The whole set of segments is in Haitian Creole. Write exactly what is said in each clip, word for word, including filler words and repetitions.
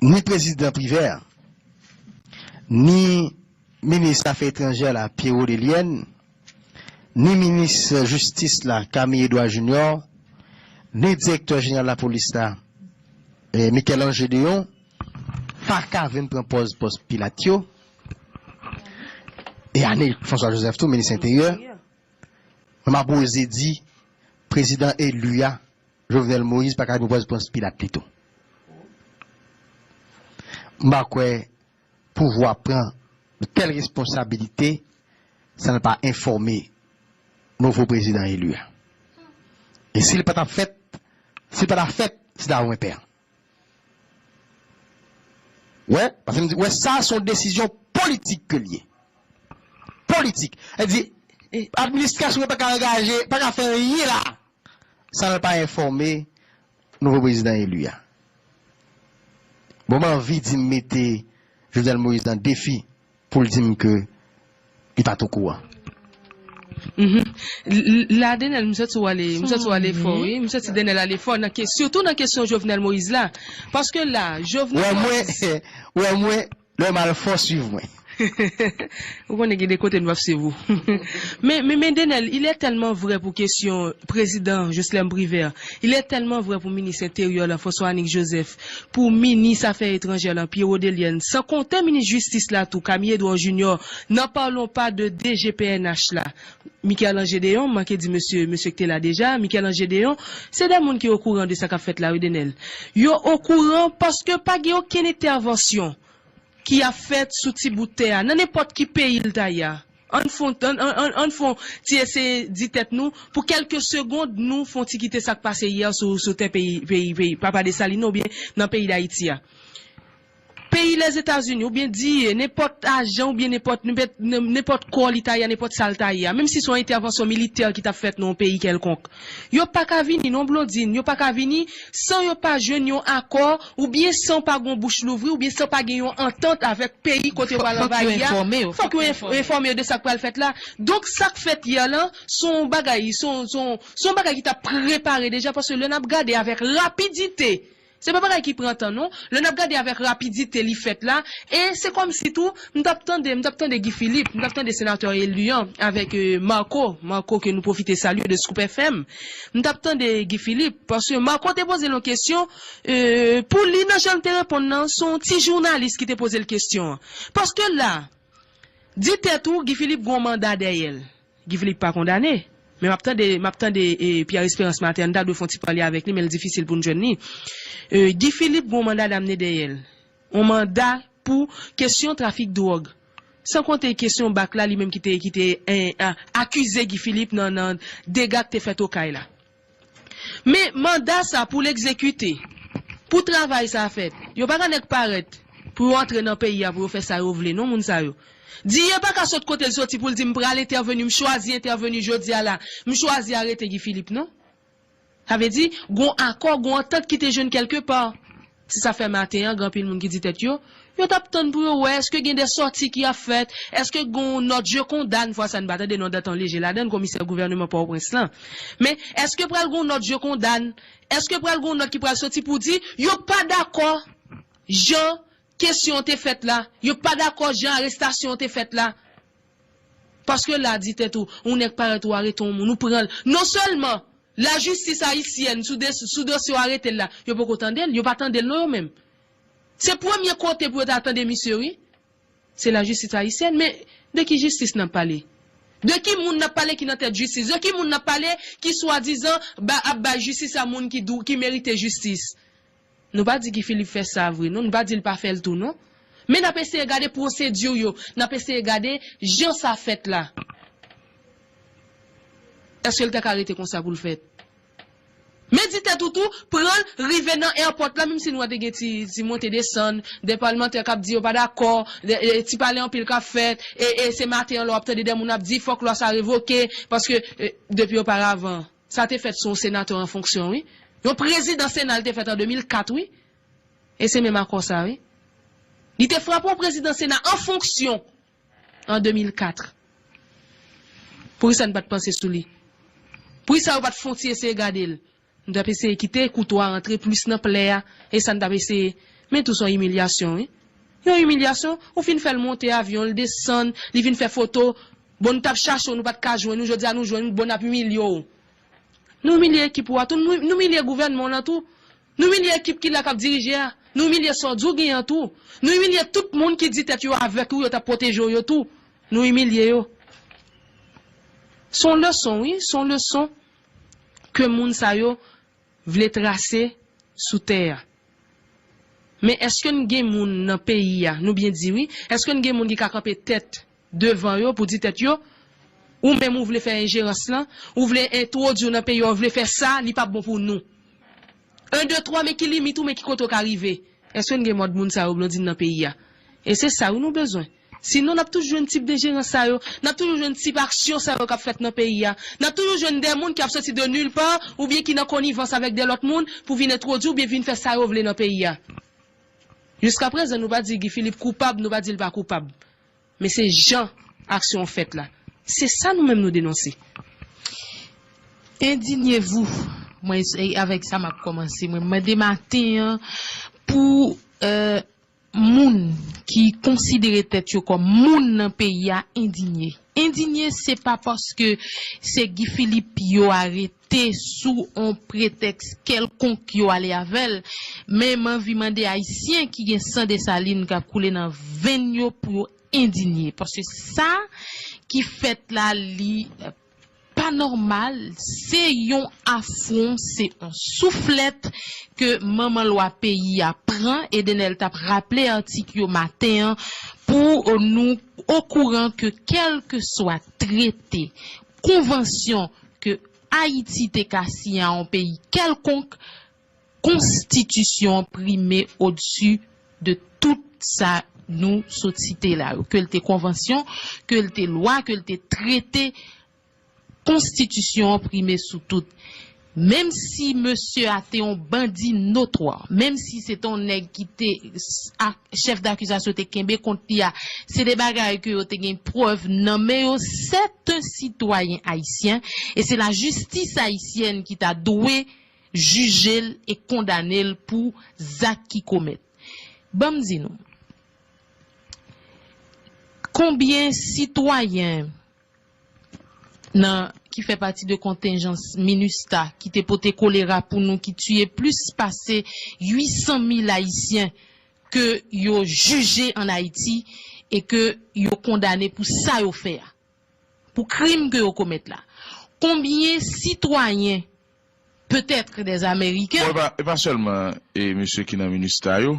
ni prezidan Privert, ni minis afè etranjè la, Pierrot Delienne, ni minis jistis la, Camille Edouard Junior, ni direktè jeneral lapolis la, eh, Michel-Ange Deon, pa ka vin pran pòz pòs Pilat yo, e Arnel François Joseph tou, minis enteryè. Mwen m ap oze di, prezidan eli a, Jovenel Moïse, pa ka vin pran pòz pòs Pilat li tou. M pa kwè pouvwa pran de tèl responsabilite san l pa enfòme nouvo prezidan eli a. E si l pa t ap fèt, si l pa t ap fèt, se ta yon enpè. Wè, paske m di, wè, sa se yon desizyon politik ke l ye. Politik. Sa di, administrasyon pa ka angaje, pa ka fè anyen la san l pa enfòme nouvo prezidan eli a. Bon, m anvi di m mete Jovenel Moïse nan defi pou l di m ke li pa t okouran. Mhm. L- l- La, Denel, m santi w ale, m santi w ale fò, wi. M santi Denel ale fò, nan ke- sitou nan kesyon Jovenel Moïse la. Paske la, Jovenel Wè mwen, Moïse wè mwen, lè m al fò, swiv mwen. Ou konnen gen de kote nou p ap swiv ou. Men, men, men Denel, il est tellement vrai pou kesyon prezidan Jocelerme Privert. Il est tellement vrai pou minis enteryè la, François Anick Joseph, pou minis afè etranjè la, Pierrot Delienne, san konte minis jistis la tou, Camille Edouard Junior, n'en parlons pas de D G P N H la, Michel-Ange Deon, m manke di mesye, mesye ki te la deja, Michel-Ange Deon, se de moun ki okouran de sa k ap fèt la, wi, Denel. Yo okouran paske pa gen okenn entèvansyon ki ap fèt sou ti bout tè a, nan nenpòt ki peyi l ta ye a. Ann fon, ann, ann, ann, ann fon ti eseye di tèt nou, pou kèlke segond, nou fon ti kite sa k pase yè sou, sou tè peyi, peyi, peyi, Papa Desalin oubyen nan peyi Dayiti a. Peyi Lèzetazini, oubyen di nenpòt ajan, oubyen nenpòt, nenpòt, nenpòt kò li ta ye a, nenpòt sa l ta ye a, menm si se yon entèvansyon militè ki t ap fèt nan yon peyi kèlkonk, yo pa ka vini non, Blondine, yo pa ka vini san yo pa jwenn yon akò, oubyen san pa gon bouch louvri, oubyen san pa gen yon antant avèk peyi kote yo pral anvayi a. Fòk yo enfòme yo, fòk yo enfòme yo de sa k pral fèt la. Donk, sa k fèt yè lan, se yon bagay, se yon, se yon, se yon bagay ki t ap prepare deja, paske lè n ap gade avèk rapidite, se pa bagay ki pran tan, non. Lè n ap gade avèk rapidite li fèt la, e se kòmsi tou, m t ap tande, m t ap tande Guy Philippe, m t ap tande senatè eli an avèk, euh, Marco, Marco ke nou pwofite salye de Scoop F M. M t ap tande Guy Philippe, paske Marco te poze l yon kesyon, euh, pou li, nan jan l te reponn nan, se yon ti jounalis ki te poze l kesyon an. Paske la, di tèt ou, Guy Philippe gon manda dèyè l. Guy Philippe pa kondane. Men m ap tande, m ap tande, e, Pierre Espérance maten an, n ta dwe fè yon ti pale avèk li, men l difisil pou n jwenn li. E, Guy Philippe gon manda damne dèyè l. Yon manda pou kesyon trafik dwòg. San konte kesyon bak la, li menm ki te, ki te, en, a- akize Guy Philippe nan, nan dega k te fèt Okay la. Men manda sa pou l egzekite, pou travay sa fèt, yo pa ka nèk parèt pou yo antre nan peyi a pou yo fè sa yo vle, non, moun sa yo. Diye pa ka sot kote l soti pou l di, "M pral entèveni, m chwazi entèveni jodi a la, m chwazi arete Guy Philippe," non. Sa vle di, gon akò, gon antant ki te jwenn kèlke pa. Se sa fè maten an, gen anpil moun ki di tèt yo, yo t ap tann pou yo wè, èske gen de sòti ki ap fèt, èske gon nòt je kondane, fwa sa n pa tande non Danton Léger ladan l, komisè gouvènman Pòtoprens lan. Men, èske pral gon nòt je kondane, èske pral gon nòt ki pral soti pou di, yo pa dakò jan kesyon an te fèt la, yo pa dakò jan arestasyon an te fèt la. Paske la, di tèt ou, yon nèg parèt ou arete yon moun, ou pran l. Non sèlman lajistis ayisyèn sou de- sou dosye w arete l la, yo poko tande l, yo pa tande l non yo menm. Se premye kote pou yo ta tande misye, wi. Se lajistis ayisyèn, men de ki jistis n ap pale? De ki moun n ap pale ki nan tèt jistis? De ki moun n ap pale ki swadizan ba- ap bay jistis a moun ki dou- ki merite jistis? Nou pa di Guy Philippe fè sa vre, non. Nou pa di l pa fè l tou, non. Men n ap eseye gade pwosedi yo, n ap eseye gade jan sa fèt la. Èske l ta ka rete konsa pou l fèt? Men di tèt ou tou, pran l, rive nan airport la, menm si nou wè te gen ti, ti monte desann, de palmantè k ap di yo pa dakò, de- e ti pale anpil k ap fèt, e, e se maten an lè w ap tande de moun ap di fòk lwa sa revoke, paske, e, depi oparavan, sa te fèt sou yon senatè an fonksyon, wi. Yon prezidan Sena l te fèt an de mil kat, wi. E se menm akò sa, wi. Li te frape yon prezidan Sena an fonksyon an de mil kat. Poukisa n pa t panse sou li? Poukisa yo pa t fon ti eseye gade l? Nou t ap eseye kite kouto a rantre plis nan plè a, e sa n t ap eseye Men tou se yon imilyasyon, wi. Yon imilyasyon, ou fin fè l monte avyon, l desann, li vin fè foto. Bon, nou t ap chache w, nou pa t ka jwenn ou, jodi a nou jwenn ou, bon, n ap imilye w. Nou imilye ekip ou a tou, nou, nou imilye gouvènman w lan tou. Nou imilye ekip ki la k ap dirije a. Nou imilye sa w di w gen an tou. Nou imilye tout moun ki di tèt yo avèk ou, yo t ap pwoteje w yo tou. Nou imilye yo. Se yon leson, wi, se yon leson ke moun sa yo vle trase sou tè a. Men èske n gen moun nan peyi a, nou byen di wi, èske n gen moun ki ka kanpe tèt devan yo pou di tèt yo, ou menm ou vle fè enjerans lan, ou vle entwodui w nan peyi a, ou vle fè sa, li p ap bon pou nou. En, de, twa, men ki limit ou, men ki kote w ka rive. Èske n gen mòd moun sa yo, Blondine, nan peyi a? E se sa wi nou bezwen. Sinon, n ap toujou jwenn tip de jerans sa yo. N ap toujou jwenn tip aksyon sa yo k ap fèt nan peyi a. N ap toujou jwenn de moun ki ap soti de nil pa oubyen ki nan konivans avèk de lòt moun pou vin entwodui oubyen vin fè sa yo vle nan peyi a. Jiskaprezan, nou pa di Guy Philippe koupab, nou pa di l pa koupab. Men se jan aksyon an fèt la. Se sa nou menm nou denonse. Indignez-vous. Mwen, se avèk sa m ap kòmanse. Mwen mande maten an pou, euh, moun ki konsidere tèt yo kòm moun nan peyi a endinye. Endinye, se pa paske se Guy Philippe yo arete sou on pretèks kèlkonk yo ale avè l, men m anvi mande Ayisyen ki gen san Desalin k ap koule nan venn yo pou yo endinye. Paske sa ki fèt la, li pa nòmal, se yon afwon, se yon souflèt ke manman lwa peyi a pran. Edenel t ap raple atik yo maten an pou nou okouran ke kèlkeswa trete, konvansyon ke Ayiti te ka siyen a yon peyi kèlkonk, konstitisyon an prime odsi de tout sa nou sot site la yo. Ke l te konvansyon, ke l te lwa, ke l te trete, konstitisyon an prime sou tout. Menm si mesye a te yon bandi notwa, menm si se te yon nèg ki te s-, a, chèf dakizasyon te kenbe kont li a, se de bagay ke yo te gen prèv nan men yo, c'est un citoyen haïtien, e se lajistis ayisyèn ki ta dwe jije l e kondane l pou zak ki komèt. Ban m di nou, konbyen sitwayen nan, ki fè pati de kontenjans minustah ki te pote kolera pou nou, ki tiye plis pase uit san mil Ayisyen ke yo jije ann Ayiti e ke yo kondane pou sa yo fè a, pou krim ke yo komèt la. Konbyen sitwayen, peut-être des Américains. Bon, e pa, e pa sèlman, e, mesye ki nan minustah yo,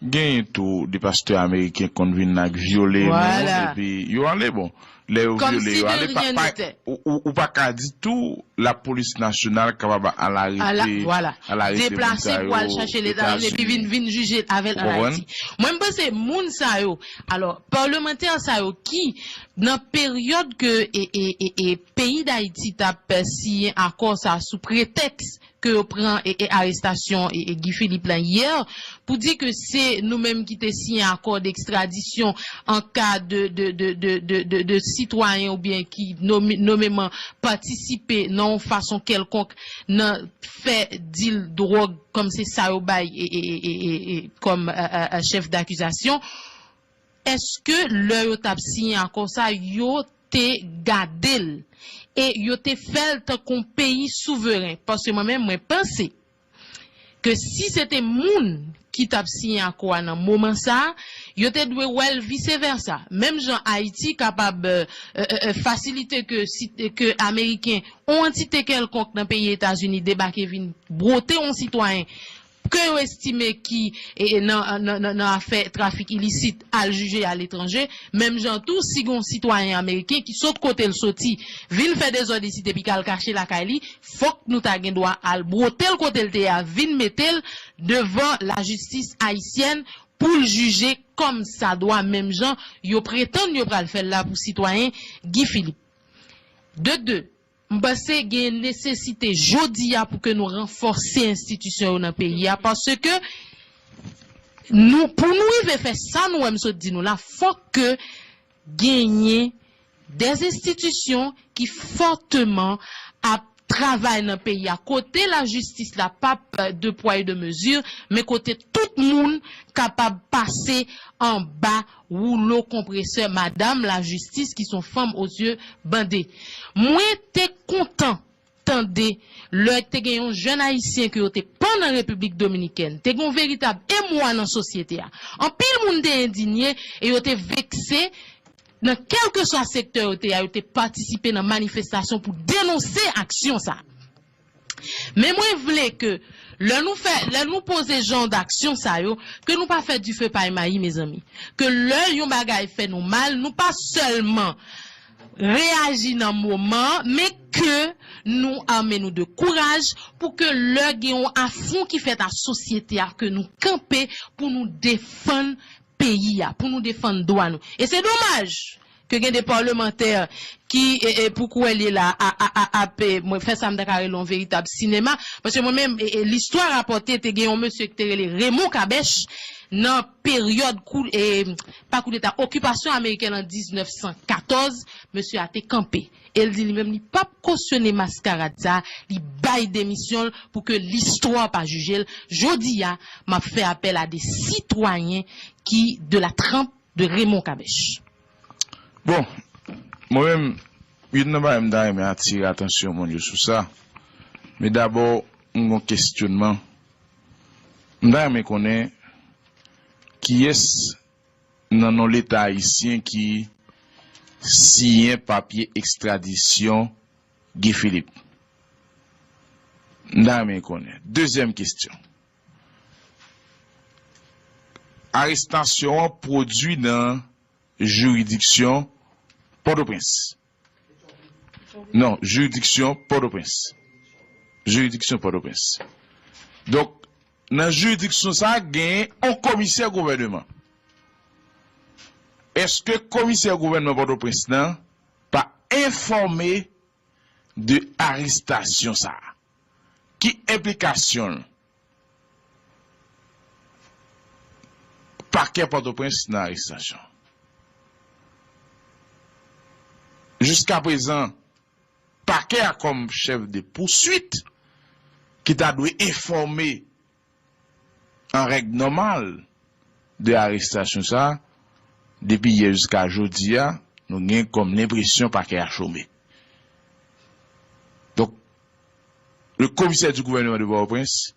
genyen tou de pastè ameriken konn vin la k vyole moun, epi yo ale, bon, lè yo vyole, yo ale, pa, pa, ou, ou, ou pa ka di tou lapolis nasyonal kapab al arete, al arete moun sa yo Etazini. Deplase pou al chache Leta, vin, vin jije avè l ann Ayiti. Mwen, m panse moun sa yo, alò, palmantè sa yo ki, nan peryòd ke, e, e, e, e, peyi Dayiti t ap siyen akò sa sou pretèks ke yo pran, e, e, arestasyon, e, e, Guy Philippe la yè, pou di ke se nou menm ki te siyen akò dekstradisyon an ka de, de, de sitwayen oubyen ki nomi-, nomeman patisipe nan yon fason kèlkonk nan fè dil dwòg, kòm se sa yo bay, e, e, e, e, e, e, kòm, e, e, e, chèf dakizasyon. Èske lè yo t ap siyen akò sa, yo te gade l e yo te fè l tankou yon peyi souveren? Paske mwen menm, mwen panse ke si se te moun ki t ap siyen akò a nan moman sa a, yo te dwe wè l vise vèsa. Menm jan Ayiti kapab, e, e, e, fasilite ke si, ke Ameriken, yon antite kèlkonk nan peyi Etazini debake vin bwote yon sitwayen ke yo estime ki, e, e, nan, nan, nan, nan afè trafik ilisit al jije aletranje, menm jan tou, si gen yon sitwayen ameriken ki sot kote l soti, vin fè dezòd isit epi k al kache lakay li, fòk nou ta gen dwa al bwote l kote l te ye a, vin mete l devan lajistis ayisyèn pou l jije kòm sa dwa, menm jan yo pretann yo pral fè l la pou sitwayen Guy Philippe. De de, m panse gen nesesite jodi a pou ke nou ranfòse enstitisyon yo nan peyi a, paske nou, pou nou rive fè sa nou wè m sot di nou la, fòk ke genyen de enstitisyon ki fòteman ap travay nan peyi a, kote lajistis la p ap, euh, de poids et de mesure, men kote tout moun kapab pase anba woulo konpresè madanm lajistis ki se yon fanm aux yeux bandés. Mwen te kontan tande lè te gen yon jèn ayisyen ke yo te pann an Repiblik Dominikèn, te gen yon veritab emwa nan sosyete a. Anpil moun te endinye e yo te vekse nan kèlkeswa sektè yo te ye, yo te patisipe nan manifestasyon pou denonse aksyon sa. Men mwen vle ke lè nou fè, lè nou poze jan d'aksyon sa yo, ke nou pa fè dife pay mayi, mezanmi. Ke lè yon bagay fè nou mal, nou pa sèlman reyaji nan moman, men ke nou ame nou de kouraj pou ke lè gen yon afwon ki fèt a sosyete a, ke nou kanpe pou nou defann peyi a, pou nou defann dwa nou. E se domaj ke gen de palmantè ki, e, e, pou kwè l ye la, a, a, a, ap, e, mwen fè sa m ta ka rele yon veritab sinema, paske mwen menm, e, e, listwa rapòte te gen yon mesye ki te rele Raymond Kabèch nan peryòd kou, e, pa koudeta, okipasyon amerikèn an diznèf san katòz, mesye a te kanpe. E l di li menm li p ap kosyone maskarad sa, li bay demisyon l pou ke listwa pa jije l. Jodi a, m ap fè apèl a de sitwayen ki de la tranp de Raymond Kabèch. Bon, mwen menm, youn nan bagay m ta renmen atire atansyon moun yo sou sa. Men dabò, m gon kesyonman. M ta renmen konnen kiyès nan non Leta ayisyen ki siyen papye ekstradisyon Guy Philippe. M ta renmen konnen. Dezyèm kesyon. Arestasyon an pwodui nan jiridiksyon Pòtoprens. Non, jiridiksyon Pòtoprens. Jiridiksyon Pòtoprens. Donk, nan jiridiksyon sa a, gen yon komisè gouvèneman. Èske komisè gouvènman Pòtoprens lan pa enfòme de arestasyon sa a? Ki enplikasyon l? Pakè Pòtoprens nan arestasyon. Jiskaprezan, pakè a kòm chèf de pouswit ki ta dwe enfòme an règ nòmal de arestasyon sa a, depi yè jiska jodi a, nou gen kòm lenpresyon pakè a chome. Donk, le commissaire du gouvernement de Port-au-Prince,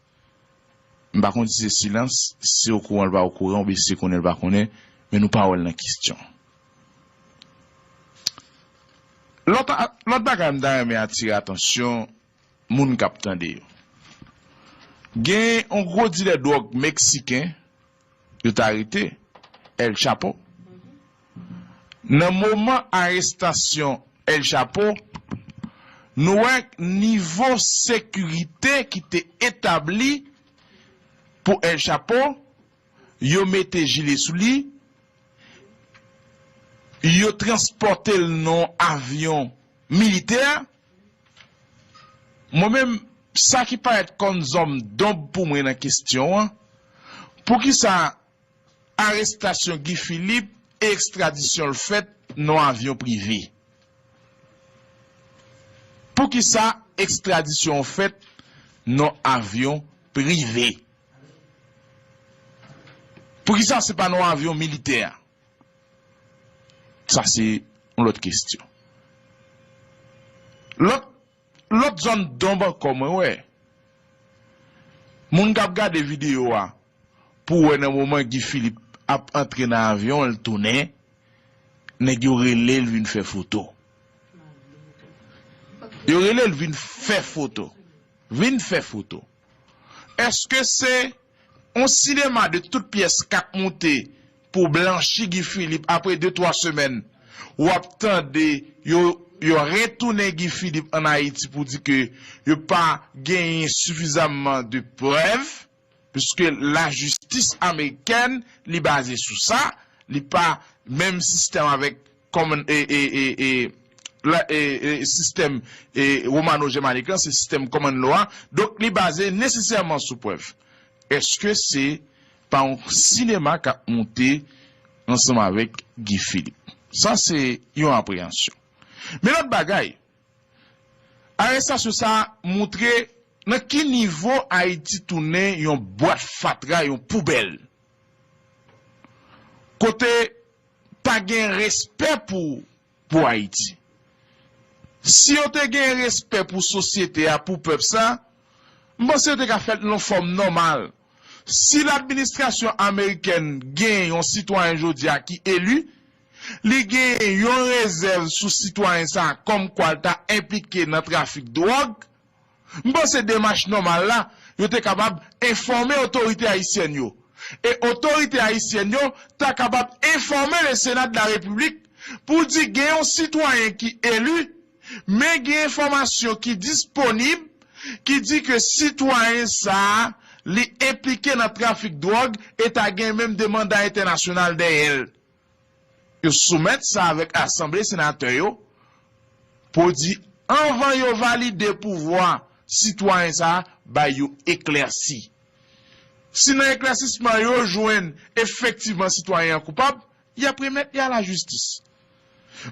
m pa konn si se silans, si se okouran l pa okouran, oubyen si se konnen l pa konnen, men nou pa wè l nan kesyon. Lòt, lòt bagay m ta renmen atire atansyon moun k ap tande yo. Gen yon gwo dilè dwòg meksiken, yo t arete, El Chapo. Nan moman arestasyon El Chapo, nou wè nivo sekirite ki te etabli pou El Chapo, yo mete jile sou li, yo transpòte l nan yon avyon militè. Mwen menm, sa ki parèt kòm zòn donb pou mwen nan kesyon an, poukisa arestasyon Guy Philippe e ekstradisyon l fèt nan yon avyon prive? Poukisa ekstradisyon an fèt nan yon avyon prive? Poukisa se pa nan yon avyon militè? Sa se yon lòt kesyon. Lòt, lòt zòn donb ankò mwen wè. Moun k ap gade videyo a, pou wè nan moman Guy Philippe ap antre nan avyon an, l tounen, nèg yo rele l vin fè foto. Yo rele l vin fè foto. Vin fè foto. Èske se yon sinema de tout pyès k ap moute pou blanchi Guy Philippe apre de, twa semèn, w ap tande yo, yo retounen Guy Philippe ann Ayiti pou di ke yo pa genyen sifizamman de prèv, piske lajistis amerikèn, li baze sou sa, li pa menm sistèm avèk common, e, e, e, e, la, e, e, sistèm, e, womano-jèmanik lan, se sistèm common law a. Donk, li baze nesesèman sou prèv. Èske se pa yon sinema k ap moute ansanm avèk Guy Philippe? Sa se yon apreyansyon. Men lòt bagay, Arestasyon sa a montre nan ki nivo Ayiti tounen yon bwat fatra, yon poubèl. Kote pa gen respè pou, pou Ayiti. Si yo te gen respè pou sosyete a, pou pèp sa, m panse yo te ka fèt nan fòm nòmal. Si ladministrasyon amerikèn gen yon sitwayen jodi a ki eli, li gen yon rezèv sou sitwayen sa a kòmkwa l ta enplike nan trafik dwòg, m panse demach nòmal la, yo te kapab enfòme otorite ayisyèn yo. E otorite ayisyèn yo ta kapab enfòme le Sénat de la République pou di gen yon sitwayen ki eli, men gen enfòmasyon ki disponib ki di ke sitwayen sa a, li enplike nan trafik dwòg e ta gen menm de manda entènasyonal dèyè l. Yo soumèt sa avèk asanble senatè yo pou di, anvan yo valide pouvwa sitwayen sa a, bay yo eklèsi. Si nan eklèsisman yo jwenn efektivman sitwayen an koupab, y ap remèt li a lajistis.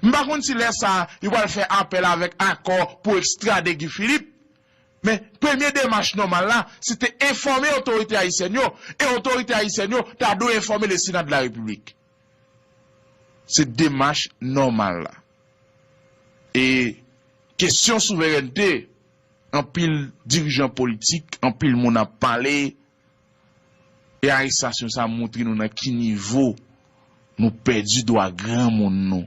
M pa konn si lè sa a, yo pral fè apèl avèk akò pou ekstrade Guy Philippe, men premye demach nòmal la, se te enfòme otorite ayisyèn yo, e otorite ayisyèn yo ta dwe enfòme le Sénat de la République. Se demach nòmal la. E kesyon souverènte, anpil dirijan politik, anpil moun ap pale, e arestasyon sa montre nou nan ki nivo nou pèdi dwa granmoun nou.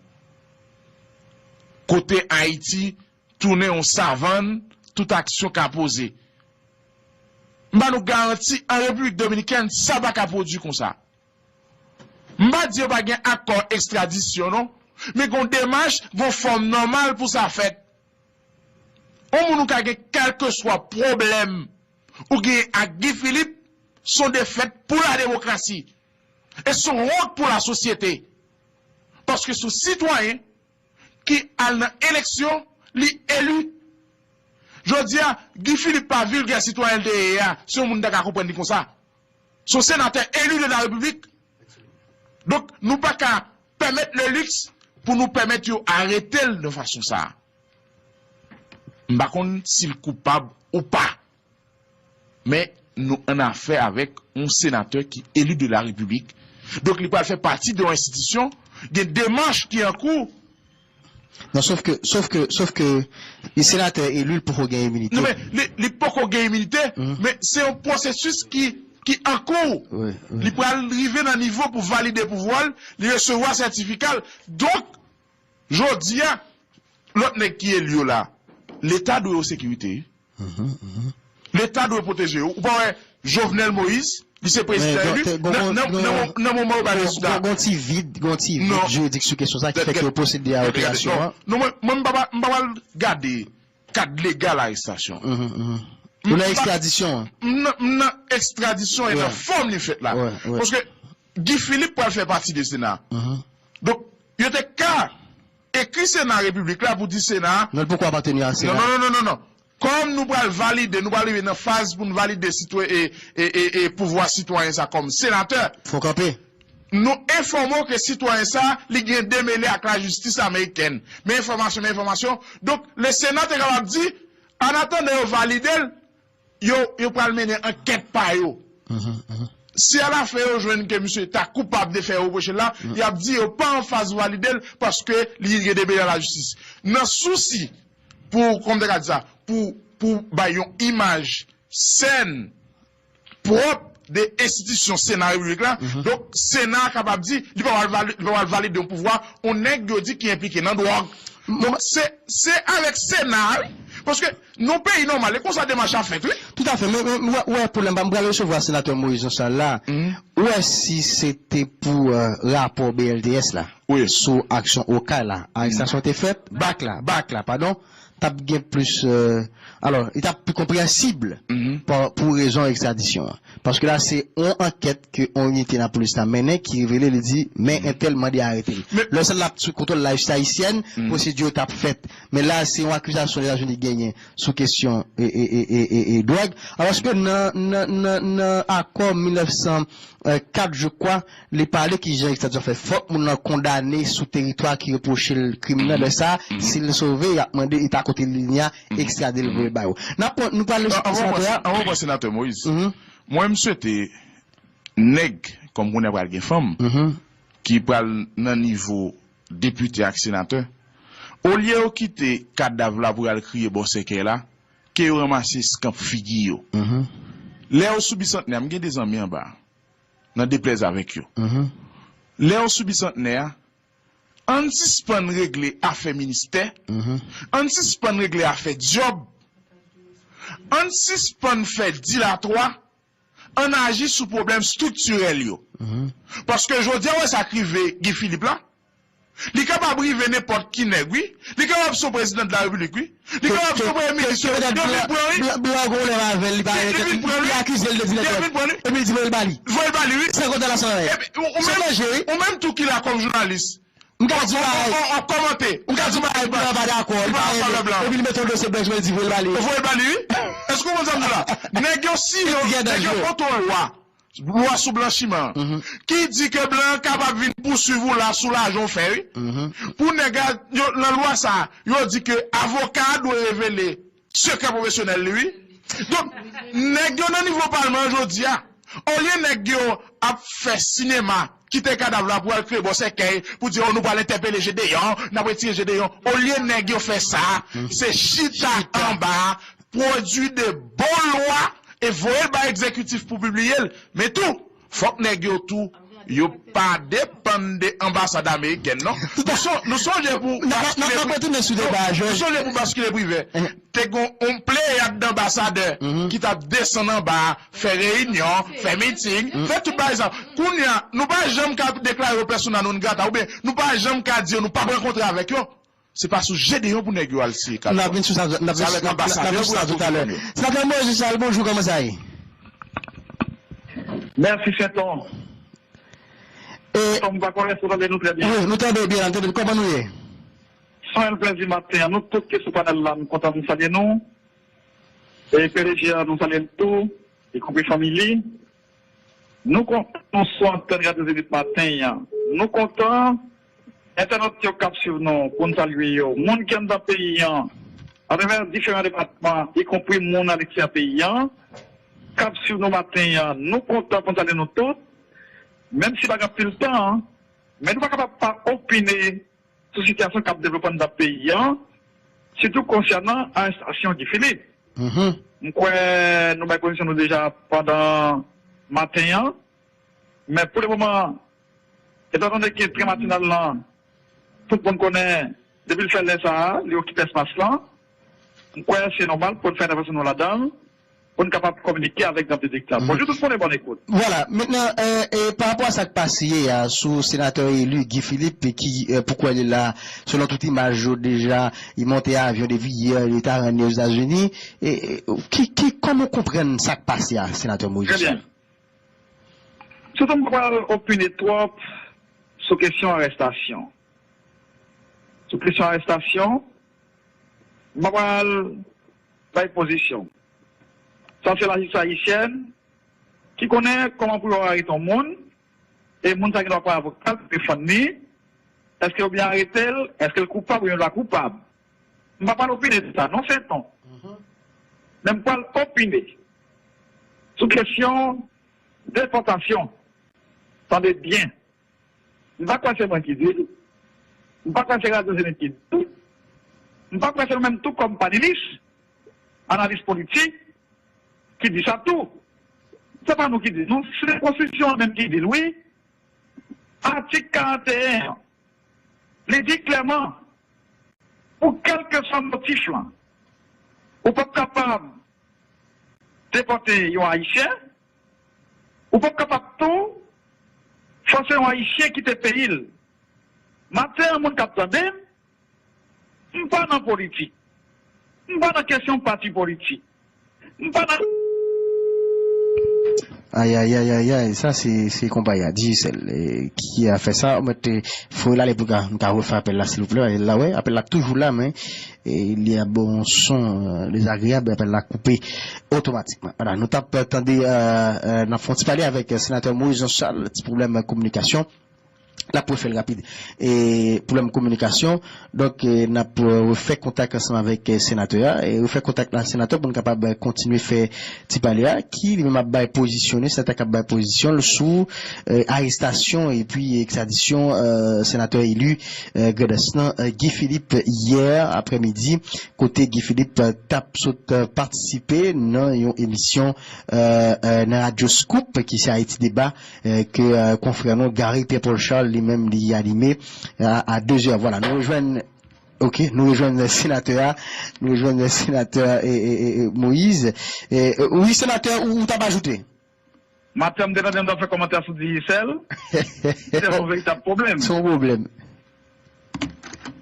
Kote Ayiti tounen yon savann, tout aksyon ka poze. M ba nou garanti, an Repiblik Dominikèn, sa pa ka pwodui konsa. M pa di yo pa gen akò ekstradisyon, non, men gon demach, gon fòm nòmal pou sa fèt. Yon moun ou ka gen kèlkeswa pwoblèm ou gen ak Guy Philippe, se yon defèt pou la demokrasi. E se yon wont pou lasosyete. Paske se yon sitwayen ki al nan eleksyon, li eli. Jodi a, Guy Philippe pa vilgè sitwayen l te ye a, si yon moun ta ka konprann li konsa. Se yon senatè eli de la Repiblik. Donk, nou pa ka pèmèt le luxe pou nou pèmèt yo arete l de fason sa a. M pa konn si l koupab ou pa. Men nou an afè avèk yon senatè ki eli de la Repiblik. Donk, li pral fè pati de yon enstitisyon, gen demach ki an kou. Non, sof ke, sof ke, sof ke li senatè eli, li poko gen iminite. Non, men li, li poko gen iminite, men se yon pwosesis ki, ki an kou. Wi, wi. Li pral rive nan nivo pou valide pouvwa l, li resevwa sètifika l. Donk, jodi a, lòt nèg ki eli yo la, Leta dwe yo sekirite, wi. Leta dwe pwoteje yo. Ou pa wè Jovenel Moïse, li se prezidan eli, nan, nan, nan, nan moman yo ba rezilta. Gon ti vid, gon ti vid jiridik sou kesyon sa ki fè ke yo pwosede a operasyon an. Non, mwen, mwen, m pa, m pa pral gade kad legal arestasyon an. Ou nan ekstradisyon an? M nan, m nan ekstradisyon e nan fòm li fèt la. Paske Guy Philippe pral fè pati de Sena. Donk, yo te ka ekri Sena Repiblik la pou di Sena a. Non, l poko apateni a Sena. Non, non, non, non, non. Kòm nou pral valide, nou pral rive nan faz pou n valide sitwa-, e, e, e, e pouvwa sitwayen sa kòm senatè. Fò kanpe. Nou enfòme w ke sitwayen sa, li gen demele ak lajistis amerikèn. Men enfòmasyon, men enfòmasyon. Donk, le Sena te kapab di, an atandan yo valide l, yo, yo pral mennen ankèt pa yo. Si alafen yo jwenn ke misye ta koupab de fè yo repwoche l la, y ap di yo pa an faz valide l paske li gen demele a lajistis. Nan sousi pou, kòman m te ka di sa, pou, pou bay yon imaj sèn, pwòp de enstitisyon Sena Repiblik la, donk Sena a kapab di, li pa pral vali-, li pa pral valide yon pouvwa, yon nèg yo di ki enplike nan dwòg. Donk, se, se avèk Sena a, wi. Paske, nan yon peyi nòmal, e konsa demach la fèt, wi. Toutafè, men, men, mwen, mwen, pwoblèm pa, m pral resevwa senatè Moïse Jean Charles la. Ou wè si se te pou, euh, rapò B L T S la, sou aksyon Okay la, arestasyon te fèt, bak la, bak la, padon, t ap gen plis, euh, alò, li t ap pi konprensib pa, pou rezon ekstradisyon an. Paske la, se yon ankèt ke yon inite nan polis la mennen ki revele, li di, men entèl mande arete l. Lè sa l ap sou kontwòl lajistis ayisyèn, pwosedi yo t ap fèt. Men la, se yon akizasyon Etazini genyen sou kesyon e, e, e, e, e, e dwòg. Alòske nan, nan, nan, nan akò mil nèf san kat, je crois, li pale kijan ekstradisyon fèt. Fòk moun nan kondane sou teritwa ki repwoche l krim nan. Lè sa, si l sove, y ap mande, li ta kote li ye a, ekstrade l voye l ba yo. N ap pran, nou pral... Anvan w pran, anvan w pran senatè Moïse, mwen, m swete nèg, kòm kounye a pral gen fanm, ki pral nan nivo depite ak senatè, olye yo kite kadav la pou y al kriye bò sèkèy la, ke yo ranmase eskanp figi yo. Lè yo sou bisantnè a, m gen de zanmi anba a, nan deplèz avèk yo. Lè yo sou bisantnè a, ann sispann regle afè ministè, ann sispann regle afè djòb, ann sispann fè dilatwa, ann aji sou pwoblèm estriktirèl yo. Paske jodi a, w wè sa k rive Guy Philippe la, li kapab rive nenpòt ki nèg, wi. Li kapab se yon prezidan de la repiblik, wi. Li kapab se yon premye minis, wi. Yo vin pran, wi. Blan, blan gon lè avè l, li pa... Li vin pran, wi. Li akize l de dilatwa. Yo vin pran, wi. Epi li di voye l ba li. Voye l ba li, wi. San kontan la, san anyen. Epi, ou, ou menm, ou menm tou ki la kòm jounalis, m ka di w bagay. Ou, ou, ou kòmante. M ka di w bagay, blan pa dakò. Li pa renmen. Epi li mete yon dosye blan sou li, di voye l ba li. Voye l ba li, wi. Èske w konprann sa m di w la? Nèg yo, si yo, nèg yo kontwòl lwa, lwa sou blanchiman an, ki di ke blan an kapab vin pouswiv ou la sou lajan w fè, wi. Pou nèg la, yo, nan lwa sa a, yo di ke avoka a dwe revele sekrè pwofesyonèl li, wi. Donk, nèg yo nan nivo palman an jodi a, olye nèg yo ap fè sinema, kite kadav la pou al kriye bò sèkèy, pou di, o, nou pral entèpele Jedeyon, n ap retire Jedeyon. Olye nèg yo fè sa, se chita anba a, pwodui de bon lwa e voye l bay egzekitif pou pibliye l. Men tou, fòk nèg yo tou, yo pa depann de anbasad amerikèn, non. Nou son-, nou sonje pou... N ap, n ap, n ap retounen sou deba a, Jòj. Nou sonje pou baskile privè. Te gon yon pleyad d anbasadè ki t ap desann anba a, fè reyinyon, fè miting, fè tout bagay sa. Kounye a, nou pa janm ka deklare yo persona non grata, oubyen nou pa janm ka di yo nou p ap rankontre avèk yo. Se pa sou Jedeyon pou nèg yo al siye kat yo. N ap vin sou sa, n ap vin sou sa toutalè. Senatè Moïse Charles, bonjou, kòman sa ye? Mèsi, Senton. E, Senton, m pa konnen si w tande nou trè byen. Wi, nou tande w byen, nou tande w. Kòman nou ye? Son el plèzi maten an. Nou tout ki sou panèl la, m kontan m salye nou. E P D G a, nou salye l tou, ikonpri fanmi li. Nou kontan nou sou antèn Radyo Zenith maten an. Nou kontan entènot yo k ap swiv nou, pou n salye yo. Moun ki anndan peyi an, atravè diferan depatman, ikonpri moun alekstèryè peyi an, k ap swiv nou maten an, nou kontan pou n salye nou tout. Menm si pa gen anpil tan, men nou pa kapab pa opine sou sitiyasyon k ap devlope anndan peyi an, sitou konsènan arestasyon Guy Philippe. M kwè nou bay pozisyon nou deja pandan maten an, men pou le moman, etan done ke trè matinal lan, tout moun konnen, depi l fè lè sa a, li okipe espas lan, m kwè se nòmal pou n fè entèvansyon nou ladan l, pou n kapab kominike avèk gran piblik la. Bonjou tout moun e bòn ekout. Vwala, mentnan, e, e, pa rapò a sa k pase yè a sou senatè eli Guy Philippe ki, e, pou kwè li la, selon tout imaj yo deja, li monte avyon depi yè, li ta rann li Ozetazini, e, e, ki, ki, kòman w konprann sa k pase a, senatè Moïse Jean Charles? Trè byen. Sitou m pa pral opine twòp sou kesyon arèstasyon. Sou kesyon arèstasyon, m pa pral bay pozisyon. Sa se lajistis ayisyèn ki konnen kòman pou yo arete yon moun, e moun sa gen dwa pran avoka l pou defann li, èske yo byen arete l, èske l koupab oubyen l pa koupab. M pa pral opine sou sa, non, Senton. Men m pral opine sou kesyon depòtasyon. Tande byen. M pa kwè se mwen ki di l. M pa kwè se Radyo Zenith ki di l. M pa kwè se nou menm tou kòm panelis, analis politik, ki di sa tou. Se pa nou ki di l, non. Se konstitisyon an menm ki di l, wi. Atik karanteyen an, li di klèman, pou kèlkeswa motif lan, ou p ap kapab depòte yon Ayisyen, ou p ap kapab tou fòse yon Ayisyen kite peyi l. Maten an, moun k ap tande m, m pa nan politik. M pa nan kesyon pati politik. M pa nan... Ayayayayay, sa se, se konpay a, Digicel, e, ki a fè sa. Ou mèt, e, foure l ale pou ka, m ka refè apèl la, silvouplè. E la, wè, apèl la toujou la, men, e, li ap ba w yon son, e, dezagreyab, apèl la koupe otomatikman. Vwala, nou t ap tande, e, e, n ap fè yon ti pale avèk, e, senatè Moïse Jean Charles, ti pwoblèm kominikasyon. N ap refè l rapid. E, pwoblèm kominikasyon. Donk, e, n ap, e, refè kontak ansanm avèk, e, senatè a. E, refè kontak la, senatè, pou n kapab, e, kontinye fè ti pale a, ki li menm ap bay pozisyon li, senatè k ap bay pozisyon l sou, e, arestasyon epi ekstradisyon, e, senatè eli, e, Grandans lan, e, Guy Philippe, yè aprèmidi, kote Guy Philippe, e, t ap sot, e, patisipe nan yon emisyon, e, e, nan Radyo Scoop, ki se Ayiti Deba, e, ke, e, konfrè nou, Gary Pierre Paul Charles, li menm, li anime a, a de zè. Vwala, nou rejwenn, ok, nou rejwenn senatè a, nou rejwenn senatè, e, e, e, e, Moïse. E, e, wi, senatè, ou, ou t ap ajoute? Maten, m te tande m t ap fè kòmantè sou Digicel. Se yon veritab pwoblèm. Se yon pwoblèm.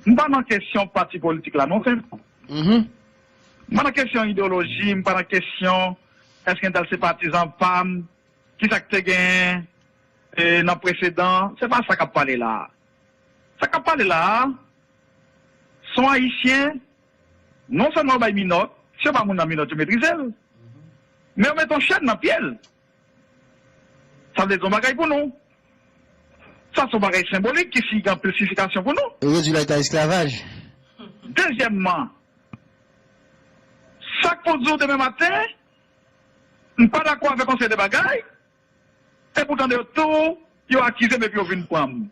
M pa nan kesyon pati politik la, non, frè m. Mhm. M pa nan kesyon ideyoloji, m pa nan kesyon èske entèl se patizan pa m, ki sa k te genyen, e, nan presedan. Se pa sa k ap pale la a. Sa k ap pale la a, se yon Ayisyen, non sèlman yo bay minòt, si yo ba moun nan minòt, yo metrize l, men yo mete yon chèn nan pye l. Sa vle di yon bagay pou nou. Sa se yon bagay senbolik ki si gen anpil siyifikasyon pou nou. Yo redui l a eta esklavaj. Dezyèmman, sa k pou di w demen maten, m pa dakò avèk yon seri de bagay, e poutan de yo tou, yo akize m epi yo vin pran m.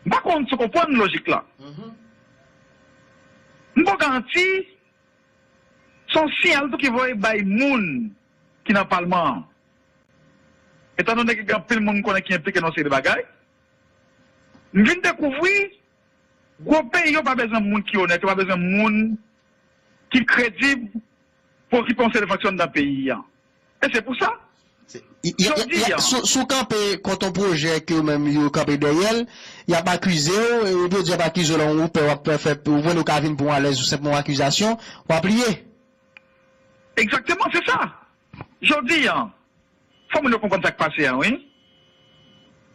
M pa konn si w konprann lojik la. Mhm. M pa garanti, se yon siyal tou ki voye bay moun ki nan palman an. Etandone ke gen anpil moun m konnen ki enplike nan yon seri de bagay, m vin dekouvri gwo peyi yo pa bezwen moun ki onèt, yo pa bezwen moun ki kredib pou okipe yon seri de fonksyon anndan peyi a. E se pou sa, Se- y- y- y- jodi y- a, si w- si w kanpe kont yon pwojè ke yo menm yo kanpe dèyè l, y ap akize w, e epi yo di y ap akize w la, ou pè, w ap fè, ou konprann, ou ka vin pou yon alèz, ou senpman yon akizasyon, w ap pliye. Egzakteman, se sa. Jodi a, fò moun yo konprann sa k pase a, wi.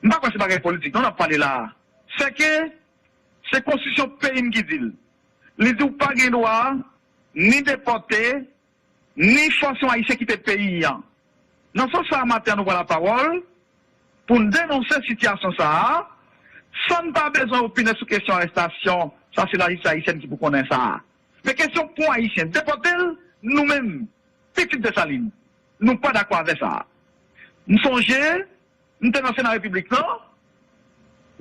M pa kwè se bagay politik, non, n ap pale la a. Se ke se konstitisyon peyi m ki di l. Li di w pa gen dwa ni depòte, ni fòse yon Ayisyen kite peyi a. Nan sans sa a, maten an, nou pran lapawòl pou n denonse sitiyasyon sa a, san n pa bezwen opine sou kesyon arèstasyon, sa se lajistis ayisyèn ki pou konnen sa a. Men kesyon pou yon Ayisyen depòte l, nou menm, pitit Desalin, nou pa dakò avè sa a. M sonje, m te nan Sena Repiblik lan,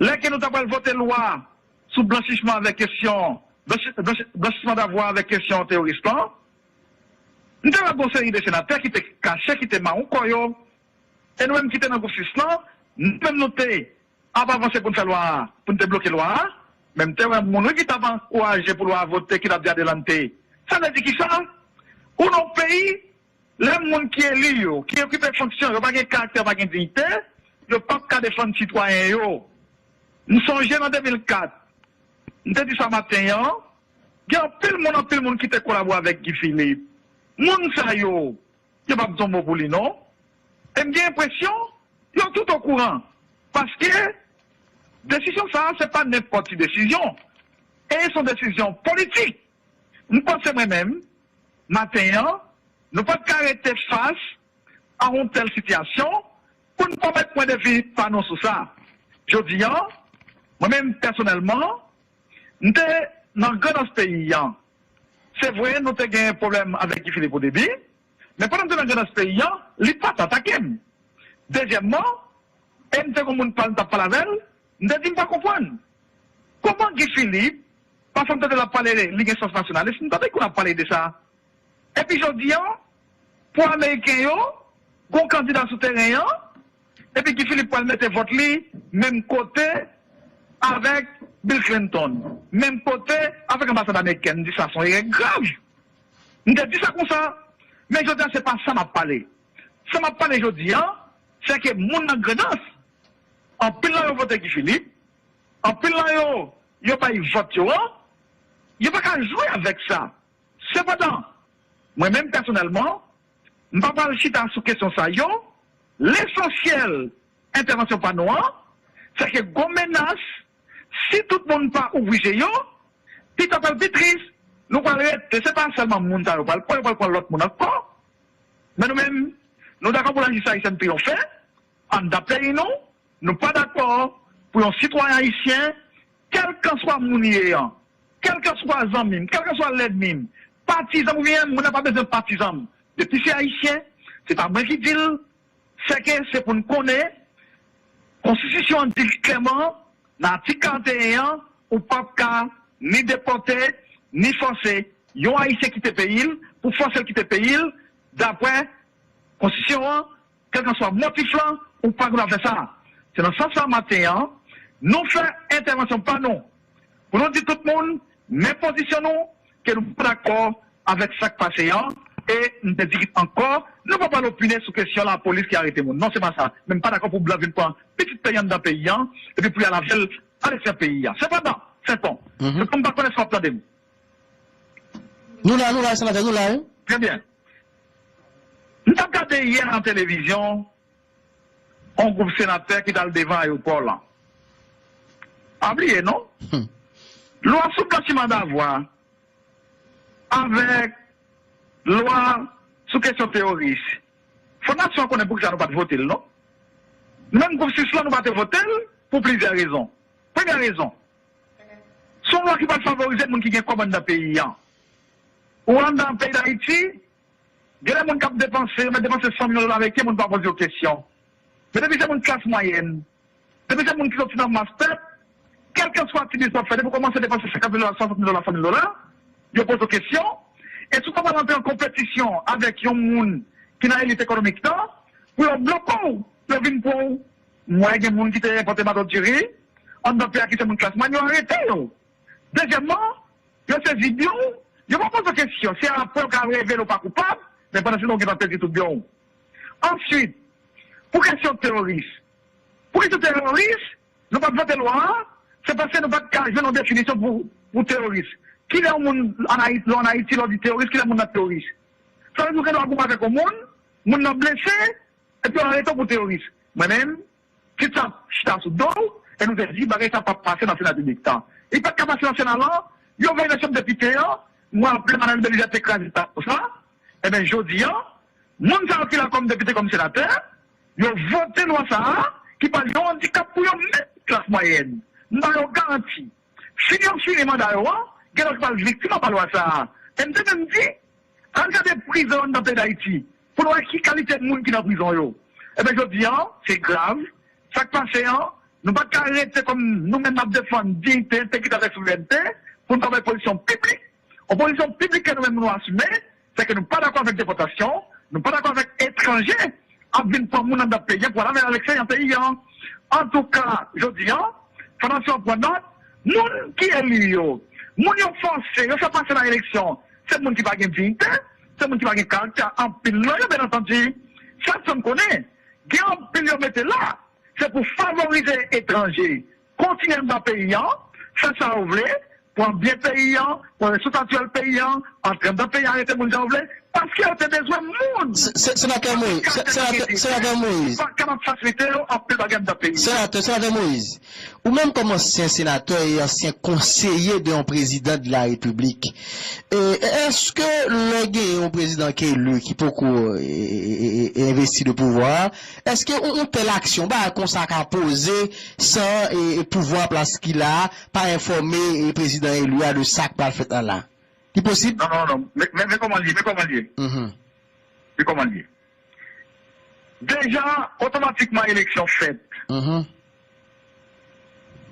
lè ke nou ta pral vote lwa sou blanchisman avèk kesyon, blanchi- blanchi- blanchisman davwa avèk kesyon teworis lan, m te wè gon seri de senatè ki te kache, ki te mawon kò yo, e nou menm ki te nan gwoup sis lan, nou menm nou te ap avanse pou n fè lwa a, pou n te bloke lwa a, men m te wè moun wi ki t ap ankouraje pou lwa a vote, ki t ap di adelante. Sa vle di kisa? Ou nan yon peyi, lè moun ki eli yo, ki okipe fonksyon, yo pa gen karaktè, yo pa gen diyite, yo p ap ka defann sitwayen yo. M sonje nan de mil kat, m te di sa maten an, gen anpil moun, anpil moun ki te kolabore avèk Guy Philippe. Moun sa yo, yo p ap di yon mo pou li non. E m gen enpresyon, yo tout okouran. Paske desizyon sa a, se pa nenpòt ti desizyon. E se yon desizyon politik. M panse mwen menm, maten an, nou pa t ka rete fas a yon tèl sitiyasyon pou n pa mèt pwen de vi pa nou sou sa. Jodi an, mwen menm pèsonèlman, m te nan Grandans peyi an. Se vre, nou te gen pwoblèm avèk Guy Philippe o debi, men pandan m te nan Grandans peyi an, li pa t atake m. Dezyèmman, e m te gon moun pa l, m t ap pale avè l, m te di m pa konprann. Kòman Guy Philippe, paske m tande l ap pale, li gen sans nasyonalis, m tande kounye a ap pale de sa. Epi jodi an, pou Ameriken yo, gon kandida sou teren an, epi Guy Philippe pral mete vòt li menm kote avèk Bill Clinton, menm kote avèk anbasad amerikèn. M di sa se yon erè grav. M te di sa konsa, men jodi an se pa sa m ap pale. Sa m ap pale jodi an, se ke moun nan Grandans, anpil nan yo vote Guy Philippe, anpil nan yo, yo bay vòt yo an, yo pa ka jwe avèk sa. Sepandan, mwen menm pèsonèlman, m pa pral chita sou kesyon sa yo. Lesansyèl entèvansyon pa nou an, se ke gon menas, si tout moun pa ouvri je yo, pita pral pi tris, nou pral rete, se pa sèlman moun sa yo pral pran, yo pral pran lòt moun ankò. Men nou menm, nou dakò pou lajistis ayisyèn triyonfe anndan peyi nou, nou pa dakò pou yon sitwayen ayisyen, kèlkanswa moun li ye an, kèlkanswa zanmi m, kèlkanswa lènmi m, patizan m oubyen moun nan pa bezwen patizan m. Depi se ayisyen, se pa mwen ki di l, sèke se pou n konnen, konstitisyon an di l klèman, nan atik karannteyen an, ou p ap ka ni depòte, ni fòse yon ayisyen kite peyi l, pou fòse l kite peyi l, daprè konstitisyon an, kèlkanswa motif lan, ou pa gen dwa fè sa. Se nan sans sa maten an, nou fè entèvansyon pa nou. Pou nou di tout moun, men pozisyon nou, ke nou pa dakò avèk sa k pase an, e m te di ankò, nou pa pral opine sou kesyon lapolis ki arete moun. Non, se pa sa. Men m pa dakò pou blan vin pran pitit peyi anndan peyi an, epi pou y al avè l aleksyè peyi a. Sepandan, Senton, Senton, m pa konnen si w ap tande m. Nou la, nou la, senatè, nou la, wi. Trè byen. M t ap gade yè nan televizyon, yon gwoup senatè ki t al devan ayewopò lan. Pa bliye non. Lwa sou blanchiman davwa avèk lwa sou kesyon teworis. Fò nasyon an konnen poukisa nou pa t vote l non. Menm gwoup sis lan nou pa te vote l pou plizyè rezon. Premyè rezon, se yon lwa ki pral favorize moun ki gen kòb anndan peyi an. Ou anndan peyi Dayiti, gen de moun k ap depanse, yo mèt depanse san milyon dola ameriken, moun pa poze yo kesyon. Men depi se moun klas mwayèn, depi se moun ki soti nan mas pèp, kèlkanswa ti biznis w ap fè, depi w kòmanse depanse senkant mil dola, swasant mil dola, san mil dola, yo poze w kesyon. E si w ta pral antre an konpetisyon avèk yon moun ki nan elit ekonomik lan, pou yo bloke w, pou yo vin pran w. M wè gen moun ki te enpòte bato diri anndan peyi a ki se moun klas mwayèn, yo arete yo. Dezyèmman, yo sezi byen w, yo pa poze w kesyon. Se apre yo ka revele w pa koupab, men pandan se tan w gentan pèdi tout byen w. Answit, pou kesyon teworis. Pou kesyon teworis, nou pa t vote lwa a, se paske nou pa t ka jwenn yon definisyon pou, pou teworis. Kilè yon moun ann Ayiti, lè w ann Ayiti, lè w di teworis, kilè moun nan teworis? Sa vle di w gen dwa goumen avèk yon moun, moun nan blese, epi yo arete w pou teworis. Mwen menm, tit sa ap chita sou do w, e nou te di bagay sa p ap pase nan Sena piblik la. Li pa t ka pase nan Sena lan, yo veye nan Chanm Depite an, mwen raple Manel Belizaire te kraze tapo sa. Ebyen, jodi an, moun sa yo ki la kòm depite, kòm senatè, yo vote lwa sa a, ki pral yon andikap pou yo menm klas mwayèn. M ba yo garanti, fini yo fini manda yo an, gen lòt ki pral viktim anba lwa sa a. E m te menm di, al gade prizon anndan peyi Dayiti, pou n wè ki kalite moun ki nan prizon yo. Ebyen, jodi an, se grav. Sa k pase an, nou pa t ka rete kòm nou menm n ap defann diyite, entegrite avèk souverènte, pou n pa bay pozisyon piblik. Yon pozisyon piblik ke nou menm nou asime, se ke nou pa dakò avèk depòtasyon, nou pa dakò avèk etranje ap vin pran moun anndan peyi an pou al avè l aleksteryan peyi an. Antouka, jodi an, fò nasyon an pran nòt, moun ki eli yo, moun yo fòse, yo fè pase nan eleksyon, se moun ki pa gen diyite, se moun ki pa gen karaktè, anpil nan yo, byen antandi. Sa k fè m konnen, gen anpil yo mete la, se pou favorize etranje kontinye anndan peyi an, fè sa yo vle, pran byen peyi an, pran resous natirèl peyi an, antre anndan peyi an, arete moun jan yo vle, paske yo te bezwen moun. Senatè Moïse, Senatè Moïse. Kapab fasilite yo anpil bagay anndan peyi an. Senatè, Senatè Moïse, ou menm kòm ansyen senatè e ansyen konseye de yon prezidan de la repiblik, e, èske lè gen yon prezidan ki eli ki poko e, e, e, e, envesti de pouvwa, èske yon, yon tèl aksyon, bagay konsa ka poze san e, e pouvwa an plas ki la a pa enfòme e prezidan eli a de sa k pral fèt la la? Li posib? Non, non, non. Men, men, men kòman l ye, men kòman l ye. Men kòman l ye. Deja, otomatikman eleksyon fèt.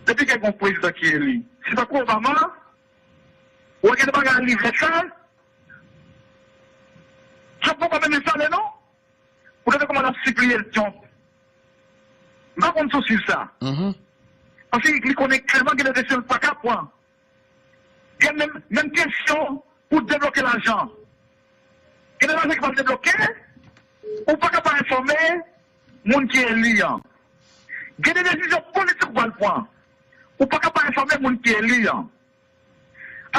Depi gen yon prezidan ki eli, se tankou Obama, ou wè gen de bagay li vle fè, Trump poko menm enstale non. Ou tande kòman l ap sipliye l Trump. M pa konn si w swiv sa. Paske li konnen klèman gen de desizyon l pa ka pran. Gen menm, menm kesyon pou debloke lajan. Gen de lajan ki pral debloke, ou pa ka pa enfòme moun ki eli an. Gen de desizyon politik ou pral pran, ou pa ka pa enfòme moun ki eli an.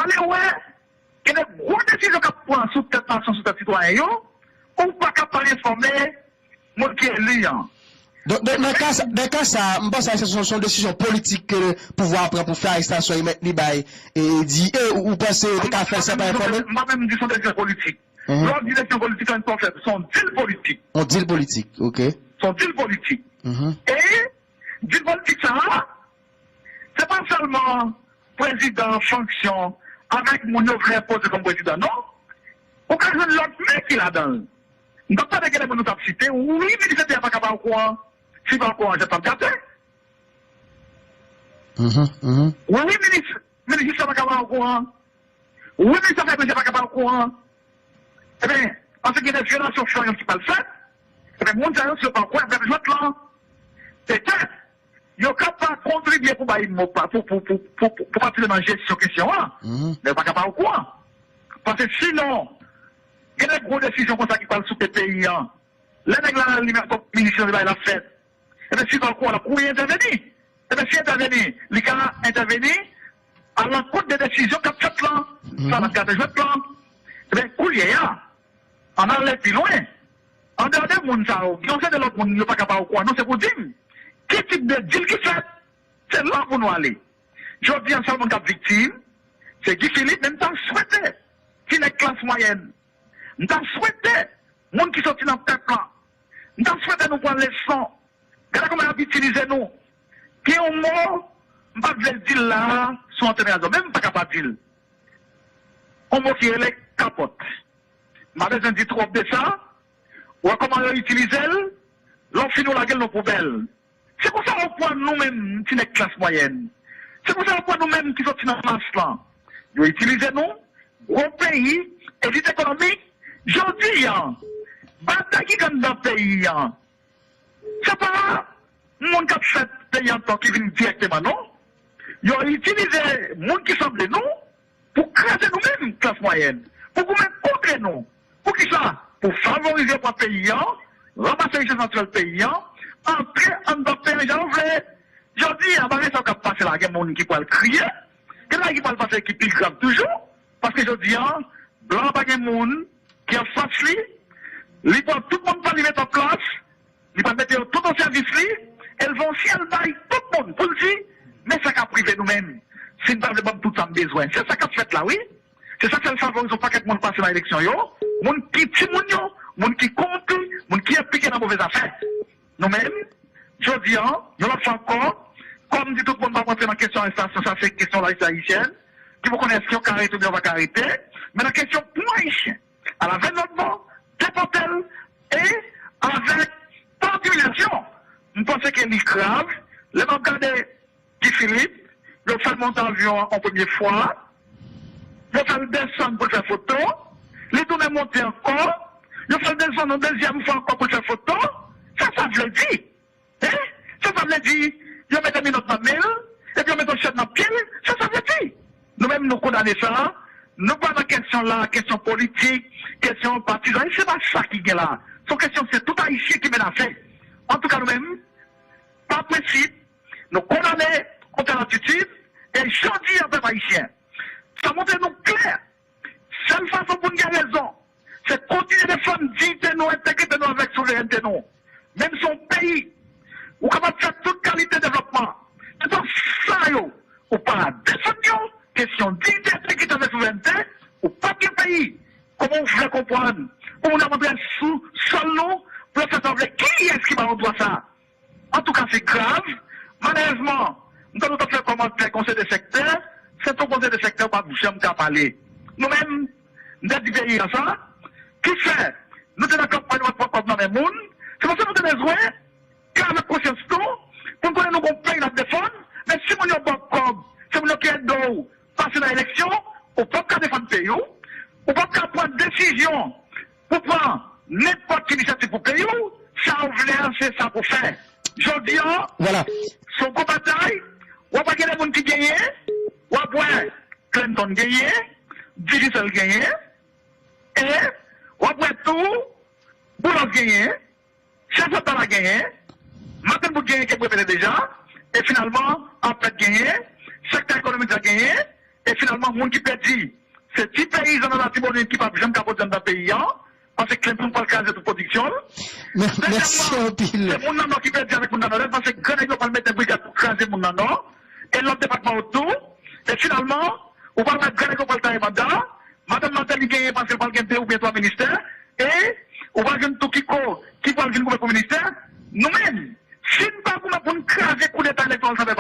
Ale wè, gen de gwo desizyon k ap pran sou tèt nasyon, sou tèt sitwayen yo, ou pa ka pa enfòme moun ki eli an. Donk, donk, nan ka sa, nan ka sa, m panse se yon, se yon desizyon politik ke pouvwa a pran pou fè arestasyon e mèt li bay, e di, e ou, ou panse yo te ka fè l san pa enfòme l? M pa menm di se yon desizyon politik. Lè w di desizyon politik, sa vle di sa w fè, se yon dil politik. Yon dil politik, ok. Se yon dil politik. E Vil politik sa a, se pa sèlman prezidan an fonksyon avèk moun yo vle enpoze kòm prezidan, non. Ou ka jwenn lòt men ki ladan l. M t ap tande gen de moun nou t ap site, wi, minis enteryè pa ka pa okouran. Si pa okouran, jan t ap gate. Wi, wi, minis, minis jistis pa ka pa okouran. Wi, minis afè etranjè pa ka pa okouran. Ebyen, paske gen de vyolasyon flagrant ki pral fèt. Ebyen, moun sa yo, si yo pa okouran, y ap jwenn jwèt lan. Petèt, yo ka pa kontribye pou bay mo pa, pou, pou, pou, pou, pou, pou patisipe nan jesyon kesyon an. Men yo pa ka pa okouran. Paske sinon, gen de gwo desizyon konsa ki pral souke peyi an. Lè nèg la li menm kòm minis nan bay la fèt. Ebyen, si l pa okouran, l ap kouri entèveni. Ebyen, si entèveni, li ka entèveni alankont de desizyon k ap fèt lan. Sa n ap gade jwèt lan. Ebyen, koulye a, ann ale pi lwen. Andeyò de moun sa yo, gen yon seri de lòt moun yo pa ka pa okouran, non, se pou di m, ki tip de dil ki fèt? Se la pou nou ale. Jodi a, sèl moun k ap viktim, se Guy Philippe, men m ta swete ti nèg klas mwayèn, m ta swete moun ki soti nan pèp lan, m ta swete nou pran leson. Gade kòman y ap itilize nou. Gen yon mo, m pa t vle l di l la a, sou antèn rezo, men m pa ka pa di l. Yon mo ki rele kapòt. M pa bezwen di twòp de sa. Ou wè kòman yo itilize l, lè w fini w lage l nan poubèl. Se konsa yo pran nou menm ti nèg klas mwayèn. Se konsa yo pran nou menm ki soti nan mas lan. Yo itilize nou, gwo peyi, elit ekonomik, jodi a, batay ki gen anndan peyi a, se pa moun k ap fè peyi an tò ki vin dirèkteman, non. Yo itilize moun ki sanble nou, pou kraze nou menm, klas mwayèn, pou goumen kont nou. Poukisa? Pou favorize pwòp peyi an, ranmase richès natirèl peyi an, antre anndan peyi an jan yo vle. Jodi a, bagay sa yo k ap pase la, gen moun ki pral kriye, gen bagay ki pral pase ki pi grav toujou, paske jodi a, blan an pa gen moun ki anfas li, li pran tout moun pa li mete an plas, li pral mete yo tout an sèvis li, e l va yon syèl bay tout moun pou l di, men sa k ap rive nou menm, si n pa vle ban m tout sa m bezwen. Se sa k ap fèt la, wi. Se sa k fè l favorize yon pakèt moun pase nan eleksyon yo, moun ki timoun yo, moun ki kowonpi, moun ki enplike nan move zafè. Nou menm, jodi a, yon lòt fwa ankò, kòm m di tout moun p ap rantre nan kesyon arestasyon, sa se kesyon lajistis ayisyèn, ki pou konnen èske yo ka arete oubyen yo pa ka arete, men nan kesyon pwen ayisyen, alavènòdman, depòte l, e avèk pa diminasyon. M panse ke li grav. Lè m ap gade Guy Philippe, yo fè l monte avyon an yon premye fwa, yo fè l desann pou l fè foto, li tounen monte ankò, yo fè l desann yon dezyèm fwa ankò pou l fè foto. Sa sa vle di? Hein? Sa sa vle di? Yo mete minòt nan men l, epi yo mete yon chèn nan pye l? Sa sa vle di? Nou menm, nou kondane sa. Nou pa nan kesyon la, kesyon politik, kesyon patizan. Se pa sa ki gen la. Se yon kesyon, se tout Ayisyen ki menase. Antouka, nou menm, pa prensip, nou kondane yon tèl atitid, e jodi a, pèp ayisyen, sa montre nou klè, sèl fason pou n gen rezon, se kontinye defann diyite nou, entegrite nou avèk souverènte nou. Menm si yon peyi, ou kapab fè tout kalite devlòpman, toutan sa yo, ou pa defann yo, kesyon diyite, entegrite avèk souverènte, ou p ap gen peyi. Kòman w vle konprann pou moun ap antre sou sòl nou, pou yo fè sa yo vle? Kiyès ki ba yo dwa sa a? Antouka, se grav. Malerezman, m tande w t ap fè kòmantè konsèy de sektè, se yon konsèy de sektè w p ap janm ka pale. Nou menm, m te di peyi a sa, ki fè nou te nan kanpay, nou pa t pran kòb nan men moun, se paske nou te bezwen klè avèk konsyans nou, pou n konnen nou gon peyi n ap defann, men si moun yo ba w kòb, se moun yo ki ede w pase nan eleksyon, ou p ap ka defann peyi w, ou p ap ka pran desizyon pou pran nenpòt ki inisyativ pou peyi w, sa w vle a, se sa pou fè. Jodi a, Vwala. Se yon gwo batay, w ap wè gen de moun ki genyen, w ap wè Clinton genyen, Digicel genyen, e w ap wè tou Boulos genyen, Chèf Leta la genyen, Martin Boud genyen ke m repete deja, e finalman, Apèd genyen, sektè ekonomik la genyen, e finalman, moun ki pèdi, se ti peyizan nan Latibonit ki p ap janm ka pwodui anndan peyi an, paske Clinton pral kraze tout pwodiksyon l. Dezyèmman, se moun nan Nò ki pèdi avèk moun nan Nòdès, paske gran nèg yo pral mete brigad pou kraze moun nan Nò, e lòt depatman yo tou, e finalman, ou pral wè gran nèg yo pral taye manda, Madanm Martelly genyen paske l pral gen de oubyen twa ministè, e ou pral jwenn tou Kiko ki pral vin goumen pou ministè. Nou menm, si n pa goumen pou n kraze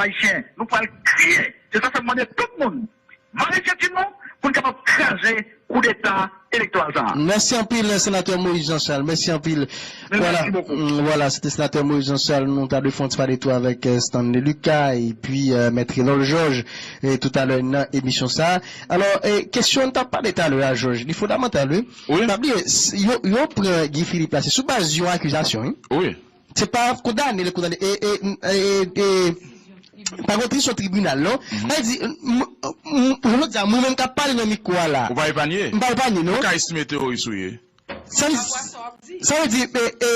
Ayisyen, nou pral kriye. Se sa fè m mande tout moun mare senti nou pou n kapab kraze koudeta elektoral sa a. Mèsi anpil, Senatè Moïse Jean Charles. Mèsi anpil. Vwala, vwala, se te Senatè Moïse Jean Charles. Nou ta dwe fè yon ti pale tou avèk euh, Stanley Lucas epi euh, Mèt Renol Georges euh, toutalè nan emisyon sa a. Alò, euh, kesyon n t ap pale talè a, Georges, li fondamantal, wi. Wi. Pa bliye, yo, yo pran Guy Philippe la, se sou baz yon akizasyon, wi. Wi. Se pa kondane, li kondane. E, e, e, e, pa kontre sou tribinal, non. Sa vle di, m- m- m- jodi a, mwen menm k ap pale nan mikwo a la. Ou pa epanye? M pa epanye, non. Ou ka estime teworis ou ye. Sa vle sa vle di, e, e,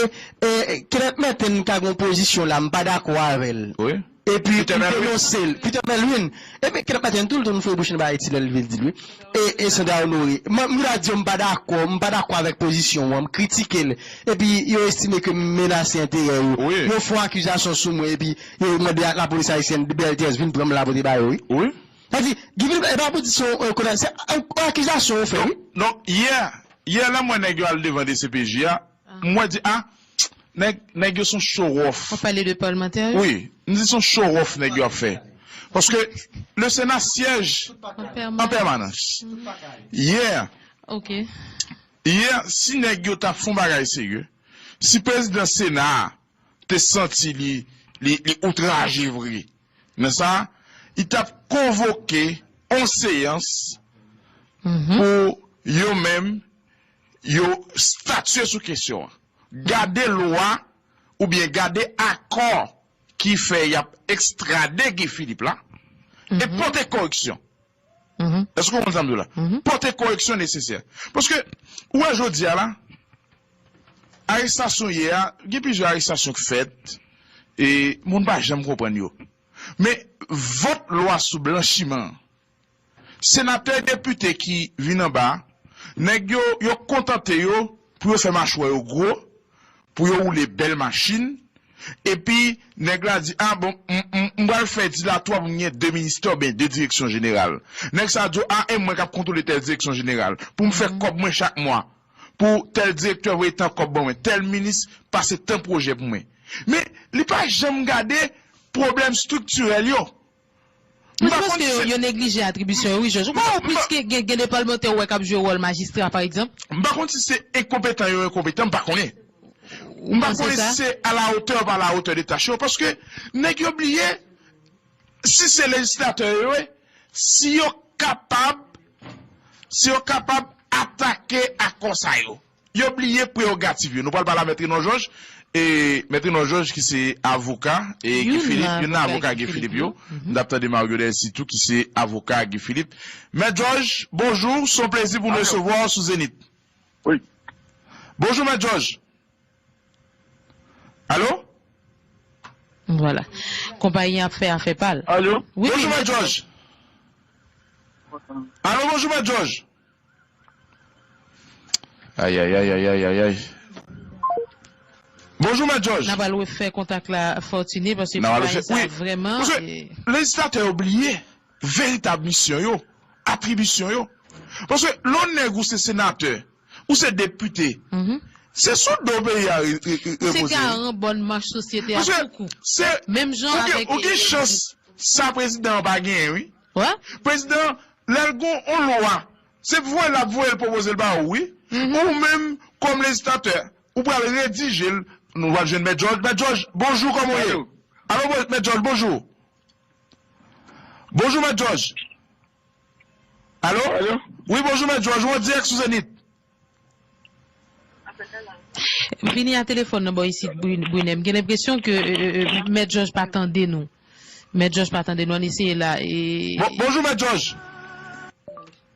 e, Kenneth Merten ka gen yon pozisyon la, m pa dakò avè l. Wi. Epi m denonse l. Peter Melvin. Epi Kenneth Merten, tou l tou nou foure bouch li ba Ayiti lè l vle di l, wi. E, e Sandra Honoré. Mwen, m ta di yo m pa dakò, m pa dakò avèk pozisyon an, m kritike l. Epi yo estime ke m menase enterè yo. Wi. Yo fè yon akizasyon sou mwen, epi yo mande a lapolis ayisyèn, B L T S, vin pran m la pote ba yo, wi. Wi. Sa di, Guy Philippe, e pa pou di se yon, yon kondane, se yon, yon akizasyon yo fè, wi. Donk, yè, yè lè m wè nèg yo al devan D C P J a, m wè di, a, nèg, nèg yo se yon show off. Ou pale de palmantè yo? Wi, m di se yon show off nèg yo ap fè. Paske le Sénat siège en permanence. Yè, Ok. Yè, si nèg yo t ap fè yon bagay serye, si prezidan Sena a te santi li, li, li outraje vre nan sa, li t ap konvoke yon seyans Mhm. pou yo menm, yo statye sou kesyon an. Gade lwa oubyen gade akò ki fè y ap ekstrade Guy Philippe la, e Mhm. pote koreksyon. Mhm. Èske w konprann sa m di w la? Mhm. Pote koreksyon nesesè. Paske, ou wè jodi a la, arestasyon yè a, gen plizyè arestasyon k fèt, e moun pa janm konprann yo. Men, vòt lwa sou blanchiman, senatè, depite ki vin anba, nèg yo, yo kontante yo pou yo fè machwè yo gwo, pou yo woule bèl machin, epi nèg la di, a bon, m, m, m pral fè dilatwa pou m gen de ministè oubyen de direksyon jeneral. Nèg sa di, a, e mwen k ap kontwole tèl direksyon jeneral, pou m fè Mhm. kòb mwen chak mwa, pou tèl direktè voye tan kòb ban mwen, tèl minis pase tan pwojè pou mwen. Men, li pa janm gade pwoblèm estriktirèl yo. M pa konn si se yo neglije atribisyon yo, wi, Jòj. Ou pa wè plis gen, gen, gen de palmantè ou wè k ap jwe wòl majistra, pa egzanp? M pa konn si se enkonpetan yo enkonpetan, m pa konnen. M pa konnen si se à la hauteur ou pa à la hauteur de tâche yo, paske nèg yo bliye, si se lejislatè yo ye, si yo kapab, si yo kapab atake akò sa yo, yo bliye prewogativ yo. Nou pral pale a Mèt Renò Jòj, e Mèt Renò Jòj ki se avoka, e Guy Philippe, youn nan avoka Guy Philippe yo. Mhm. M t ap tande Mario Delcy tou, ki se avoka Guy Philippe. Mèt Jòj, bonjou, se yon plezi pou nou resevwa w sou Zenith. Wi. Bonjou, Mèt Jòj. Alo? Vwala. Konpayi an ap fè afè pa l. Alo? Wi, bonjou, Mèt Jòj. Alo, bonjou, Mèt Jòj. Ay, ay, ay, ay, ay, ay, ay. Bonjou, Mèt Jòj. N a pral refè kontak la, Fortuné, paske konpayi sa vrèman, paske e lejislatè yo bliye veritab misyon yo, atribisyon yo. Paske lè yon nèg ou se senatè, ou se depite, Mhm. se sou do peyi a re- re- re- Se repoze, wi. Garan bòn mach sosyete a. Paske koukou. Se, menm jan ou gen, avèk ou gen chans sa prezidan an pa genyen, wi. Wè? Prezidan, lè l gon yon lwa, se voye l ap voye l pwopoze l ba ou, wi. Mhm. Ou menm, kòm lejislatè, ou pral redije l. Nou pral jwenn Mèt Jòj. Mèt Jòj, bonjou, kòman w ye? Alo. Alo, bon- Mèt Jòj, bonjou. Bonjou, Mèt Jòj. Alo? Alo? Wi, bonjou, Mèt Jòj. Ou an dirèk sou Zenith. Vini a telefòn nan bò isit, Bri- Brinè. M gen lenpresyon ke e, e, e, Mèt Jòj pa tande nou. Mèt Jòj pa tande nou. Ann eseye la. E Bon, bonjou, Mèt Jòj.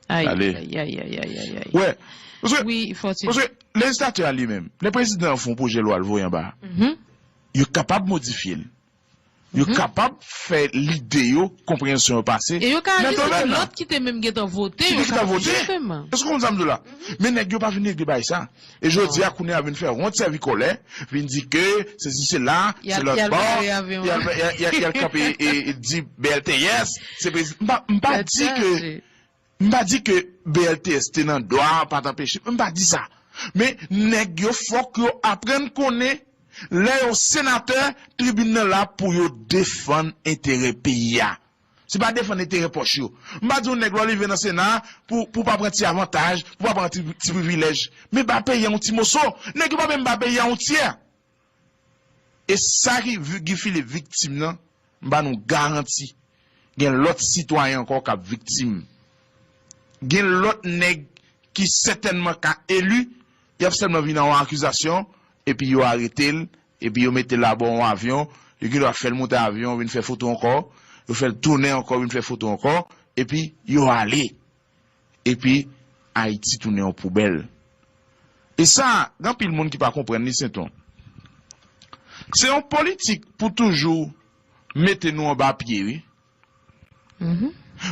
Ay, Ale. Ay, ay, ay, ay, ay, ay. Wè. Paske, Wi, Fortuné. Paske lejislatè a li menm, lè prezidan an fè yon pwojè lwa l voye anba, Mhm. yo kapab modifye l. Yo Mhm. kapab fè lide yo, konpreyansyon yo pase E yo ka nan domèn nan. Lòt ki te menm gentan vote, ki yo te ka gentan vote. Jisteman. Èske w konn sa m di w la? Mhm. Men nèg yo pa vin regle bagay sa. E jodi a, Non. kounye a vin fè wont, sèvi kòlè, vin di ke sesi sela, Y a- se lòt y a bò, bare avyon. Y a- y a- y a- y a kanpe e, e di B L T S, se prezi- m pa, m pa Tèt di ke chaje. M pa di ke B L T S te nan dwa, pa t anpeche, m pa di sa. Men nèg yo, fòk yo aprann konnen Lè yo senatè, tribin nan la pou yo defann enterè peyi a. Se pa defann enterè pòch yo. M pa di yon nèg lè w rive nan Sena pou, pou w pa pran ti avantaj, pou w pa pran ti, ti privilèj. Men ba peyi a yon ti moso. Nèg yo pa menm ba peyi a yon tyè. E sa ki vi- Guy Philippe viktim nan, m ba nou garanti. Gen lòt sitwayen ankò k ap viktim. Gen lòt nèg ki sètènman ka eli, y ap sèlman vin ak yon akizasyon, epi yo arete l, epi yo mete l abò yon avyon, yo gendwa fè l monte avyon, vin fè foto ankò, yo fè l tounen ankò, vin fè foto ankò, epi yo ale. Epi Ayiti tounen yon poubèl. E sa, gen anpil moun ki pa konprann li, Senton. Se yon politik pou toujou mete nou anba pye, wi.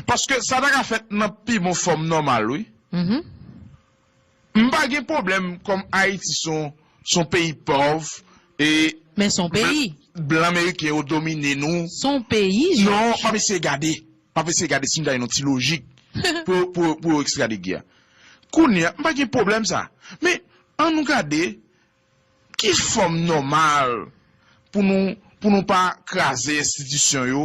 Paske sa ta ka fèt nan pi bon fòm nòmal, wi. M pa gen pwoblèm kòm Ayiti se yon, se yon peyi pòv, e Men se yon peyi. Blan meriken yo domine nou. Se yon peyi, Jòj. Non, m ap eseye gade. M ap eseye gade si m ta gen yon ti lojik pou, pou, pou yo ekstrade Guy a. Kounye a, m pa gen pwoblèm sa. Men, ann nou gade ki fòm nòmal pou nou, pou nou pa kraze enstitisyon yo,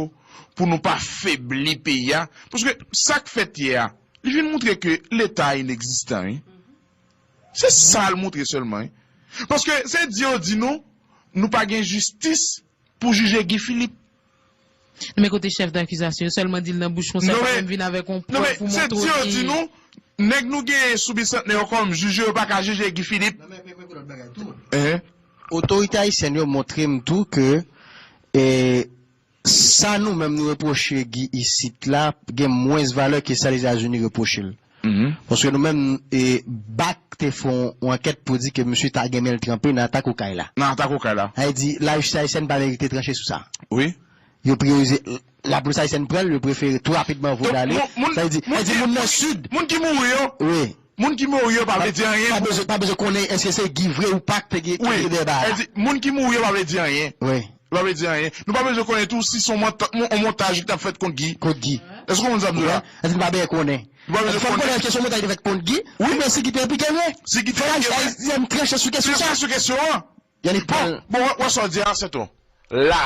pou nou pa febli peyi a. Paske sa k fèt yè a, li vin montre ke Leta a inegzistan, wi. Se sa l montre sèlman, wi. Paske se di yo di nou, nou pa gen jistis pou jije Guy Philippe. Men kote chèf dakizasyon yo sèlman di l nan bouch konsa, yo pa menm vin avèk yon prèv pou montre w ki. Non, men se di yo di nou, nèg nou genyen sou Bisantnè yo kòm jij yo, yo pa ka jije Guy Philippe. Otorite ayisyèn yo montre m tou ke, e, sa nou menm nou repwoche Guy isit la gen mwens valè ke sa Lèzetazini repwoche l. Paske nou menm, e, bak te fè yon, yon ankèt pou di ke misye ta gen men l tranpe nan atak Okay la. Nan atak Okay la. Sa vle di, lajistis ayisyèn pa merite tranche sou sa. Wi. Yo priyorize, lapolis ayisyèn pran l, yo prefere tou rapidman voye l ale. Sa vle di, sa vle di moun nan Sid. Moun ki mouri yo. Wi. Moun ki mouri yo pa vle di anyen. Pa bezwen, pa bezwen konnen èske se Guy vre ou pa ki te gen, ki te dèyè bagay la. Sa vle di, moun ki mouri yo pa vle di anyen. Wi. Li pa vle di anyen. Nou pa bezwen konnen tou si se yon monta-, mon-, yon montaj ki t ap fèt kont Guy. Kont Guy. Èske w konprann sa m di w la? Èske nou pa bezwen konnen? Nou pa bezwen konnen. Fò n konnen èske se yon montaj ki te fèt kont Guy, oubyen si Guy te enplike vre. Si Guy te enplike vre. Fò Ayisyen tranche sou kesyon sa. Tranche sou kesyon an. Yannick Paul. Bon, bon, wè, wè sa w di a, Senton. La,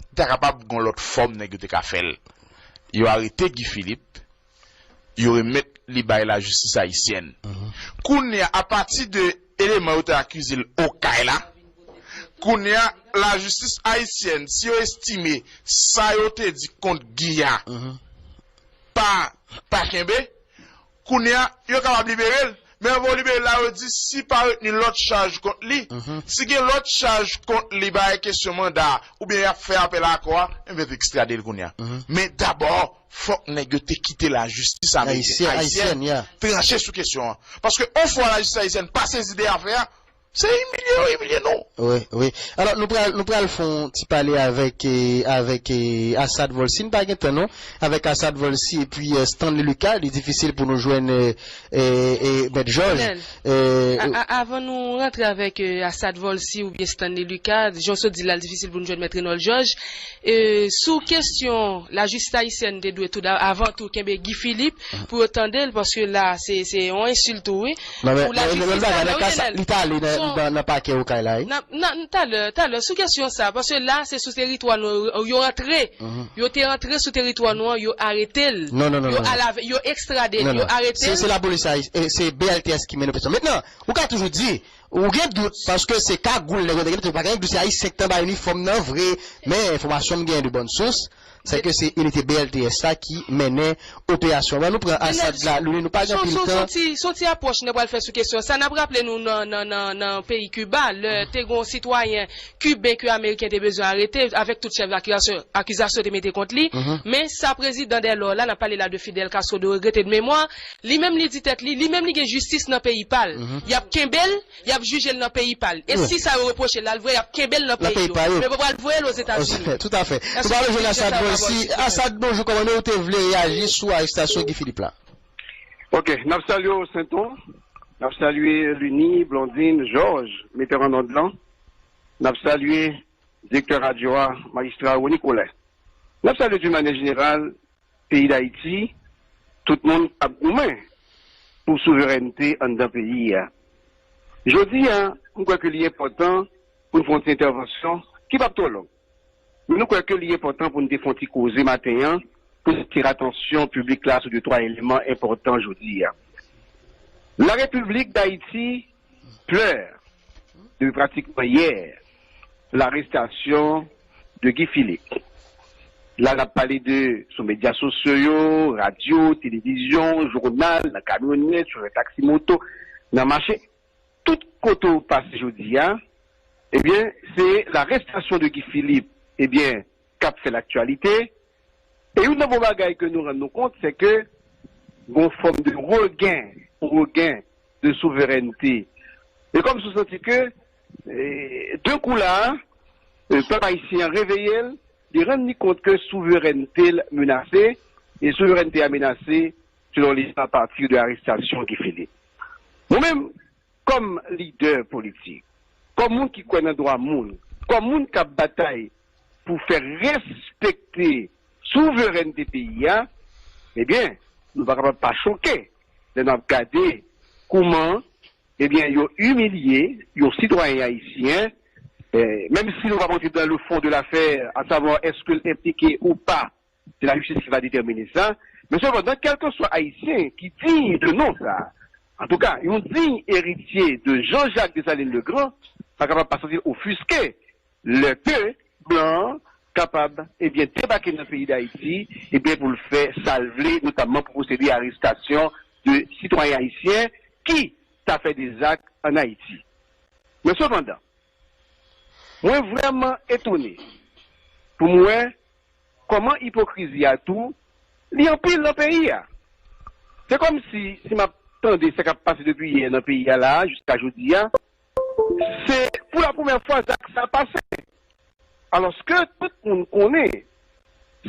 li ta kapab gen yon lòt fòm nèg yo te ka fè l. Yo arete Guy Philippe, yo remèt li bay lajistis ayisyèn. Kounye a, apati de eleman yo te akize l Okay la, kounye a, lajistis ayisyèn, si yo estime sa yo te di kont Guy a pa, pa kenbe, kounye a, yo kapab libere l. Men anvan yo libere l la, yo di si pa retni lòt chaj kont li, si gen lòt chaj kont li, bay kesyon manda, oubyen y ap fè apèl a akò a, enben yo ekstrade l kounye a. Men dabò, fòk nèg yo te kite lajistis amerikèn, ayisyèn, tranche sou kesyon an. Paske yon fwa lajistis ayisyèn pa sezi de afè a, se imilye yo imilye nou. Wi, wi. Alò, nou pral, nou pral fè yon ti pale avèk, eh, avèk, eh, Assad Volcy. Nou pa gen tan, non. Avèk Assad Volcy epi, eh, Stanley Lucas, li difisil pou nou jwenn, eh, eh, eh, Mèt Jòj. Fidèl, eh, a-, a-, avan nou rantre avèk, eh, Assad Volcy oubyen Stanley Lucas, jan w sot di l la, l difisil pou nou jwenn Mèt Renold Jòj. Eh, sou kesyon lajistis ayisyèn te dwe tou da-, avan tou kenbe Guy Philippe pou yo tande l, paske la, se, se yon ensilt tou, wi. Non, men, pou lajistis la, nan ka sa, li t ale nan, nan, nan pakè Okay la, wi. Nan, nan, talè, talè, sou kesyon sa, paske la, se sou teritwa nou yo rantre. Yo te rantre sou teritwa nou an, yo arete l. Non, non, non, yo non, al avè-, yo ekstrade l, yo arete l. Se, se lapolis la, e, se B L T S ki mennen operasyon. Mentnan, ou ka toujou di, ou gen dout, paske se kagoul nèg yo te gen, ou pa gen dout se ayisyen ki t anba inifòm nan vre, men enfòmasyon m gen de bòn sous, se ke se inite B L T S la ki mennen operasyon. Ban nou pran Assad la, Louny, nou pa gen anpil tan. Se yon ti, se yon ti apwòch nou pral fè sou kesyon sa. N ap raple nou nan, nan, nan, nan peyi Kiba, lè te gen yon sitwayen kiben ke ameriken te bezwen arete, avèk tout chèf akizasyon, akizasyon te mete kont li. Men sa prezidan Delò la, n ap pale la de Fidel Castro, de regrete de memwa, li menm li di tèt li, li menm li gen jistis nan peyi pa l. Y ap kenbe l, y ap jije l nan peyi pa l. E si sa yo repwoche l la, l vre, y ap kenbe l nan peyi yo. Men yo pral voye l Ozetazini. Tout à fait. Nou pral jwenn Assad Volcy. Assad, bonjou, kòman ou te vle reyaji sou arestasyon Guy Philippe la? Ok, n ap salye w, Senton. N ap salye Louny, Blondine, Jòj, metè an nòd lan. N ap salye direktè radyo a, majistra Rony Colin. N ap salye d'une manière générale peyi Dayiti, tout moun k ap goumen pou souverènte anndan peyi a. Jodi a, m kwè ke li enpòtan pou n fè yon ti entèvansyon ki p ap twò long. Men nou kwè ke li enpòtan pou n te fè yon ti koze maten an, pou n atire atansyon piblik la sou de twa eleman enpòtan jodi a. La République d'Haïti pleure depi pratikman yè larestasyon de Guy Philippe. La, n ap pale de sou medya sosyo yo, radyo, televizyon, jounal, nan kamyonèt, sou taksi moto, nan mache, tout kote w pase jodi a, ebyen, se larestasyon de Guy Philippe, ebyen, k ap fè laktyalite. E youn nan bon bagay ke nou rann nou kont, se ke gon fòm de regen, yon regen de souverènte. E kòm si w santi ke, e, de kou la, e, pèp ayisyen an reveye l, li rann li kont ke souverènte l menase, e souverènte a menase, selon li, apati de arestasyon Guy Philippe. Mwen menm, kòm lidè politik, kòm moun ki kwè nan dwa moun, kòm moun k ap batay pou fè respekte souverènte peyi a, ebyen, nou pa kapab pa choke lè n ap gade kouman, ebyen, yo imilye yon sitwayen ayisyen, eh, menm si nou pa p rantre dans le fond de l'affaire, à savoir est-ce que l enplike ou pa, se lajistis ki va detèmine sa. Men sepandan, kèlkeswa Ayisyen ki diy de non sa, antouka, yon diy eritye de Jean-Jacques Dessalines le Grand, pa kapab pa santi l ofiske lè ke blan an kapab, ebyen, debake nan peyi Dayiti, ebyen, pou l fè sa l vle, notamman pou pwosede arestasyon de sitwayen ayisyen ki ta fè de zak ann Ayiti. Men sepandan, mwen vrèman etone pou m wè kòman ipokrizi a tou, li anpil nan peyi a. Se kòmsi, si m ap tande sa k ap pase depi yè nan peyi a la a, jiska jodi a, se pou la premyè fwa zak sa pase. Alòske tout moun konnen,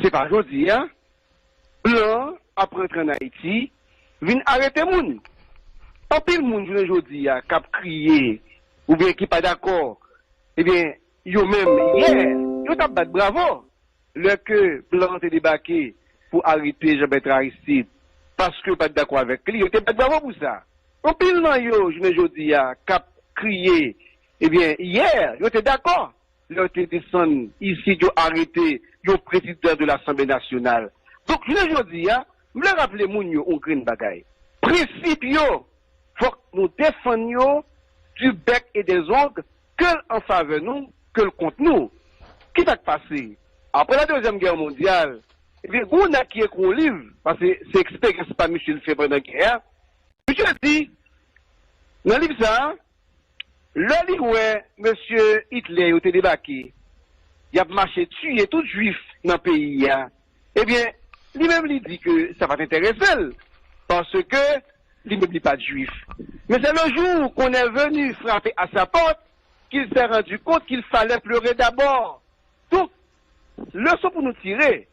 se pa jodi a, blan an ap rantre ann Ayiti, vin arete moun. Anpil moun jounen jodi a k ap kriye, oubyen ki pa dakò, ebyen, yo menm, yè, yo t ap bat bravo. Lè ke blan an te debake pou arete Jean Bertrand Aristide, paske yo pa t dakò avèk li, yo te bat bravo pou sa. Anpil nan yo, jounen jodi a, k ap kriye, ebyen, yè, yo te dakò. Lè yo te desann isit, yo arete yon prezidan de Lasanble Nasyonal. Donk, jounen jodi a, m vle raple moun yo yon grenn bagay. Prensip yo, fòk nou defann yo du bec et des ongles, ke l an favè nou, ke l kont nou. Ki sa k pase? Apre la Dezyèm Gè Mondyal, ebyen, gen yon nèg ki ekri yon liv, paske se eksperyans pa misye l fè pandan gè a. Misye di, nan liv sa a, lè li wè mesye Hitler yo te debake, y ap mache tiye tout jwif nan peyi a, ebyen, li menm li di ke sa pa t enterese l, paske li menm li pa t jwif. Mais c'est le jour qu'on est venu frapper à sa porte qu'il s'est rendu compte qu'il fallait pleurer d'abord. Donk, leson pou nou tire,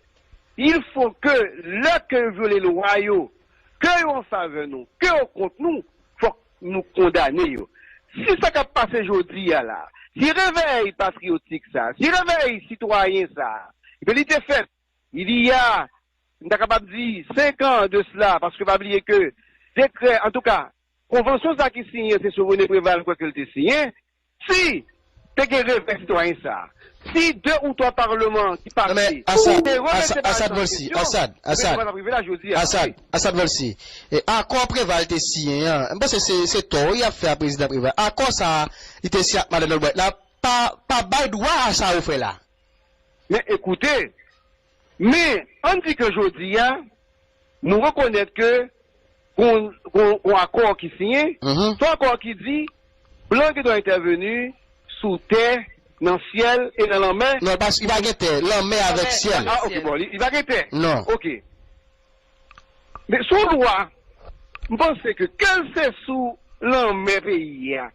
il faut que lè ke yo vyole lwa yo, ke yo an favè nou, ke yo kont nou, fòk nou kondane yo. Si sa k ap pase jodi a la, si revèy patriyotik sa, si revèy sitwayen sa, ebyen li te fèt, il y a, m ta kapab di, senk an de cela, paske pa bliye ke dekrè, antouka, konvansyon sa ki siyen, se sou René Préval kwè ke l te siyen, si te gen revèy sitwayen sa, si de ou twa palman ki pase te remete bagay sa an kesyon, ebyen, sa pa t ap rive la jodi a. Asad Volcy, e, akò Préval te siyen an, m panse se, se tò y ap fè a prezidan Préval. Akò sa a, li te siyen ak madanm Albright la, pa, pa bay dwa a sa yo fè la. Men ekoute, men ann di ke jodi a, nou rekonèt ke gon, gon, gon akò ki siyen, se yon akò ki di blan gen dwa entèveni sou tè, nan syèl e nan lanmè. Non, li pa, li pa gen tè, lanmè avèk syèl. Ah, ok, bon, li, li pa gen tè. Non. Ok. Men sou lwa, m panse ke, ke l se sou lanmè peyi a,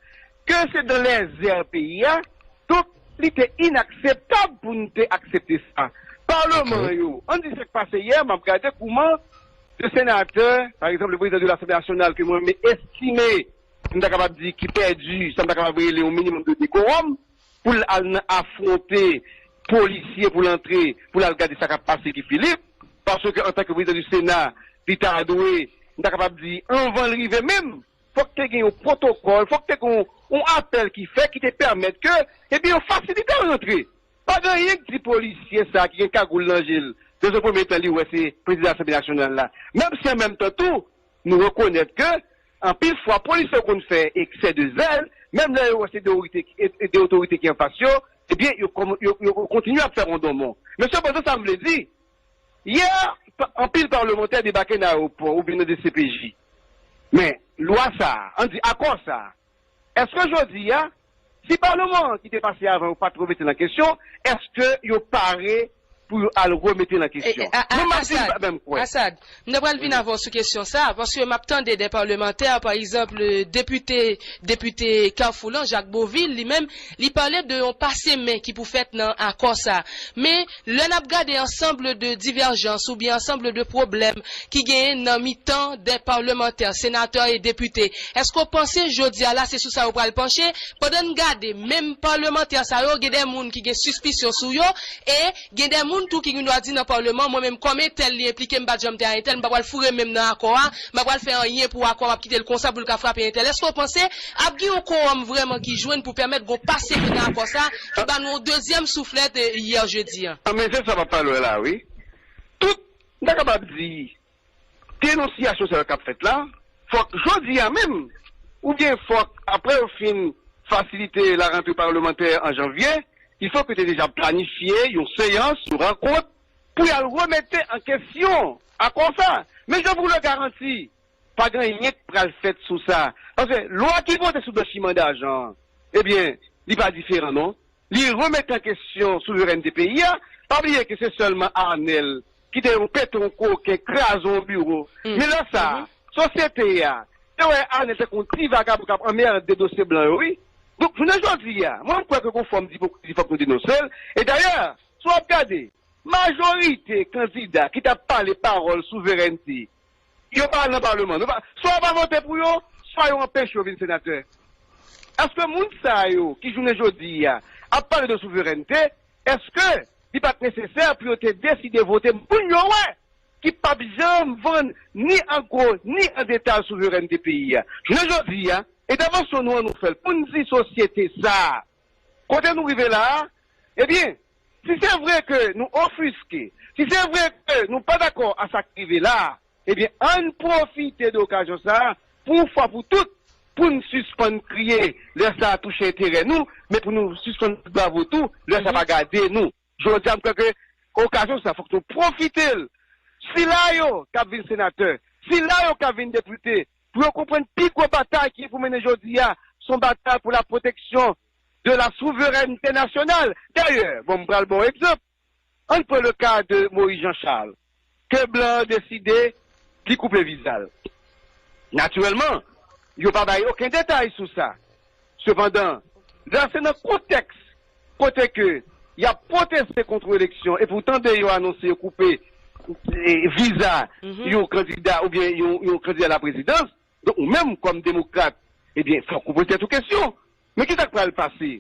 ke se dans les airs peyi a, donk, li te inakseptab pou n te aksepte sa. Palman yo, ann di sa k pase yè, m ap gade kouman de senatè, pa egzanp, le prezidan de Lasanble Nasyonal, ke mwen menm estime, m ta kapab di ki pèdi, sa m ta kapab rele yon minimòm de dekorum, pou l al nan afwonte polisye, pou l antre, pou l al gade sa k ap pase Guy Philippe, paske antanke prezidan du Sénat, li ta dwe, m ta kapab di, anvan l rive menm, fòk te gen yon pwotokòl, fòk te gen yon, yon apèl ki fèt ki te pèmèt ke, ebyen, yo fasilite l rantre. Pa gen anyen k di polisye sa a ki gen kagoul nan je l, depi premye tan li wè se prezidan Asanble Nasyonal la. Menm si an menm tan tou, nou rekonèt ke anpil fwa polisye yo konn fè eksè de zèl, menm lè yo wè se de otorite, de otorite ki anfas yo, ebyen, yo, yo, yo kontinye ap fè rondonmon. Men sepandan, sa m vle di, yè, anpil palmantè debake nan ayewopò oubyen nan D C P J. Men, lwa sa a, ann di akò sa a, èske jodi a, si palman an ki te pase avan yo pa t remete l an kesyon, èske yo pare pou yo al remete l an kesyon? Mwen, m ap di, m pa menm kwè. Asad, m ta pral vin avè w sou kesyon sa a, paske m ap tande de palmantè, pa egzanp, depite, depite Kafou lan, Jacques Beauvil, li menm, li pale de yon pase men ki pou fèt nan akò sa a. Men, lè n ap gade ansanm de divèjans oubyen ansanm de pwoblèm ki genyen nan mitan de palmantè, senatè e depite, èske w panse jodi a la se sou sa yo pral panche? Pandan n gade, menm palmantè sa yo, gen de moun ki gen sispisyon sou yo, e gen de moun tou ki gen dwa di nan palman, mwen menm kòm entèl li enplike, m pa t janm te a entèl, m pa pral foure men m nan akò a, m pa pral fè anyen pou akò a, m ap kite l konsa pou l ka frape entèl. Èske w panse ap gen yon kowòm vrèman ki jwenn pou pèmèt gon pase men nan akò sa a, ki ba nou yon dezyèm souflèt, e, yè jedi a? A, men se sa m ap pale w la, wi. Tout, m ta kapab di, denonsiyasyon sa yo k ap fèt la, fòk jodi a menm, oubyen fòk apre yo fin fasilite larantre palmantè an janvye, il faut que te deja planifye yon seyans, yon rankont, pou y al remete an kesyon akò sa. Men je vous le garantis, pa gen anyen k pral fèt sou sa. Paske lwa ki vote sou blanchiman dajan an, ebyen, li pa diferan non. Li remete an kesyon souverènte peyi a. Pa bliye ke se sèlman Arnel ki te yon pete yon koken, kraze yon biwo. Men lè sa a, sosyete a te wè Arnel tankou yon ti vagabon k ap anmède dosye blan yo, wi. Donk, jounen jodi a, mwen, m kwè ke gon fòm dipokrizi, fòk nou denonse l. E dayè, si w ap gade, majorite kandida ki t ap pale pawòl souverènte, yo pa al nan palman. Yo pa, swa yo pa vote pou yo, swa yo anpeche yo vin senatè. Èske moun sa yo ki jounen jodi a ap pale de souverènte, èske li pa t nesesè pou yo te deside vote moun yo wè ki p ap janm vann ni an gwo ni an detay souverènte peyi a? Jounen jodi a, entèvansyon nou an nou fè l pou n di sosyete sa a, kote nou rive la a, ebyen, si se vre ke nou ofiske, si se vre ke nou pa dakò a sa k rive la a, ebyen, ann pwofite de okazyon sa a pou yon fwa pou tout, pou n sispann kriye lè sa a touche enterè nou, men pou nou sispann bat bravo tou lè sa pa gade nou. Jodi a, m kwè ke okazyon sa a, fòk nou pwofite l. Sila yo k ap vin senatè, sila yo k ap vin depite, pou yo konprann pi gwo batay ki pou mennen jodi a, se yon batay pou la pwoteksyon de la souverènte nasyonal. Dayè, bon, m pral ba w egzanp. Ann pran le ka de Moïse Jean Charles, ke blan an deside li koupe viza l. Natirèlman, yo pa bay okenn detay sou sa. Sepandan, lè se nan kontèks kote ke y ap pwoteste kont yon eleksyon epi w tande yo anonse yo koupe, e, viza yon kandida oubyen yon, yon kandida laprezidans, donk, ou menm, kòm demokrat, ebyen, fòk ou poze tèt ou kesyon. Men kisa k pral pase?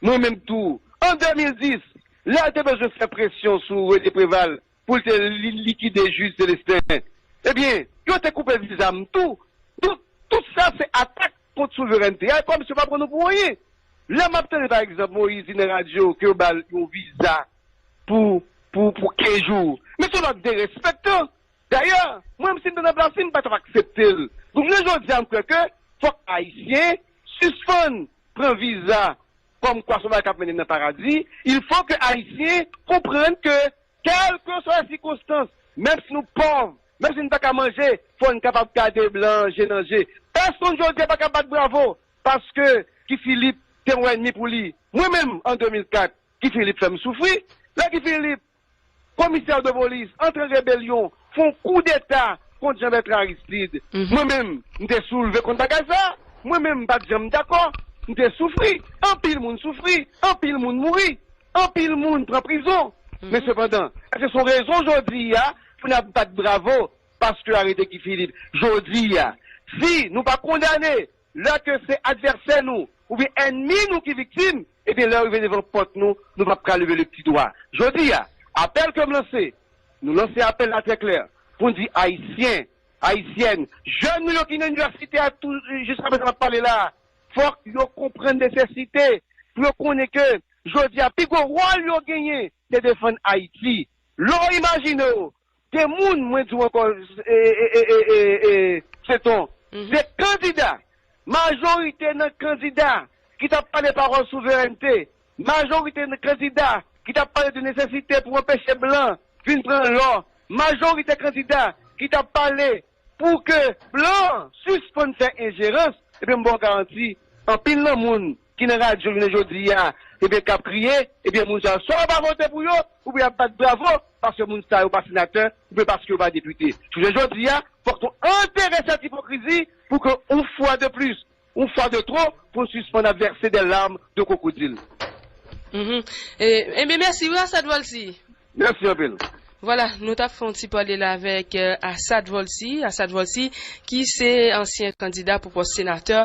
Mwen menm tou, an de mil dis, lè yo te bezwen fè presyon sou René Préval pou l te li-, likide jij Célestin, ebyen, yo te koupe viza m tou. Tout, tout sa se atak kont souverènte a, e kòmsi yo pa pran nou pou anyen. Lè m ap tande, pa egzanp, Moïse di nan radyo ke yo ba l yon viza pou, pou, pou kenz jou. Men se yon lòt derespektan. Dayè, mwen menm si m te nan plas li, m pa t ap aksepte l. Donk, jounen jodi a, m kwè ke fòk Ayisyen sispann pran viza kòmkwa se yon bagay k ap mennen nan paradi. Il faut que Ayisyen konprann ke, kèlkeswa sikonstans, menm si nou pòv, menm si nou pa ka manje, fò n kapab gade blan an je nan je. Pèsonn jodi a pa ka bat bravo paske Guy Philippe te yon ènmi pou li. Mwen menm, an de mil kat, Guy Philippe fè m soufri. Lè Guy Philippe, komisè de polis, antre an rebelyon, fè yon koudeta kont Jean Bertrand Aristide. Mwen menm, m te soulve kont bagay sa. Mwen menm, m pa t janm dakò. M te soufri. Anpil moun soufri. Anpil moun mouri. Anpil moun pran prizon. Men sepandan, èske se yon rezon jodi a pou n ap bat bravo paske yo arete Guy Philippe? Jodi a, si nou pa kondane lè ke se advèsè nou oubyen ènmi nou ki viktim, ebyen, lè yo rive devan pòt nou, nou p ap ka leve le pti dwa. Jodi a, apèl ke m lanse, nou lanse apèl la trè klè pou n di Ayisyen, Ayisyèn, jèn nou yo ki nan inivèsite a, tou, jiskaprezan n ap pale la a, fòk yo konprann nesesite pou yo konnen ke jodi a pi gwo wòl yo genyen se defann Ayiti. Lè w imajine w, de moun, mwen di w ankò, e, e, e, e, e, e, Seton, de kandida, majorite nan kandida ki t ap pale pawòl souverènte, majorite nan kandida ki t ap pale de nesesite pou anpeche blan vin pran lò, majorite kandida ki t ap pale pou ke blan sispann fè enjerans, ebyen, m ba w garanti, anpil nan moun ki nan radyo jounen jodi a, ebyen, k ap kriye, ebyen, moun sa yo, swa yo pa vote pou yo, oubyen y ap bat bravo, paske moun sa yo pa senatè, oubyen paske yo pa depite. Jounen jodi a, fòk nou antere sèt ipokrizi pou ke, yon fwa de plis, yon fwa de twò, pou n sispann ap vèse de larmes de crocodile. Mhm. E, ebyen, mèsi, wi, Asad Volcy. Mèsi anpil. Vwala, nou t ap fè yon ti pale la avèk, eh, Asad Volcy. Asad Volcy, ki se ansyen kandida pou pòs senatè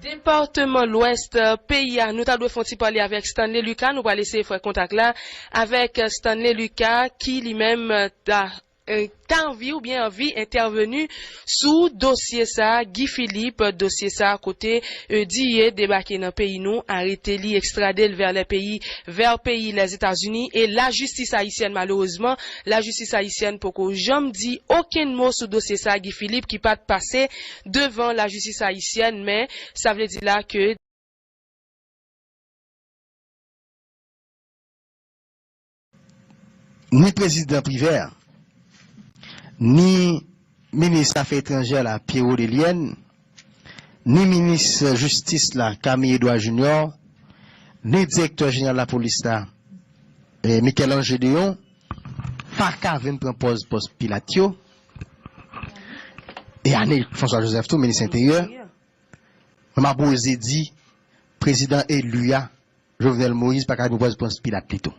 depatman Lwès, eh, peyi a. Nou ta dwe fè yon ti pale avèk Stanley Lucas. Nou pral eseye fè kontak la avèk, eh, Stanley Lucas, ki li menm, eh, ta, eh, ta anvi oubyen anvi entèveni sou dosye sa, Guy Philippe, dosye sa kote, eh, Diye debake nan peyi nou, arete li, ekstrade l vè lè peyi, vè peyi Lèzetazini, e lajistis ayisyèn, malerezman, lajistis ayisyèn poko janm di okenn mo sou dosye sa, Guy Philippe, ki pa t pase devan lajistis ayisyèn, men sa vle di la ke ni prezidan Privert, ni minis afè etranjè la, Pierrot Delienne, ni minis jistis la, Camille Edouard Junior, ni direktè jeneral lapolis la, eh, Michel Angé Déon, pa ka vin pran pòz pòs pilat yo, e ni François Joseph tou, minis enteryè. Men m ap oze di, prezidan eli a, Jovenel Moïse, pa ka vin pran pòz pilat li tou.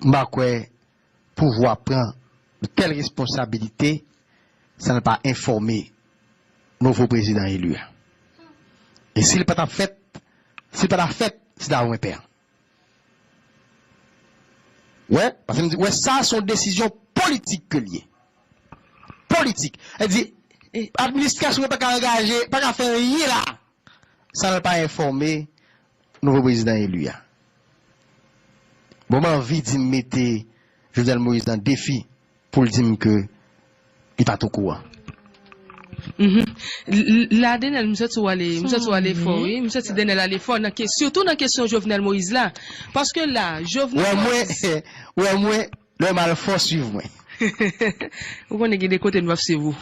M pa kwè pouvwa pran de tèl responsabilite san l pa enfòme nouvo prezidan eli a. E si l pa t ap fèt, si l pa t ap fèt, se ta yon enpè. Wè, paske m di, wè, sa se yon desizyon politik ke l ye. Politik. Sa di, administrasyon an pa ka angaje, pa ka fè anyen la san l pa enfòme nouvo prezidan eli a. Bon, m anvi di m mete Jovenel Moïse nan defi pou l di m ke li pa t okouran. Mhm. L-, l-, la, Denel, m santi w ale, m santi w ale fò, wi. M santi Denel ale fò nan ke-, sitou nan kesyon Jovenel Moïse la. Paske la, Jovenel Moïse. Wè mwen, wè mwen, lè m al fò, swiv mwen. Ou konnen gen de kote nou p ap swiv ou.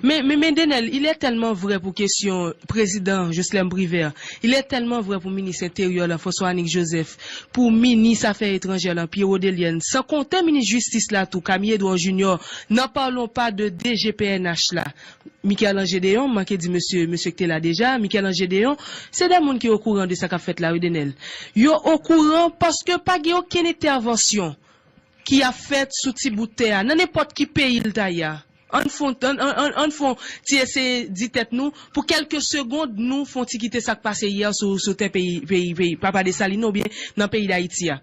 Men, men, men Denel, il est tellement vrai pou kesyon prezidan Jocelerme Privert. Il est tellement vrai pou minis enteryè la, François Anick Joseph, pou minis afè etranjè la, Pierrot Delienne, san konte minis jistis la tou, Camille Edouard Junior, n'en parlons pas de D G P N H la, Michel Angé Déon, m manke di mesye, mesye ki te la deja, Michel Angé Déon, se de moun ki okouran de sa k ap fèt la, wi, Denel. Yo okouran paske pa gen okenn entèvansyon ki ap fèt sou ti bout tè a, nan nenpòt ki peyi l ta ye a. Ann fon, ann, ann, ann, ann fon ti eseye di tèt nou, pou kèlke segond, nou fon ti kite sa k pase yè sou, sou tè peyi, peyi, peyi, Papa Desalin oubyen nan peyi Dayiti a.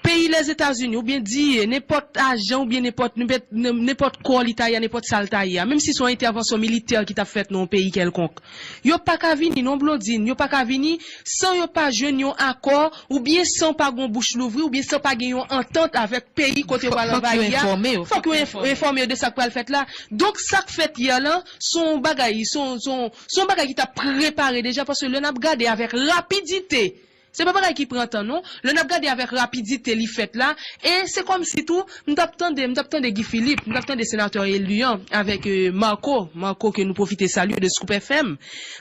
Peyi Lèzetazini, oubyen di, nenpòt ajan, oubyen nenpòt, nenpòt, nenpòt kò li ta ye a, nenpòt sa l ta ye a, menm si se yon entèvansyon militè ki t ap fèt nan yon peyi kèlkonk, yo pa ka vini, non, Blondine, yo pa ka vini san yo pa jwenn yon akò, oubyen san pa gon bouch louvri, oubyen san pa gen yon antant avèk peyi kote yo pral anvayi a. Fòk yo enfòme yo. Fòk yo enfòme yo de sa k pral fèt la. Donk, sa k fèt yè lan, se yon bagay, se yon, se yon, se yon bagay ki t ap prepare deja, paske lè n ap gade avèk rapidite, se pa bagay ki pran tan, non. Lè n ap gade avèk rapidite li fèt la, e se kòmsi tou, m t ap tande, m t ap tande Guy Philippe, m t ap tande senatè eli an avèk, eh, Marco, Marco ke nou pwofite salye de Scoop F M.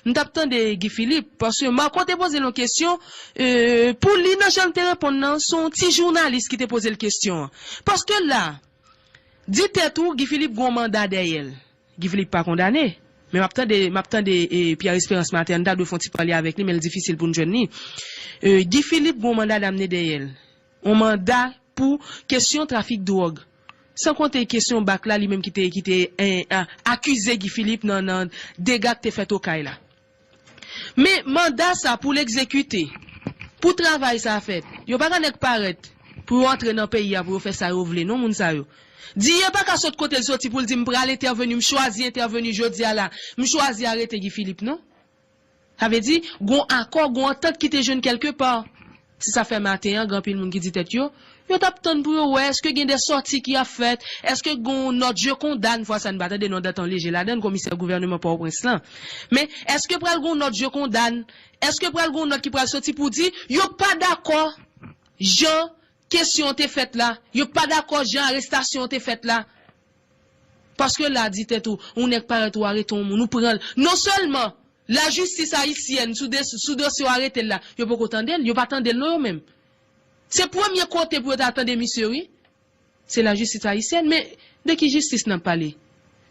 M t ap tande Guy Philippe, paske Marco te poze l yon kesyon, eh, pou li, nan jan l te reponn nan, se yon ti jounalis ki te poze l kesyon an. Paske la, di tèt ou, Guy Philippe gon manda dèyè l. Guy Philippe pa kondane. Men m ap tande, m ap tande, eh, Pierre Espérance Martin, n ta dwe fè yon ti pale avèk li, men l difisil pou n jwenn li. Eh, Guy Philippe gon manda damne dèyè l. Yon manda pou kesyon trafik dwòg. San konte kesyon bak la, li menm ki te, ki te, eh, a-, akize Guy Philippe nan, nan dega k te fèt Okay la. Men manda sa pou l egzekite, pou travay sa fèt, yo pa ka nèk parèt pou yo antre nan peyi a, pou yo fè sa yo vle, non, moun sa yo. Dieu pa ka sot kote l soti pou l di, "M pral entèveni, m chwazi entèveni jodi a la, m chwazi arete Guy Philippe," non. Sa vle di, gon akò, gon antant ki te jwenn kèlke pa. Se sa fè maten an, gen anpil moun ki di tèt yo, yo t ap tann pou yo wè, èske gen de sòti ki ap fèt, èske gon nòt je kondane, fwa sa n pa tande non Danton Léger ladan l, komisè gouvènman Pòtoprens lan. Men, èske pral gon nòt je kondane, èske pral gon nòt ki pral soti pou di, yo pa dakò, jan kesyon an te fèt la, yo pa dakò, jan arestasyon an te fèt la. Paske la, di tèt ou, yon nèg parèt ou arete yon moun, ou pran l. Non sèlman, lajistis ayisyèn, sou de, sou dosye w arete l la, yo poko tande l, yo pa tande l non yo menm. Se premye kote pou yo ta tande misye, wi. Se lajistis ayisyèn, men de ki jistis n ap pale?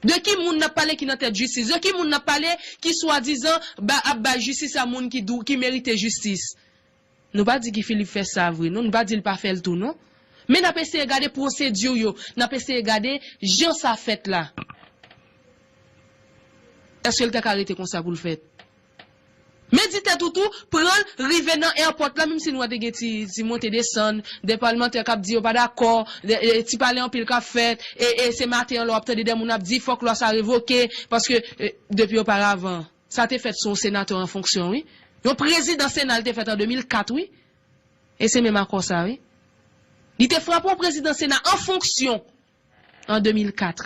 De ki moun n ap pale ki nan tèt jistis? De ki moun n ap pale ki swadizan ba, ap bay jistis a moun ki dou, ki merite jistis? Nou pa di Guy Philippe fè sa vre, non, nou pa di l pa fè l tou, non. Men n ap eseye gade pwosedi yo, n ap eseye gade jan sa fèt la. Èske l ta ka rete konsa pou l fèt? Men di tèt ou tou, pran l, rive nan èpòt la, menm si nou wè te gen ti, ti monte desann, de palmantè k ap di yo pa dakò, de, de, ti pale anpil k ap fèt, e, e se maten an lè w ap tande de moun ap di fòk lwa sa revoke, paske, e, depi oparavan, sa te fèt sou yon senatè an fonksyon, wi. Yon prezidan Sena l te fèt an de mil kat, wi. E se menm akò sa, wi. Li te frape yon prezidan Sena an fonksyon an de mil kat.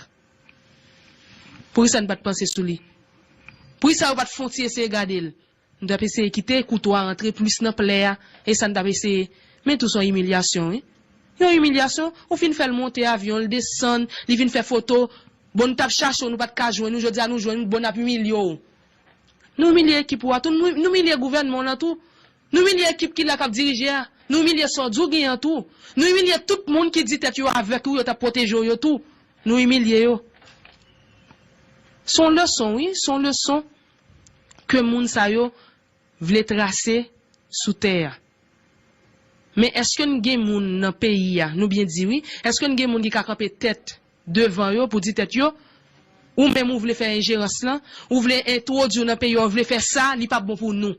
Poukisa n pa t panse sou li? Poukisa yo pa t fon ti eseye gade l? Nou t ap eseye kite kouto a rantre plis nan plè a, e sa n t ap eseye. Men tou se yon imilyasyon, wi. Yon imilyasyon, ou fin fè l monte avyon, l desann, li vin fè foto. Bon, n t ap chache w, nou pa t ka jwenn ou, jodi a nou jwenn ou, bon, n ap imilye w. Nou imilye ekip ou a tou, nou, nou imilye gouvènman w lan tou. Nou imilye ekip ki la k ap dirije a. Nou imilye sa w di w gen an tou. Nou imilye tout moun ki di tèt yo avèk ou, yo t ap pwoteje w yo tou. Nou imilye yo. Se yon leson, wi, se yon leson ke moun sa yo vle trase sou tè a. Men èske n gen moun nan peyi a, nou byen di wi, èske n gen moun ki ka kanpe tèt devan yo pou di tèt yo, ou menm ou vle fè enjerans lan, ou vle entwodui w nan peyi a, ou vle fè sa, li p ap bon pou nou.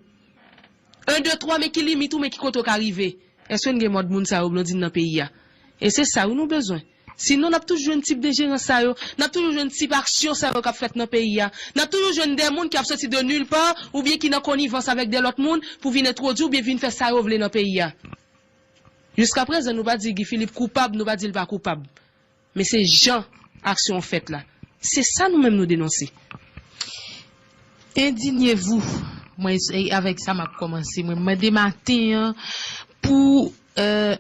En, de, twa, men ki limit ou, men ki kote w ka rive. Èske n gen mòd moun sa yo Blondine nan peyi a? E se sa wi nou bezwen. Sinon, n ap toujou jwenn tip de jerans sa yo, n ap toujou jwenn tip aksyon sa yo k ap fèt nan peyi a. N ap toujou jwenn de moun ki ap soti de nil pa oubyen ki nan konivans avèk de lòt moun pou vin entwodui oubyen vin fè sa yo vle nan peyi a. Jiskaprezan, nou pa di Guy Philippe koupab, nou pa di l pa koupab. Men se jan aksyon an fèt la. Se sa nou menm nou denonse. Indignez-vous. Mwen, e avèk sa m ap kòmanse. Mwen mande maten an pou, euh,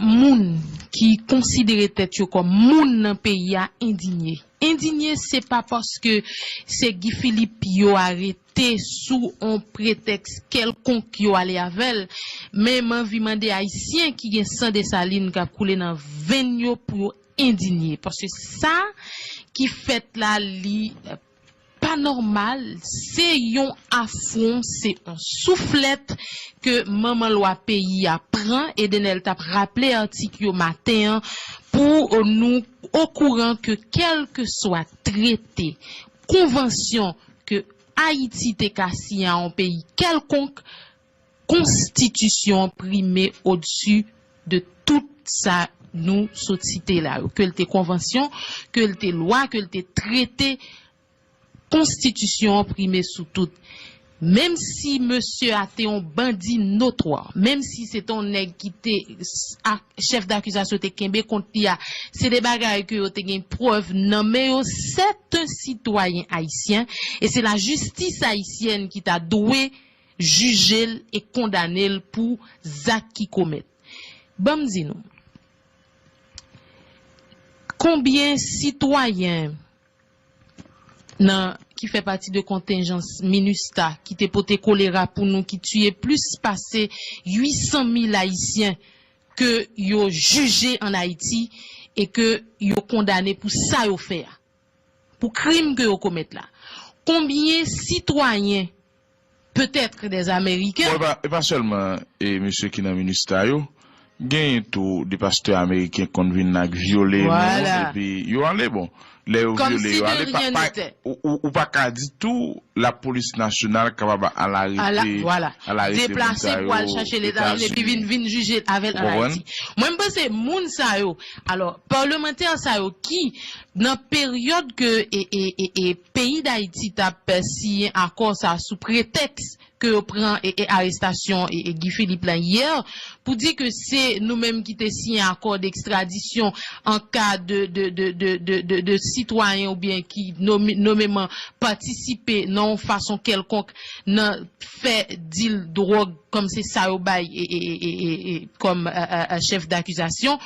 moun ki konsidere tèt yo kòm moun nan peyi a endinye. Endinye, se pa paske se Guy Philippe yo arete sou on pretèks kèlkonk yo ale avè l, men m anvi mande Ayisyen ki gen san Desalin k ap koule nan venn yo pou yo endinye. Paske sa ki fèt la, li pa nòmal, se yon afwon, se yon souflèt ke manman lwa peyi a pran. Edenel t ap raple atik yo maten an pou nou okouran ke kèlkeswa trete, konvansyon ke Ayiti te ka siyen a yon peyi kèlkonk, konstitisyon an prime odsi de tout sa nou sot site la yo. Ke l te konvansyon, ke l te lwa, ke l te trete, konstitisyon an prime sou tout. Menm si mesye a te yon bandi notwa, menm si se te yon nèg ki te s-, a-, chèf dakizasyon te kenbe kont li a, se de bagay ke yo te gen prèv nan men yo, c'est un citoyen haïtien, e se lajistis ayisyèn ki ta dwe jije l e kondane l pou zak ki komèt. Ban m di nou, konbyen sitwayen nan, ki fè pati de kontenjans MINUSTAH, ki te pote kolera pou nou, ki tiye plis pase uit san mil Ayisyen, ke yo jije ann Ayiti e ke yo kondane pou sa yo fè a, pou krim ke yo komèt la. Konbyen sitwayen, petèt des Américains, bon, e pa, e pa sèlman, e, mesye ki nan MINUSTAH yo, Genyen tou de pastè ameriken konn vin ak vyole moun, epi yo ale, bon, lè yo vyole yo ale, pa, pa, ou, ou, ou pa ka di tou lapolis nasyonal kapab al arete, al arete moun sa yo Etazini. Deplase pou al chache Leta epi vin, vin jije avè l an Ayiti. Mwen, m panse moun sa yo, alò, palmantè sa yo ki, nan peryòd ke, e, e, e, e, peyi Dayiti t ap, e, siyen akò sa sou pretèks ke yo pran, e, e, arestasyon, e, e, Guy Philippe lan yè, pou di ke se nou menm ki te siyen akò dekstradisyon an ka de, de, de sitwayen oubyen ki nome-, nomeman patisipe nan yon fason kèlkonk nan fè dil dwòg kòm se sa yo bay, e, e, e, e, e, e, kòm, e, e, e, chèf dakizasyon.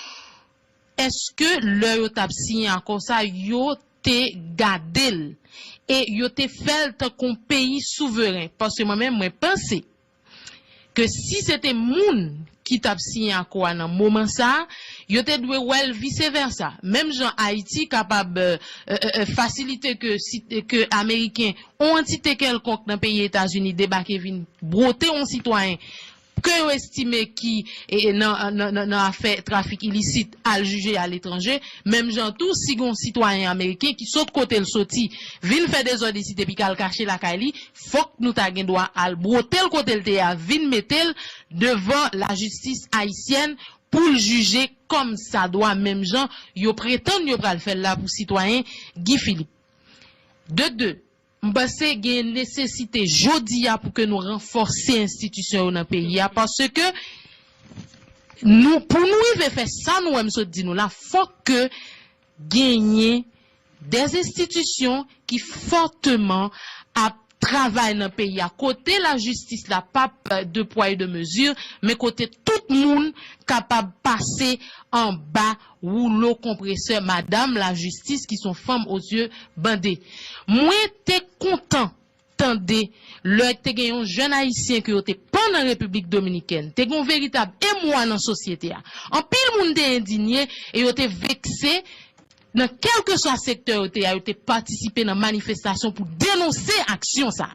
Èske lè yo t ap siyen akò sa, yo te gade l e yo te fè l tankou yon peyi souveren? Paske mwen menm, mwen panse ke si se te moun ki t ap siyen akò a nan moman sa a, yo te dwe wè l vise vèsa. Menm jan Ayiti kapab, e, e, e, e, fasilite ke, si, ke Ameriken, yon antite kèlkonk nan peyi Etazini debake vin bwote yon sitwayen ke yo estime ki, e, e, nan, nan, nan, nan afè trafik ilisit al jije aletranje, menm jan tou, si gen yon sitwayen ameriken ki sot kote l soti, vin fè dezòd isit epi k al kache lakay li, fòk nou ta gen dwa al bwote l kote l te ye a, vin mete l devan lajistis ayisyèn pou l jije kòmsadwa, menm jan yo pretann yo pral fè l la pou sitwayen Guy Philippe. De de, m panse gen nesesite jodi a pou ke nou ranfòse enstitisyon yo nan peyi a, paske nou, pou nou rive fè sa nou wè m sot di nou la, fòk ke genyen de enstitisyon ki fòteman ap travay nan peyi a, kote lajistis la p ap, e, de pwa e de mezi, men kote tout moun kapab pase anba woulo konpresè madanm lajistis ki se yon fanm o zye bande. Mwen te kontan tande lè te gen yon jèn ayisyen ke yo te pann an Repiblik Dominikèn. Te gen yon veritab emwa nan sosyete a. Anpil moun te endinye e yo te vekse nan kèlkeswa sektè yo te ye a, yo te patisipe nan manifestasyon pou denonse aksyon sa.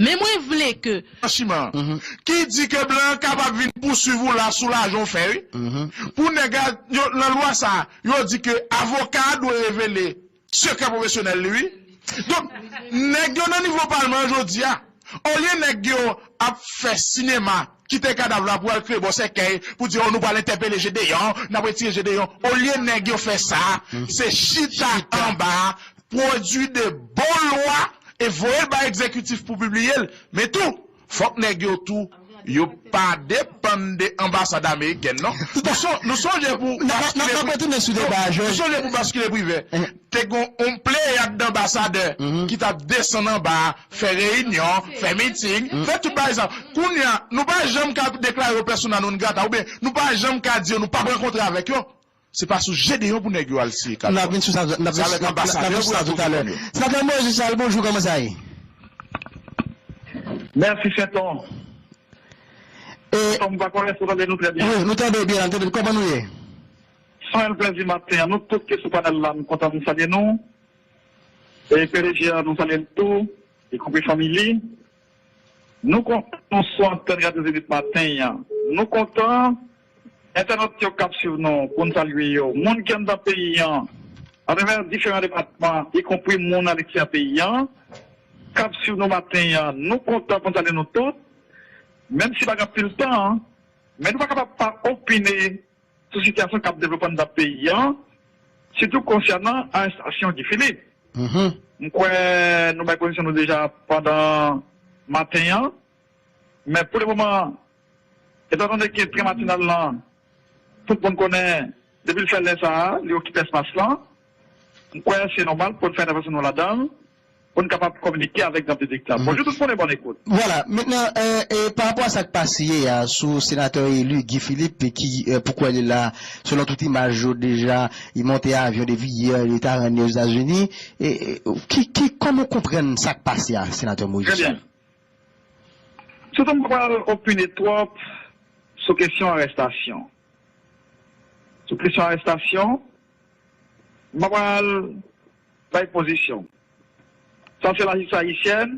Men mwen vle ke Franchiman, ki di ke blan an kapab vin pouswiv ou la sou lajan w fè, wi. Pou nèg la, yo, nan lwa sa, yo di ke avoka a dwe revele sekrè pwofesyonèl li, wi. Donk, nèg yo nan nivo palman an jodi a, olye nèg yo ap fè sinema, kite kadav la pou al kreye bò sèkèy, pou di, o, nou pral entèpele Jedeon, n ap retire Jedeon. Olye nèg yo fè sa, se chita anba, pwodui de bon lwa e voye l bay egzekitif pou pibliye l. Men tou, fòk nèg yo tou, yo pa depann de anbasad amerikèn, non. Nou son-, nou sonje pou baskile pri-, nou sonje pou baskile privè. Te gon yon pleyad d anbasadè ki t ap desann anba a, fè reyinyon, fè miting, fè tout bagay sa. Kounye a, nou pa janm ka deklare yo persona non grata, oubyen nou pa janm ka di yo nou p ap rankontre avèk yo. Se pa sou Jedeon pou nèg yo al siye kat. N ap vin sou sa, n ap vin sou sa talè. Senatè Moïse Charles, bonjou, kòman sa ye? Mèsi, Senton. E, Senton, m pa konnen si w tande nou trè byen. Wi, nou tande w byen, nou tande w. Kòman nou ye? San èl plèzi maten an, nou tout ki sou panèl la, m kontan m salye nou. E P D G an, nou salye l tou, y konpri fanmi li. Nou kontan nou sou antèn Radyo Zenith maten an. Nou kontan entènot yo k ap swiv nou, pou n salye yo. Moun ki anndan peyi an, atravè diferan depatman, y konpri moun alekstèryè peyi an, k ap swiv nou maten an, nou kontan pou n salye nou tout. Menm si pa gen anpil tan, men nou pa kapab pa opine sou sitiyasyon k ap devlope anndan peyi an, sitou konsènan arestasyon Guy Philippe. M kwè nou bay pozisyon nou deja pandan maten an, men pou le moman, etandone ke trè matinal lan, tout moun konnen, depi l fè lè sa a, li okipe espas lan, m kwè se nòmal pou n fè entèvansyon nou ladan l, pou n kapab kominike avèk gran piblik la. Bonjou tout moun e bòn ekout. Vwala, mentnan, e, e, pa rapò a sa k pase yè a sou senatè eli Guy Philippe ki, e, pou kwè li la, selon tout imaj yo deja, li monte avyon depi yè, li ta rann li Ozetazini, e, e, ki, ki, kòman w konprann sa k pase a, senatè Moïse Jean? Trè byen. Sitou m pa pral opine twòp sou kesyon arèstasyon. Sou kesyon arèstasyon, m pa pral bay pozisyon. Sa se lajistis ayisyèn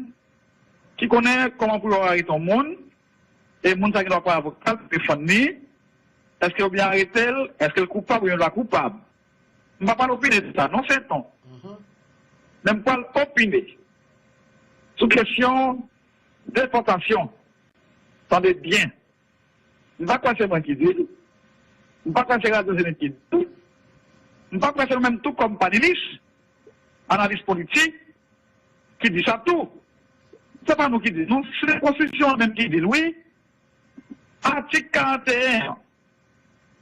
ki konnen kòman pou yo arete yon moun, e moun sa gen dwa pran avoka l pou defann li, Èske yo byen arete l? Èske l koupab oubyen l pa koupab? M pa pral opine sou sa, non, Senton. Men m pral opine sou kesyon depòtasyon. Tande byen. M pa kwè se mwen ki di l. M pa kwè se Radyo Zenith ki di l. M pa kwè se nou menm tou kòm panelis, analis politik, ki di sa tou. Se pa nou ki di l, non, se konstitisyon an menm ki di l, wi. Atik karanteyen an,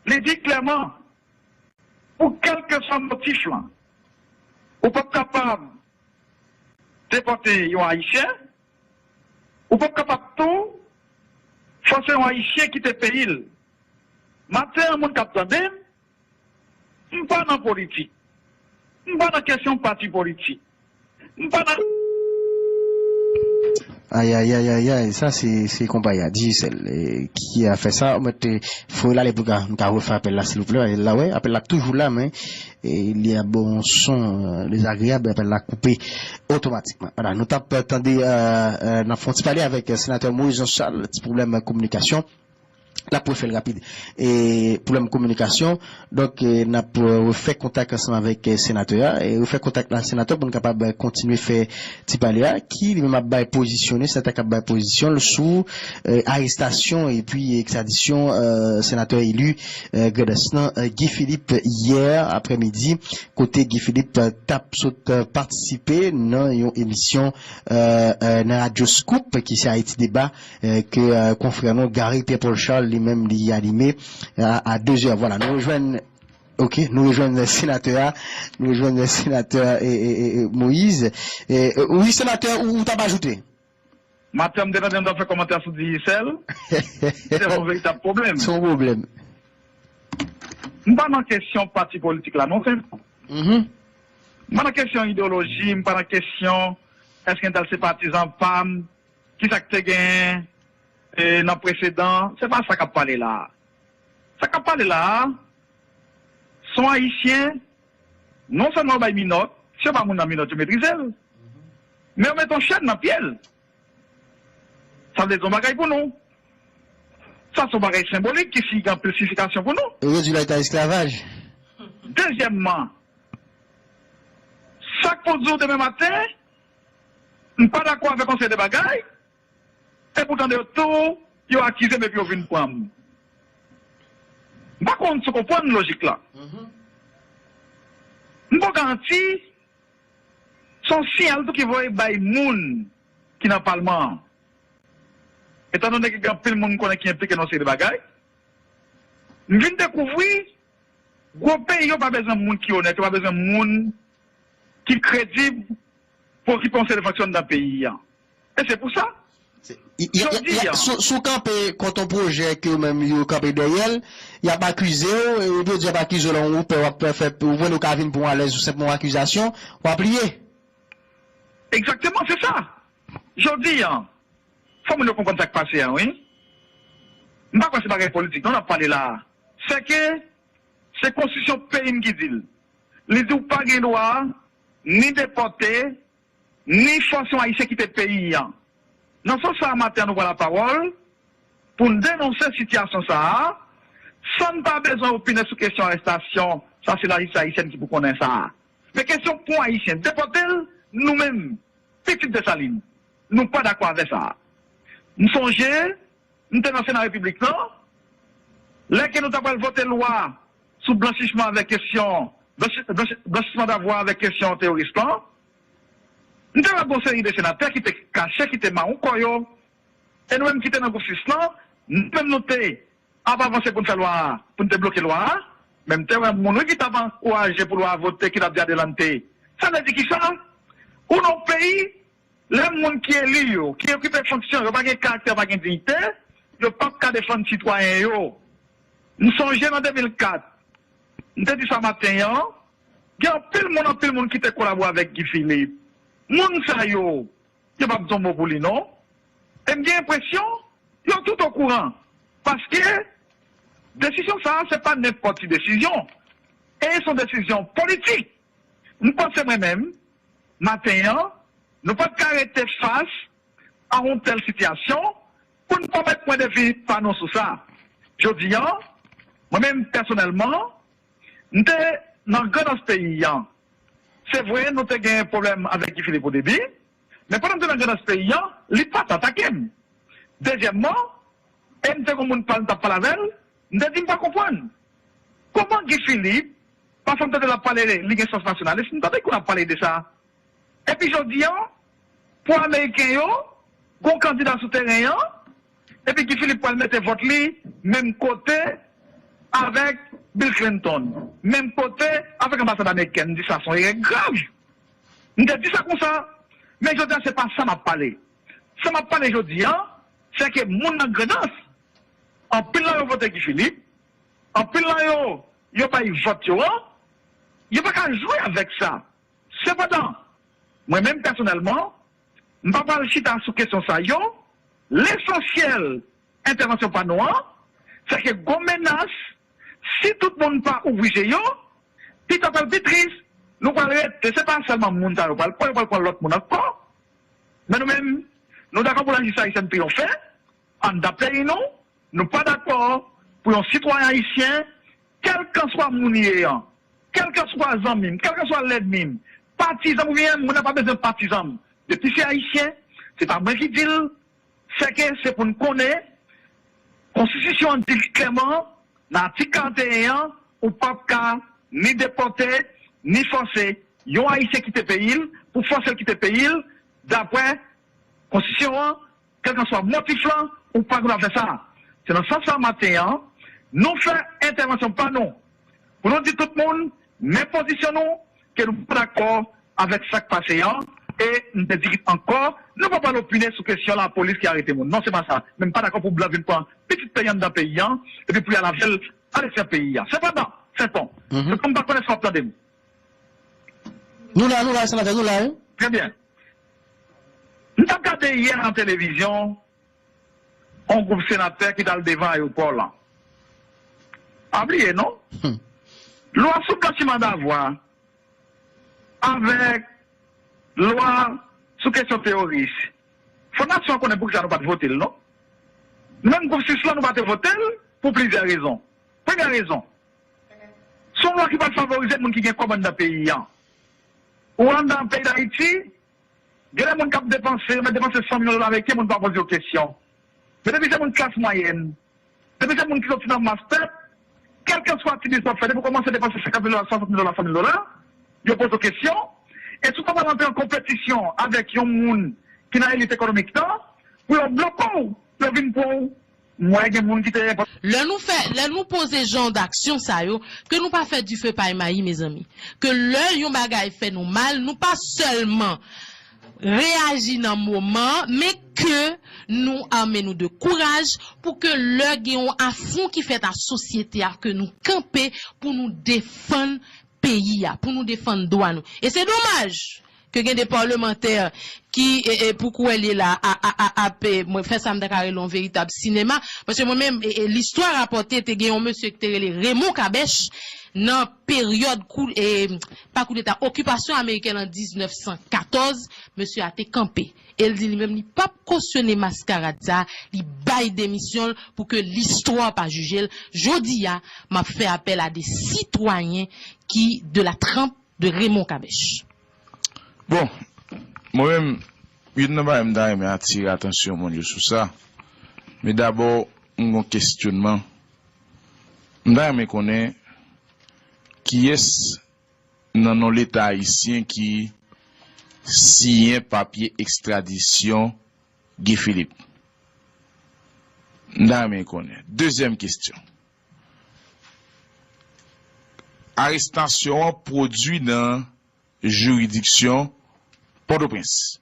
li di klèman, pou kèlkeswa motif lan, ou p ap kapab depòte yon Ayisyen, ou p ap kapab tou fòse yon Ayisyen kite peyi l. Maten an, moun k ap tande m, m pa nan politik. M pa nan kesyon pati politik. M pa nan Ayayayayay, sa se se konpay a, Digicel, e, ki a fè sa. Ou mèt, e, foure l ale pou ka, m ka refè apèl la, silvouplè. Apèl la, wè, apèl la toujou la, men, e, li ap ba w yon son, e, dezagreyab, apèl la koupe otomatikman. Vwala, nou t ap tande, e, e, n ap fè yon ti pale avèk, e, senatè Moïse Jean Charles, ti pwoblèm kominikasyon. N ap refè l rapid. E, pwoblèm kominikasyon. Donk, e, n ap, e, refè kontak ansanm avèk, e, senatè a. E, refè kontak la, senatè, pou n kapab, e, kontinye fè ti pale a, ki li menm ap bay pozisyon li, senatè k ap bay pozisyon l sou, e, arestasyon epi ekstradisyon, e, senatè eli, e, Grandans lan, e, Guy Philippe, yè aprèmidi, kote Guy Philippe, e, t ap sot, e, patisipe nan yon emisyon, e, e, nan Radyo Scoop, ki se Ayiti Deba, e, ke, e, konfrè nou, Gary Pierre Paul Charles, li menm, li anime, e, a, a de zè. Vwala, nou rejwenn, oke, nou rejwenn senatè a, nou rejwenn senatè, e, e, e, e, Moïse. E, e, wi, senatè, ou, ou t ap ajoute? Maten an, m te tande m t ap fè kòmantè sou Digicel. Se yon veritab pwoblèm. Se yon pwoblèm. M pa nan kesyon pati politik la, non, Senton. M pa nan kesyon ideyoloji, m pa nan kesyon èske entèl se patizan pa m, kisa k te genyen, e, nan presedan. Se pa sa k ap pale la a. Sa k ap pale la a, se yon Ayisyen, non sèlman yo bay minòt, si yo ba moun nan minòt, yo metrize l. Men yo mete yon chèn nan pye l. Sa vle di yon bagay pou nou. Sa se yon bagay senbolik ki si gen anpil siyifikasyon pou nou. Yo redui l a eta esklavaj. Dezyèmman, sa k pou di w demen maten, m pa dakò avèk yon seri de bagay, e poutan de yo tou, yo akize m epi yo vin pran m. M pa konn si w konprann lojik la. M bon garanti, se yon siyal tou ki voye bay moun ki nan palman an. Etandone ke gen anpil moun m konnen ki enplike nan yon seri de bagay, m vin dekouvri gwo peyi yo pa bezwen moun ki onèt, yo pa bezwen moun ki kredib pou okipe yon seri de fonksyon anndan peyi a. E se pou sa, jodi a. Si w kanpe kont yon pwojè ke yo menm yo kanpe dèyè l, y ap akize w, e yo di y ap akize w lè yon woupè w ap fè, ou konprann, ou ka vin pran w alèz sou senpman yon akizasyon, w ap pliye. Egzakteman, se sa. Jodi a, fò moun yo konprann sa k pase a, wi. M pa kwè se bagay politik, non, n ap pale la a. Se ke se konstitisyon peyi m ki di l. Li di w pa gen dwa ni depòte, ni fòse yon Ayisyen kite peyi a. Nan sans sa a, maten an, nou pran lapawòl pou n denonse sitiyasyon sa a, san n pa bezwen opine sou kesyon arèstasyon, sa se lajistis ayisyèn ki pou konnen sa a. Men kesyon pou yon Ayisyen depòte l, nou menm, pitit Desalin, nou pa dakò avè sa a. M sonje, m te nan Sena Repiblik lan, lè ke nou ta pral vote lwa sou blanchisman avèk kesyon, blanchi-, blanchi-, blanchisman davwa avèk kesyon teworis lan, m te wè gon seri de senatè ki te kache, ki te mawon kò yo, e nou menm ki te nan gwoup sis lan, nou menm nou te ap avanse pou n fè lwa a, pou n te bloke lwa a, men m te wè moun wi ki t ap ankouraje pou lwa a vote, ki t ap di adelante. Sa vle di kisa? Ou nan yon peyi, lè moun ki eli yo, ki okipe fonksyon yo, pa gen karaktè, pa gen diyite, yo p ap ka defann sitwayen yo. M sonje nan de mil kat, m te di sa maten an, gen anpil moun, anpil moun ki te kolabore avèk Guy Philippe. Moun sa yo, yo p ap di yon mo pou li non. E m gen enpresyon, yo tout okouran. Paske desizyon sa a, se pa nenpòt ki desizyon. E se yon desizyon politik. M panse mwen menm, maten an, nou pa t ka rete fas a yon tèl sitiyasyon pou n pa mèt pwen de vi pa nou sou sa. Jodi a, Mwen menm pèsonèlman, m te nan Grandans peyi a. Se vre, nou te gen pwoblèm avèk Guy Philippe o debi, men pandan m te nan Grandans peyi a, li pa t atake m. Dezyèmman, e m te gen yon moun pa m t ap pale avè l, m te di m pa konprann. Kòman Guy Philippe, pafwa m tande l ap pale, li gen sans nasyonalis, m tande kou l ap pale de sa. Epi jodi a, pou Ameriken yo, gon kandida sou teren an, epi Guy Philippe pral mete vòt li menm kote avèk Bill Clinton, menm kote avèk anbasad amerikèn. M di sa se yon erè grav. M te di sa konsa, men jodi a se pa sa m ap pale. Sa m ap pale jodi a, se ke moun nan Grandans, anpil nan yo vote Guy Philippe, anpil nan yo, yo bay vòt yo an, yo pa ka jwe avèk sa. Sepandan, mwen menm pèsonèlman, m pa pral chita sou kesyon sa yo. Lesansyèl entèvansyon pa nou an, se ke gon menas, si tout moun pa ouvri je yo, pita pral pi tris, nou pral rete, se pa sèlman moun sa yo pral pran, yo pral pran lòt moun ankò. Men nou menm, nou dakò pou lajistis ayisyèn triyonfe anndan peyi nou, nou pa dakò pou yon sitwayen ayisyen, kèlkanswa moun li ye an, kèlkanswa zanmi m, kèlkanswa lènmi m, patizan m oubyen moun nan pa bezwen patizan m. Depi se ayisyen, se pa mwen ki di l, se ke se pou n konnen, konstitisyon an di l klèman, nan atik karannteyen an, ou p ap ka ni depòte, ni fòse yon ayisyen kite peyi l, pou fòse l kite peyi l, daprè konstitisyon an, kèlkanswa motif lan, ou pa gen dwa fè sa. Se nan sans sa maten an, nou fè entèvansyon pa nou, pou nou di tout moun, men pozisyon nou, ke nou pa dakò avèk sa k pase an, e m te di ankò, nou pa pral opine sou kesyon lapolis ki arete moun. Non, se pa sa. Men m pa dakò pou blan vin pran pitit peyi anndan peyi an, epi pou y al avè l alekstrè peyi a. Sepandan, Senton, mhm, se kòm m pa konnen si w ap tande m. Nou la, nou la, senatè, nou la, wi. Trè byen. M t ap gade yè nan televizyon, yon gwoup senatè ki t al devan ayewopò lan. Pa bliye, non? Hmm. Lwa sou blanchiman davwa avèk lwa sou kesyon teworis. Fò nasyon an konnen poukisa nou pa t vote l, non? Menm gwoup sis lan, nou pa te vote l pou plizyè rezon. Premyè rezon, se yon lwa ki pral favorize moun ki gen kòb anndan peyi a. Ou anndan peyi Dayiti, gen de moun k ap depanse, yo mèt depanse san mil dola ameriken, moun pa poze yo kesyon. Men depi se moun klas mwayèn, depi se moun ki soti nan mas pèp, kèlkanswa ti biznis w ap fè, depi w kòmanse depanse senkant mil dola, swasant mil dola, san mil dola, yo poze w kesyon. E si w ta pral antre an konpetisyon avèk yon moun ki nan elit ekonomik lan, pou yo bloke w, pou yo vin pran w, m wè gen moun ki te. Lè nou fè, lè nou poze jan d'aksyon sa yo, ke nou pa fè dife pay mayi, mezanmi. Ke lè yon bagay fè nou mal, nou pa sèlman reyaji nan moman, men ke nou ame nou de kouraj pou ke lè gen yon afwon ki fèt a sosyete a, ke nou kanpe pou nou defann peyi a, pou nou defann dwa nou. E se domaj ke gen de palmantè ki, e, e, pou kouwè l ye la, a, a, a, ap, e, mwen fè sa m ta ka rele yon veritab sinema, paske mwen menm, e, e, listwa rapòte te gen yon mesye ki te rele Raymond Kabèch nan peryòd kou, e, pa koudeta, okipasyon ameriken an diznèf san katòz, mesye a te kanpe. E l di li menm li p ap kosyone maskarad sa, li bay demisyon l pou ke listwa pa jije l. Jodi a, m ap fè apèl a de sitwayen ki de la tranp de Raymond Kabèch. Bon, mwen menm, youn nan bagay m ta renmen atire atansyon moun yo sou sa, men dabò, m gon kesyonman. M ta renmen konnen kiyès nan non Leta ayisyen ki siyen papye ekstradisyon Guy Philippe? M ta renmen konnen. Dezyèm kesyon. Arestasyon an pwodui nan jiridiksyon Pòtoprens.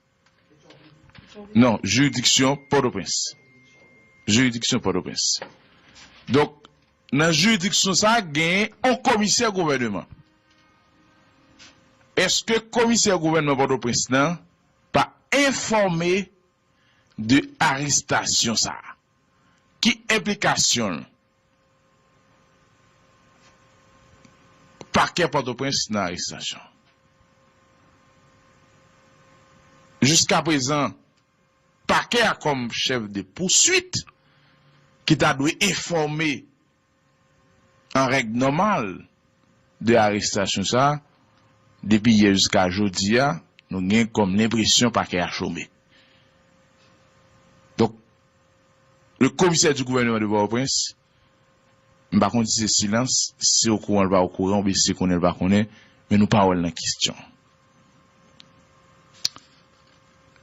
Non, jiridiksyon Pòtoprens. Jiridiksyon Pòtoprens. Donk, nan jiridiksyon sa a, genyen yon komisè gouvèneman. Èske komisè gouvènman Pòtoprens lan pa enfòme de arestasyon sa a? Ki enplikasyon l? Pakè Pòtoprens nan arestasyon. Jiskaprezan, pakè a kòm chèf de pouswit ki ta dwe enfòme an règ nòmal de arestasyon sa a, depi yè jiska jodi a, nou gen kòm lenpresyon pakè a chome. Donk, le commissaire du gouvernement de Port-au-Prince, m pa konn si se silans, si se okouran l pa okouran, oubyen si se konnen l pa konnen, men nou pa wè l nan kesyon.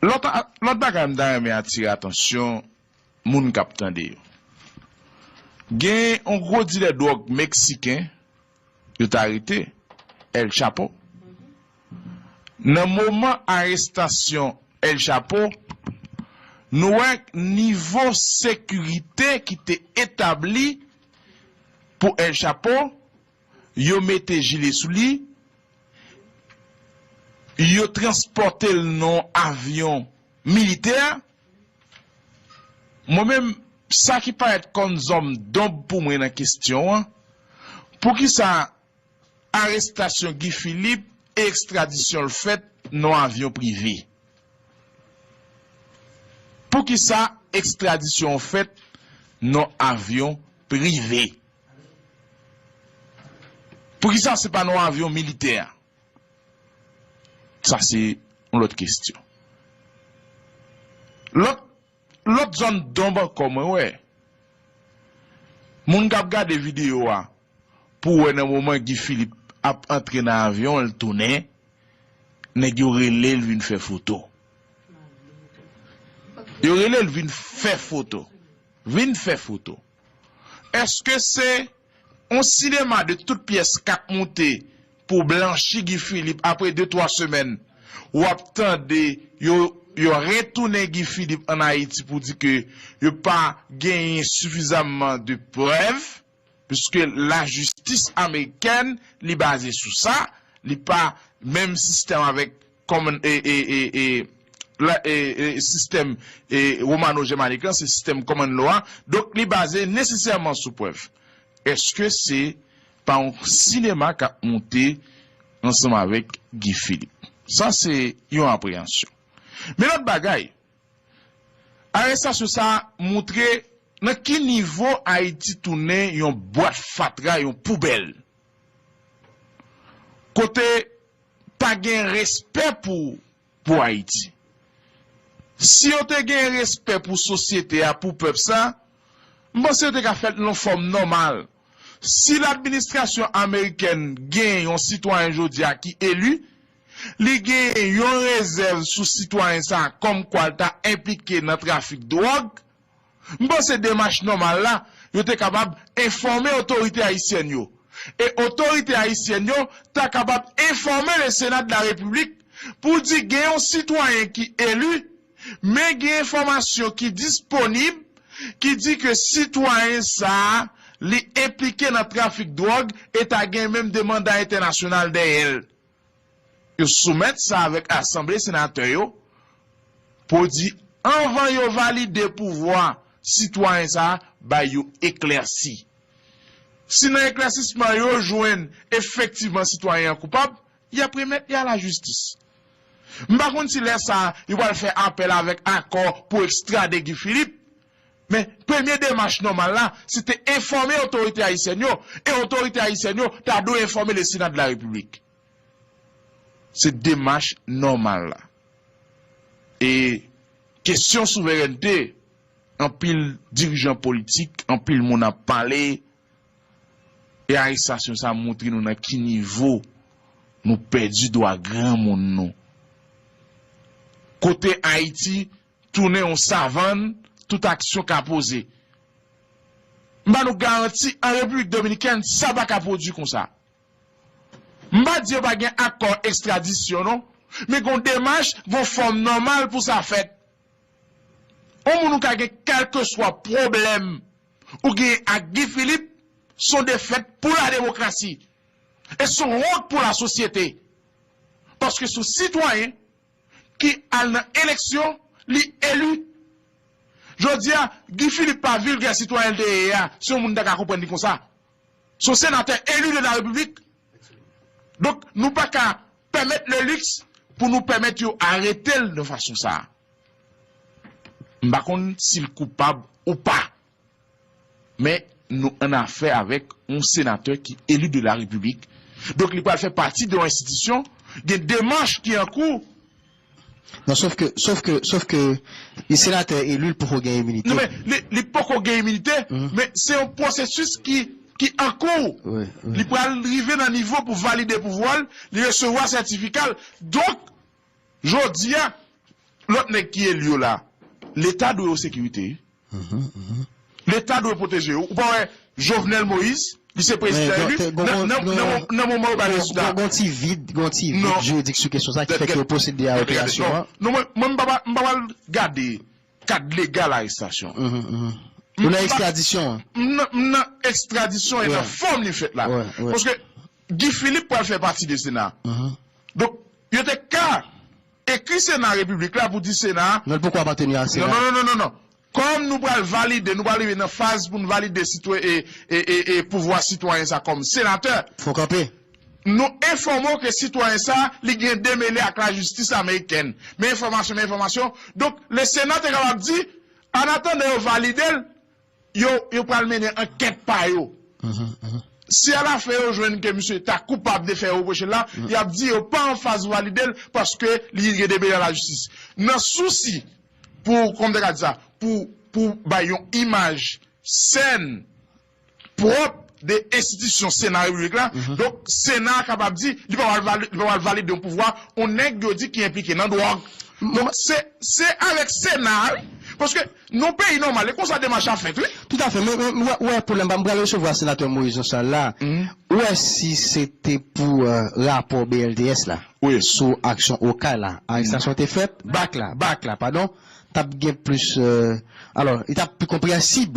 Lòt, lòt bagay m ta renmen atire atansyon moun k ap tande yo. Gen yon gwo dilè dwòg meksiken, yo t arete El Chapo. Nan moman arestasyon El Chapo, nou wè nivo sekirite ki te etabli pou El Chapo, yo mete jile sou li, yo transpòte l nan yon avyon militè. Mwen menm, sa ki parèt kòm zòn donb pou mwen nan kesyon an, poukisa arestasyon Guy Philippe e ekstradisyon l fèt nan yon avyon prive? Poukisa ekstradisyon an fèt nan yon avyon prive? Poukisa se pa nan yon avyon militè? Sa se yon lòt kesyon. Lòt, lòt zòn donb ankò mwen wè. Moun k ap gade videyo a, pou wè nan moman Guy Philippe ap antre nan avyon, l tounen, nèg yo rele l vin fè foto. Yo rele l vin fè foto. Vin fè foto. Èske se yon sinema de tout pyès k ap moute pou blanchi Guy Philippe apre de, twa semèn, w ap tande yo, yo retounen Guy Philippe ann Ayiti pou di ke yo pa genyen sifizamman de prèv, piske lajistis amerikèn, li baze sou sa, li pa menm sistèm avèk kòman, e, e, e, e, la, e, e, sistèm, e, romano-jamanik lan, se sistèm common law a. Donk, li baze nesesèman sou prèv. Èske se pa yon sinema k ap moute ansanm avèk Guy Philippe? Sa se yon apreyansyon. Men lòt bagay, arestasyon sa a moutre nan ki nivo Ayiti tounen yon bwat fatra, yon poubèl. Kote pa gen respè pou, pou Ayiti. Si yo te gen respè pou sosyete a, pou pèp sa, m panse yo te ka fè l nan fòm nòmal. Si ladministrasyon amerikèn gen yon sitwayen jodi a ki eli, li gen yon rezèv sou sitwayen sa a kòmkwa l ta enplike nan trafik dwòg, m panse demach nòmal la, yo te kapab enfòme otorite ayisyèn yo. E otorite ayisyèn yo ta kapab enfòme le Sénat de la République pou di gen yon sitwayen ki eli, men gen enfòmasyon ki disponib ki di ke sitwayen sa a, li enplike nan trafik dwòg e ta gen menm de manda entènasyonal dèyè l. Yo soumèt sa avèk Asanble Senatè yo pou di, anvan yo valide pouvwa sitwayen sa a, bay yo eklèsi. Si nan eklèsisman yo jwenn efektivman sitwayen an koupab, y ap remèt li a lajistis. M pa konn si lè sa a, yo pral fè apèl avèk akò pou ekstrade Guy Philippe, men premye demach nòmal la, se te enfòme otorite ayisyèn yo, e otorite ayisyèn yo ta dwe enfòme le Sénat de la République. Se demach nòmal la. E kesyon souverènte, anpil dirijan politik, anpil moun ap pale, e arestasyon sa a montre nou nan ki nivo nou pèdi dwa granmoun nou. Kote Ayiti tounen yon savann, tout aksyon ka poze. M ba nou garanti, an Repiblik Dominikèn, sa pa ka pwodui konsa. M pa di yo pa gen akò ekstradisyon, non, men gon demach, gon fòm nòmal pou sa fèt. Yon moun ou ka gen kèlkeswa pwoblèm ou gen ak Guy Philippe, se yon defèt pou la demokrasi. E se yon wont pou lasosyete. Paske se yon sitwayen ki al nan eleksyon, li eli. Jodi a, Guy Philippe pa vilgè sitwayen l te ye a, si yon moun ta ka konprann li konsa. Se yon senatè eli de la Repiblik. Donk, nou pa ka pèmèt le luxe pou nou pèmèt yo arete l de fason sa a. M pa konn si l koupab ou pa. Men, nou an afè avèk yon senatè ki eli de la Repiblik. Donk, li pral fè pati de yon enstitisyon, gen demach ki an kou. Non, sof ke, sof ke, sof ke li senatè eli, li poko gen iminite. Non, men li, li poko gen iminite, men se yon pwosesis ki, ki an kou. Li pral rive nan nivo pou valide pouvwa l, li resevwa sètifika l. Donk, jodi a, lòt nèg ki eli yo la, Leta dwe yo sekirite, wi. Leta dwe pwoteje yo. Ou pa wè Jovenel Moïse, li se prezidan eli, nan moman yo ba rezilta. Gon ti vid, gon ti vid jiridik sou kesyon sa ki fè ke yo pwosede a operasyon an. Non, mwen, mwen, m pa pral gade kad legal arestasyon an. Ou nan ekstradisyon an? M nan ekstradisyon e nan fòm li fèt la. Paske Guy Philippe pral fè pati de Sena. Donk, yo te ka ekri Sena Repiblik la pou di Sena a. Non, l poko ap anteni a Sena. Non, non, non, non, non. Kòm nou pral valide, nou pral rive nan faz pou n valide sitwa, e, e, e, e pouvwa sitwayen sa kòm senatè. Fò kanpe. Nou enfòme w ke sitwayen sa, li gen demele ak lajistis amerikèn. Men enfòmasyon, men enfòmasyon. Donk, le Sena te kapab di, an atandan yo valide l, yo, yo pral mennen ankèt pa yo. Si alafen yo jwenn ke misye ta koupab de fè yo repwoche l la, y ap di yo pa anfaz valide l paske li gen demele ak lajistis. Nan sousi pou, kòman m te ka di sa, pou, pou bay yon imaj sèn, pwòp de enstitisyon Sena Repiblik la. Donk, Sena a kapab di, li pa pral vali-, li pa pral valide yon pouvwa, yon nèg yo di ki enplike nan dwòg. Donk, se, se avèk Sena a, wi. Paske, nan yon peyi nòmal, e konsa demach la fèt, wi. Toutafè, men, men, ou wè, ou wè pwoblèm pa, m pral resevwa senatè Moïse nan sal la. Ou wè si se te pou, euh, rapò B L T S la, sou aksyon Okay la, arestasyon te fèt, bak la, bak la, padon, t ap gen plis, euh, alò, li t ap pi konpreyansib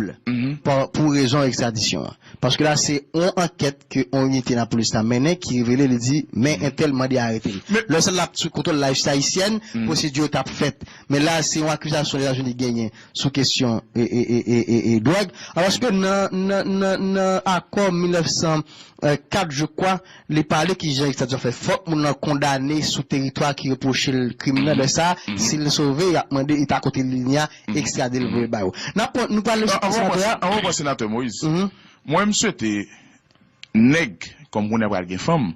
pou rezon ekstradisyon an. Paske la, se yon ankèt ke yon inite nan polis la mennen ki revele, li di, men entèl mande arete l. Lè sa l ap sou kontwòl lajistis ayisyèn, pwosedi yo t ap fèt. Men la, se yon akizasyon Lèzetazini genyen sou kesyon e, e, e, e, e, e dwòg. Alòske nan, nan, nan, nan akò mil nèf san kat, je crois, li pale kijan ekstradisyon fèt. Fòk moun nan kondane sou teritwa ki repwoche l krim nan. Lè sa, si l sove, y ap mande eta kote li ye a, ekstrade l, voye l ba yo. N ap pran, nou pral... Anvan w pran senatè Moïse, mwen, m swete nèg, kòm kounye a pral gen fanm,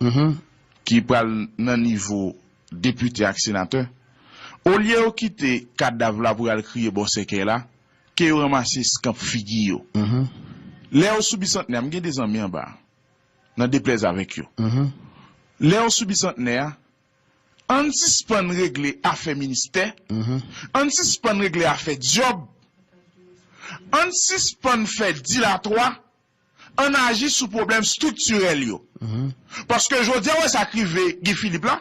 ki pral nan nivo depite ak senatè, olye yo kite kadav la pou y al kriye bò sèkèy la, ke yo ranmase eskanp figi yo. Lè yo sou bisantnè a, m gen de zanmi anba a, nan deplèz avèk yo. Lè yo sou bisantnè a, ann sispann regle afè ministè, ann sispann regle afè djòb, ann sispann fè dilatwa, ann aji sou pwoblèm estriktirèl yo. Paske jodi a, w wè sa k rive Guy Philippe la,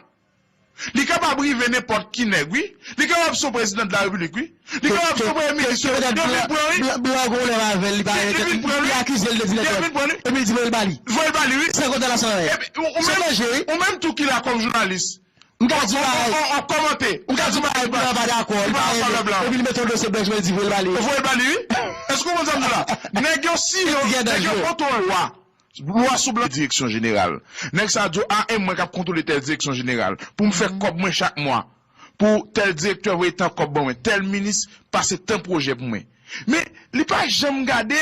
li kapab rive nenpòt ki nèg, wi. Li kapab se yon prezidan de la repiblik, wi. Li kapab se yon premye minis, yo vin pran li. Blan, blan gon lè avè l, li pa... Li vin pran li. Li akize l de dilètè. Yo vin pran li. Epi li di voye l ba li. Voye l ba li, wi. San kòdala san rèy. Epi, ou, ou menm, ou menm tou ki la kòm jounalis. M ka di bagay. On, on, on kòmante. M ka di bagay, blan pa dakò. Li pa an favè blan. Epi li mete yon dosye blan sou mwen, li di voye l ba li. Voye l ba li, wi. Èske w konprann sa m di w la? Nèg yo, si yo, nèg yo kontwòl lwa. Lwa sou blan, direksyon jeneral. Nèg sa a di w, a, e mwen k ap kontwole tèl direksyon jeneral. Pou m fè kòb mwen chak mwa. Pou tèl direktè voye tan kòb ban mwen. Tèl minis pase tan pwojè pou mwen. Men, li pa janm gade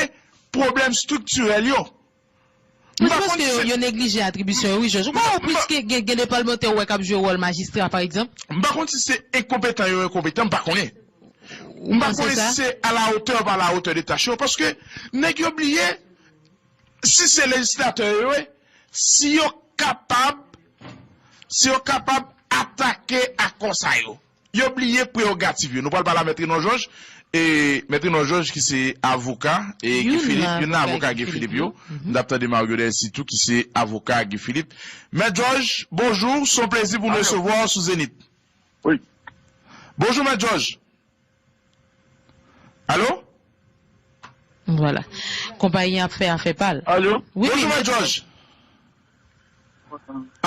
pwoblèm estriktirèl yo. M pa konn si se... Yo neglije atribisyon yo, wi, Jòj. Ou pa wè plis ke gen, gen de palmantè ou wè k ap jwe wòl majistra, pa egzanp? M pa konn si se enkonpetan yo enkonpetan, m pa konnen. M pa konnen si se alawotè ou pa alawotè de tach yo, paske nèg yo bliye, si se lejislatè yo ye, si yo kapab, si yo kapab atake akò sa yo. Yo bliye prewogativ yo. Nou pral pale a Mèt Renan Jòj, e Mèt Renan Jòj ki se avoka, e Guy Philippe, youn nan avoka Guy Philippe yo. M t ap tande Mario Delcy tou ki se avoka Guy Philippe. Mèt Jòj, bonjou, se yon plezi pou n resevwa w sou Zenith. Wi. Bonjou, Mèt Jòj. Alo? Vwala. Konpayi an ap fè afè pa l. Alo? Wi, wi. Bonjou, Mèt Jòj.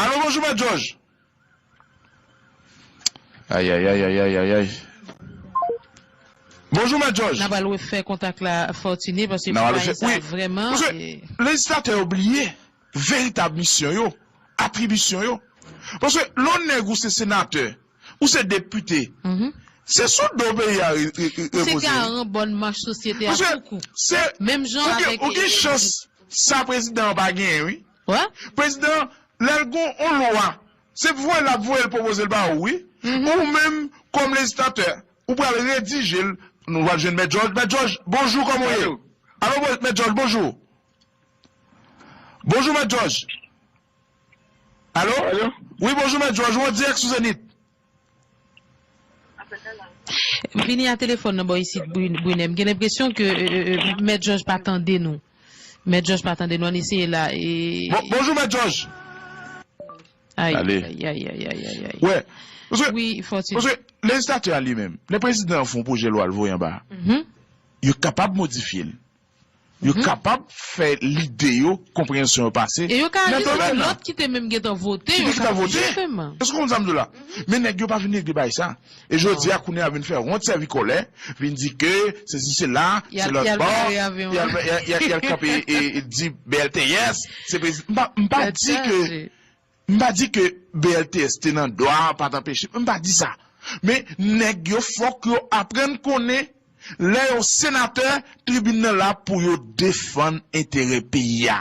Alo, bonjou, Mèt Jòj. Ayayay, ayayay, ayayay. Bonjou, Mèt Jòj. N a pral refè kontak la, Fortuné, paske bagay sa vrèman... Paske lejislatè yo bliye veritab misyon yo, atribisyon yo. Paske lè w nèg ou se senatè, ou se depite, Se sou do peyi a re- re- re- Se repoze. Wi. Garan bòn mach sosyete a Paske pou kou. Se Menm jan ou gen, avèk ou gen e- chans sa prezidan an pa genyen, wi. Wè? Prezidan, lè l gon on lwa, se voye l ap voye l pwopoze l ba ou, wi. Mhm. Ou menm, kòm lejislatè, ou pral redije l. Nou pral jwenn Mèt Jòj. Mèt Jòj, bonjou, kòman w ye? Alo. Alo, bon- Mèt Jòj, bonjou. Bonjou, Mèt Jòj. Alo? Alo? Wi, bonjou, Mèt Jòj. Ou an dirèk sou Zenith. Vini a telefòn nan bò isit, Bri- Brunè. M gen lenpresyon ke e, e, e, Mèt Jòj pa tande nou. Mèt Jòj pa tande nou. Ann eseye la. E... Bon, bonjou, Mèt Jòj. Ay, Ale. Ay, ay, ay, ay, ay, ay. Wè. Paske, wi, Fortuné. Paske lejislatè a li menm, lè prezidan an fè yon pwojè lwa l voye anba, mhm, yo kapab modifye l. Yo, mhm, kapab fè lide yo, konpreyansyon yo pase. E yo ka nan domèn nan. Lòt ki te menm gentan vote, ki te yo gentan ka vote. Jisteman. Èske w konprann sa m di w la? Mhm. Men nèg yo pa vin regle bagay sa. E jodi a, kounye a vin fè wont, sèvi kòlè, vin di ke sesi sela, se lòt bò, y al kanpe e, e di B L T S, se prezi- m pa, m pa di ke, m pa di ke B L T S te nan dwa, pa t anpeche, m pa di sa. Men nèg yo, fòk yo aprann konnen lè yo senatè, tribin nan la pou yo defann enterè peyi a.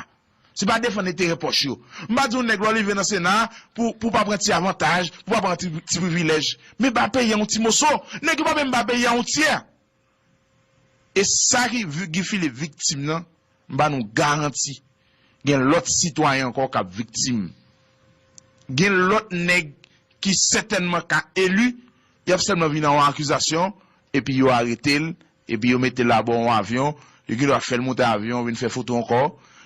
Se pa defann enterè pòch yo. M pa di yon nèg lè w rive nan Sena pou, pou pa pran ti avantaj, pou pa pran ti, ti privilèj. Men ba peyi a yon ti moso. Nèg yo pa menm ba peyi a yon tyè. E sa ki vi- Guy Philippe viktim nan, m ba nou garanti, gen lòt sitwayen ankò k ap viktim. Gen lòt nèg ki sètènman ka eli, y ap sèlman vin ak yon akizasyon, epi yo arete l, epi yo mete l abò yon avyon, yo gendwa fè l monte avyon, vin fè foto ankò,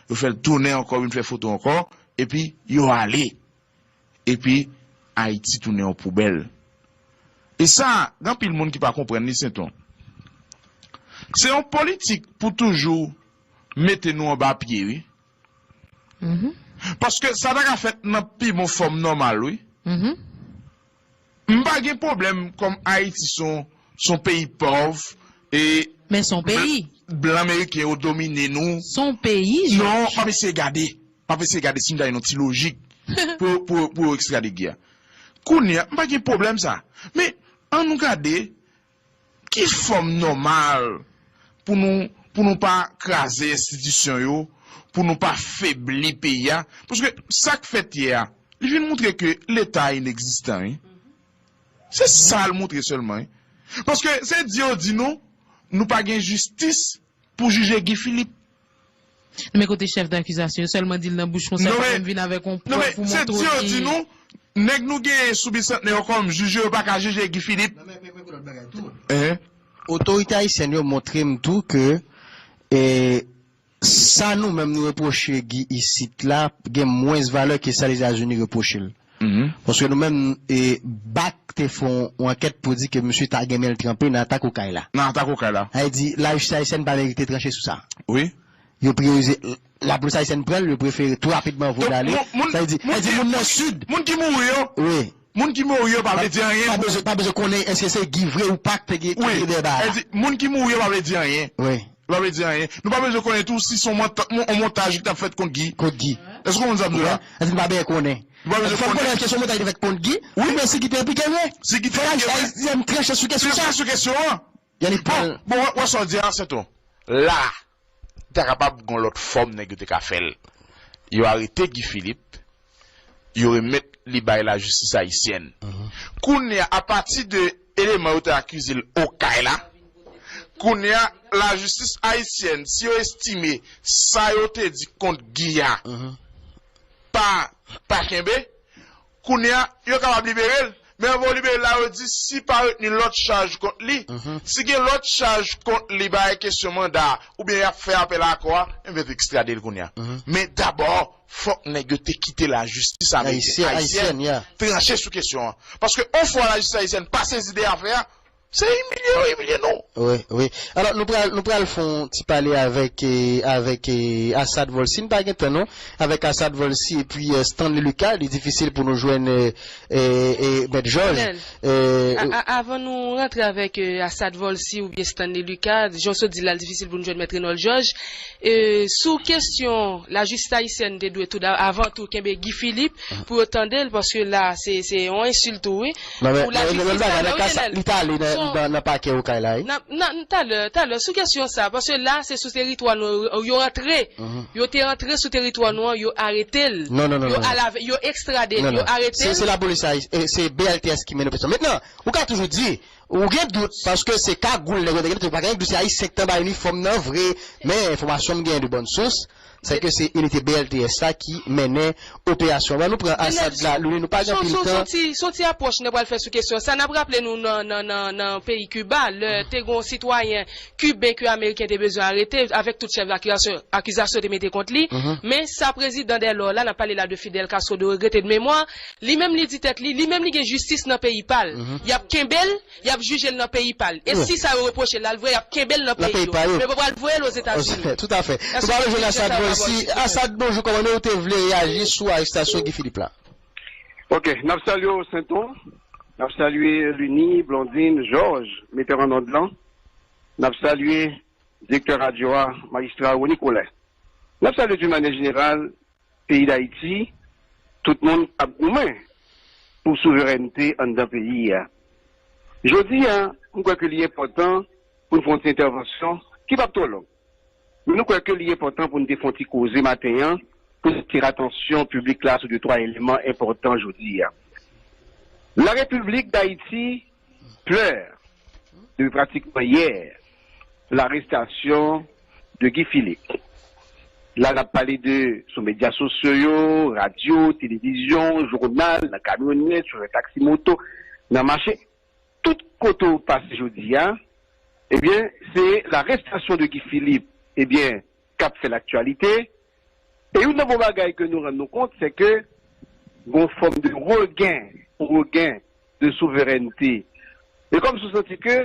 yo fè l tounen ankò, vin fè foto ankò, epi yo ale. Epi Ayiti tounen yon poubèl. E sa, gen anpil moun ki pa konprann li, Senton. Se yon politik pou toujou mete nou anba pye, wi. Mhm. Paske sa ta ka fèt nan pi bon fòm nòmal, wi. Mhm. M pa gen pwoblèm kòm Ayiti se yon, se yon peyi pòv e men se yon peyi. Blan, blan ameriken yo domine nou. Se yon peyi, George. Non, m ap eseye gade. M ap eseye gade si m ta jwenn yon ti lojik pou, pou, pou yo ekstra de gè. Kounye a, m pa gen pwoblèm sa. Men, ann nou gade ki fòm nòmal pou nou, pou nou pa kraze enstitisyon yo, pou nou pa febli peyi a. Paske sa k fèt yè a, li vin montre ke Leta a inegzistan, wi. Se sa l montre sèlman, wi. Paske se di yo di nou, nou pa gen jistis pou jije Guy Philippe. Men kote chèf dakizasyon yo sèlman di l nan bouch konsa, yo pa menm vin avèk yon prèv pou montre w ki. Non, men se di yo di nou, nèg nou genyen sou bisantnè yo kòm jij yo, yo pa ka jije Guy Philippe. Non, men, men, men, yon lòt bagay tou. Hein? Otorite ayisyèn yo montre m tou ke, e, sa nou menm nou repwoche Guy isit la gen mwens valè ke sa Lezazini repwoche l. Mhm. Paske nou menm, e, bak te fè yon, yon ankèt pou di ke misye ta gen men l tranpe nan atak Okay la. Nan atak Okay la. Sa vle di, lajistis ayisyèn pa merite tranche sou sa. Wi. Yo priyorize, lapolis ayisyèn pran l, yo prefere tou rapidman voye l ale. Donk, moun, sa vle di, moun sa vle di ki, moun nan moun ki, sid. Moun ki mouri yo. Wi. Moun ki mouri yo pa vle di anyen. Pa bezwen, pa bezwen konnen èske se Guy vre ou pa ki te gen, ki te gen dèyè bagay la. Wi. Sa vle di, moun ki mouri yo pa vle di anyen. Wi. Li pa vle di anyen. Nou pa bezwen konnen tou si se yon mont- yon montaj ki t ap fèt kont Guy. Kont Guy. Èske w konprann sa m di w la? Èske nou pa bezwen konnen? Nou pa bezwen konnen. Fò n konnen èske se yon montaj ki te fèt kont Guy? Wi. Oubyen si Guy te enplike vre? Si Guy te enplike vre. Fò lajistis ayisyèn tranche sou kesyon sa. Tranche sou kesyon an. Bon, wè sa w di a, Senton. La, li ta kapab gen yon lòt fòm nèg yo te ka fè l. Yo arete Guy Philippe, yo remèt li bay lajistis ayisyèn. Mhm. Kounye a, apati de eleman yo te akize l Okay la, kounye a, lajistis ayisyèn, si yo estime sa yo te di kont Guy a, mhm, pa, pa kenbe, kounye a, yo kapab libere l. Men anvan yo libere l la, yo di si pa retni lòt chaj kont li, mhm, si gen lòt chaj kont li, bay kesyon manda, oubyen y ap fè apèl a akò a, enben, yo ekstrade l kounye a. Mhm. Men dabò, fòk nèg yo te kite lajistis ameriken, ayisyèn, ayisyèn, yeah, tranche sou kesyon an. Paske yon fwa lajistis ayisyèn pa sezi de afè a, se imilye yo imilye nou. Wi, wi. Alò, nou pral, nou pral fè yon ti pale avèk, eh, avèk, eh, Assad Volcy. Nou pa gen tan, non. Avèk Assad Volcy epi, eh, Stanley Lucas, li difisil pou nou jwenn, eh, eh, eh, Mèt Jòj. Colonel, eh, a- a- avan nou rantre avèk, eh, Assad Volcy oubyen Stanley Lucas, jan w sot di la, l difisil pou nou jwenn Mèt Renold Georges. E, sou kesyon lajistis ayisyèn te dwe tou da- avan tou kenbe Guy Philippe pou yo tande l, paske la, se, se yon ensilt tou, wi. Non, men, pou lajistis, non, men, li ta ale nan nan, nan pakè Okay la, wi. Nan, nan, talè, talè, sou kesyon sa, paske la, se sou teritwa nou, yo rantre. Yo te rantre sou teritwa nou an, yo arete l. Non, non, non, yo non, non. Al avè, yo ekstrade l, non, yo non, arete se, l. Se lapolis ayi-, e, se B L T S ki mennen operasyon. Mentnan, ou ka toujou di, ou gen dout, paske se kagoul nèg yo te gen, ou pa gen dout, se Ayisyen ki t anba inifòm nan vre, men enfòmasyon m gen de bòn sous, se ke se inite B L T S la ki mennen operasyon. Ban nou pran Asad la, Louline, nou pa gen anpil tan. Se yon ti, se yon ti apwòch nou pral fè sou kesyon sa. N ap raple nou nan, nan, nan, nan peyi Kiba, lè te gen yon sitwayen kiben ke Ameriken te bezwen arete, avèk tout chèf akizasyon, akizasyon te mete kont li. Men sa prezidan Delò la, n ap pale la de Fidel Castro, de regrete de memwa, li menm li di tèt li, li menm li gen jistis nan peyi pa l. Y ap kenbe l, y ap jije l nan peyi pa l. E si sa yo repwoche l, al vre, y ap kenbe l nan peyi yo. Men yo pral voye l Ozetazini. Tout à fait. Nou pral jwenn Asad, mwen si Asad, bonjou, kòman ou te vle reyaji sou arestasyon Guy Philippe la? Ok, n ap salye w, Senton. N ap salye Lini, Blondine, Jòj, metè an nòd lan. N ap salye direktè radyo a, majistra Rony Colin. N ap salye d'une manière générale peyi Dayiti, tout moun k ap goumen pou souverènte anndan peyi a. Jodi a, m kwè ke li enpòtan pou n fè yon ti entèvansyon ki p ap twò long. Men nou kwè ke li enpòtan pou n te fè yon ti koze maten an, pou n atire atansyon piblik la sou de twa eleman enpòtan jodi a. La République d'Haïti pleure depi pratikman yè, larestasyon de Guy Philippe. La, n ap pale de sou medya sosyo yo, radyo, televizyon, jounal, nan kamyonèt, chofè taksi moto, nan mache. Tout kote w pase jodi a, ebyen, se larestasyon de Guy Philippe, ebyen, k ap fè laktyalite. E youn nan bon bagay ke nou rann nou kont, se ke gon fòm de regen, regen de souverènte. E kòm si w santi ke,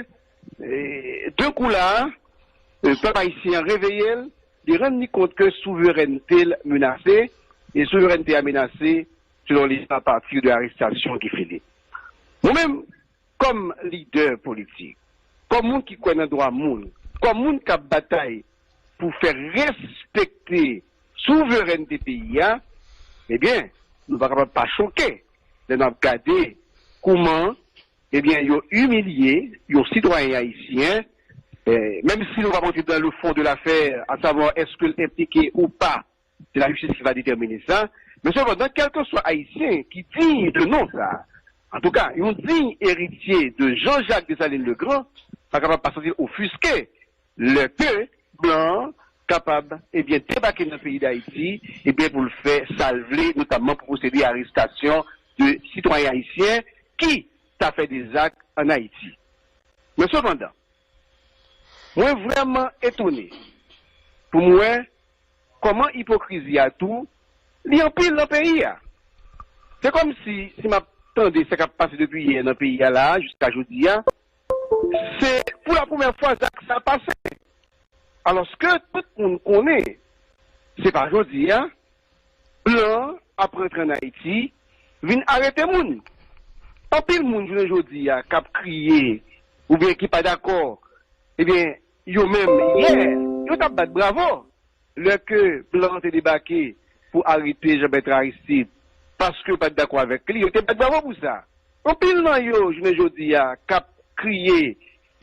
e, de kou la, e, pèp ayisyen an reveye l, li rann li kont ke souverènte l menase, e souverènte a menase, selon li, a pati de arestasyon Guy Philippe. Mwen menm, kòm lidè politik, kòm moun ki kwè nan dwa moun, kòm moun k ap batay pou fè respekte souverènte peyi a, ebyen, nou pa kapab pa choke lè n ap gade kouman, ebyen, yo imilye yon sitwayen ayisyen, eh, menm si nou pa rantre dans le fond de l'affaire, à savoir est-ce que l enplike ou pa, se lajistis ki va detèmine sa. Men sepandan, kèlkeswa Ayisyen ki diy de non sa, antouka, yon diy eritye de Jean-Jacques Dessalines le Grand, pa kapab pa santi l ofiske lè ke blan an kapab, ebyen, debake nan peyi Dayiti, ebyen, pou l fè sa l vle, notamman pou pwosede a arestasyon de sitwayen ayisyen ki ta fè de zak ann Ayiti. Men sepandan, mwen vrèman etone pou m wè kòman ipokrizi a tou, li anpil nan peyi a. Se kòmsi, si m ap tande sa k ap pase depi yè nan peyi a la a, jiska jodi a, se pou la premyè fwa zak sa pase. Alòske tout moun konnen, se pa jodi a, blan an ap rantre ann Ayiti, vin arete moun. Anpil moun jounen jodi a k ap kriye oubyen ki pa dakò, ebyen, yo menm, yè, yo t ap bat bravo lè ke blan an te debake pou arete Jean Bertrand Aristide, paske yo pa t dakò avèk li, yo te bat bravo pou sa. Anpil nan yo, jounen jodi a, k ap kriye,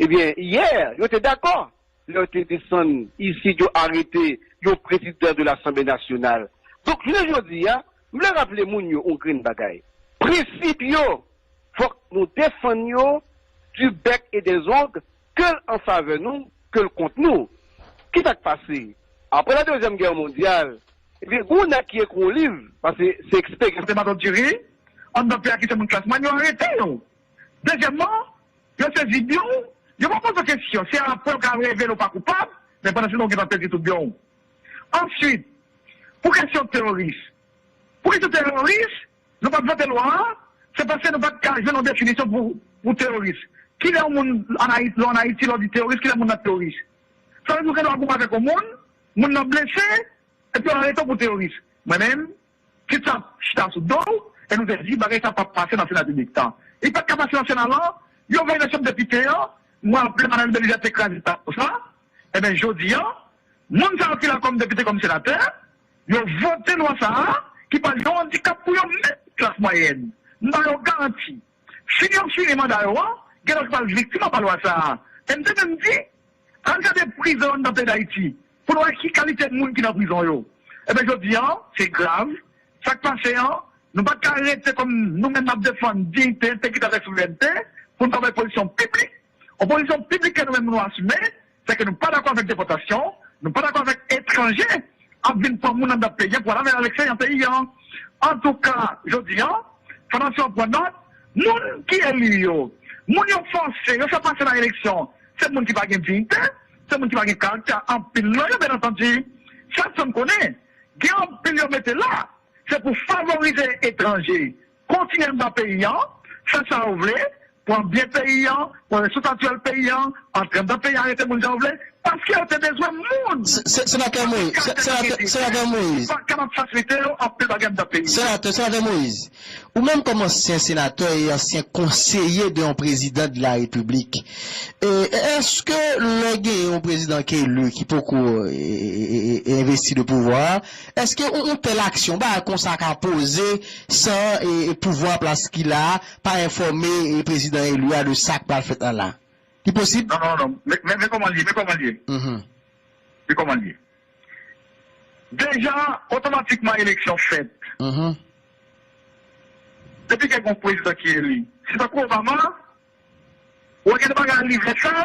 ebyen, yè, yo te dakò lè yo te desann isit, yo arete yon prezidan de Lasanble Nasyonal. Donk, jounen jodi a, m vle raple moun yo yon grenn bagay. Prensip yo, fòk nou defann yo du bec et des ongles, ke l an favè nou, ke l kont nou. Ki sa k pase? Apre la Dezyèm Gè Mondyal, ebyen, gen yon nèg ki ekri yon liv, paske se eksperyans. Se Matant Diri, anndan peyi a ki se moun klas mwayèn, yo arete yo. Dezyèmman, yo sezi byen w, yo pa poze w kesyon. Se apre w ka revele w pa koupab, men pandan se tan w gentan pèdi tout byen w. Answit, pou kesyon teworis, pou kesyon teworis, nou pa t vote lwa a, se paske nou pa t ka jwenn yon definisyon pou, pou teworis. Kilè yon moun ann Ayiti, lè w ann Ayiti, lè w di teworis, kilè moun nan teworis? Sa vle di w gen dwa goumen avèk yon moun, moun nan blese, epi yo arete w pou teworis. Mwen menm, kit sa ap chita sou do w, e nou te di bagay sa p ap pase nan Sena Depite an. Li pa t ka pase nan Sena lan, yo voye nan Chanm Depite an, mwen raple Madanm Belizaire te kraze tablo sa. Ebyen, jodi a, moun sa yo ki la kòm depite, kòm senatè, yo vote lwa sa a, ki pral yon andikap pou yo menm, klas mwayèn. M ba yo garanti, fini yo fini manda yo an, Gen lòt ki pral viktim nan palwa sa a. E m te menm di, ann gade prizon anndan peyi Dayiti, pou n wè ki kalite moun ki nan prizon yo. Ebyen, jodi a, se grav. Sa k pase an, nou pa t ka rete kòm nou menm n ap defann diyite, entegrite avèk souverènte, pou n pa bay pozisyon piblik. Yon pozisyon piblik ke nou menm nou asime, se ke nou pa dakò avèk depòtasyon, nou pa dakò avèk etranje ap vin pran moun anndan peyi an pou al avè yo aleksteryan peyi an. Antouka, jodi a, fò nasyon an pran nòt, moun ki eli yo, moun yo fòse, yo fè pase nan eleksyon, se moun ki pa gen diyite, se moun ki pa gen karaktè, anpil nan yo, byen antandi. Sa, sa n konnen, gen anpil yo mete la, se pou favorize etranje, kontinye anndan peyi an, fè sa yo vle, pran byen peyi an, pran resous natirèl peyi an, antre anndan peyi an, arete moun jan yo vle, paske yo te bezwen moun. Se- se- Senatè Moïse, se- Senatè, Senatè Moïse, pa kapab fasilite yo anpil bagay anndan peyi. Senatè, Senatè Moïse, ou menm kòm ansyen senatè e ansyen konseye de yon prezidan de la repiblik, e, èske lè gen yon prezidan ki eli, ki poko, e, e, e, e, envesti de pouvwa, èske yon, yon tèl aksyon, bagay konsa ka poze san, e, e, pouvwa an plas ki la a pa enfòme, e, prezidan eli a de sa k pral fèt la la? Li posib? Non, non, non. Men, men, men kòman l ye, men kòman l ye. Mhm. Men kòman l ye. Deja, otomatikman eleksyon fèt. Mhm. Depi gen yon prezidan ki eli, se tankou Obama, ou wè gen de bagay li vle fè,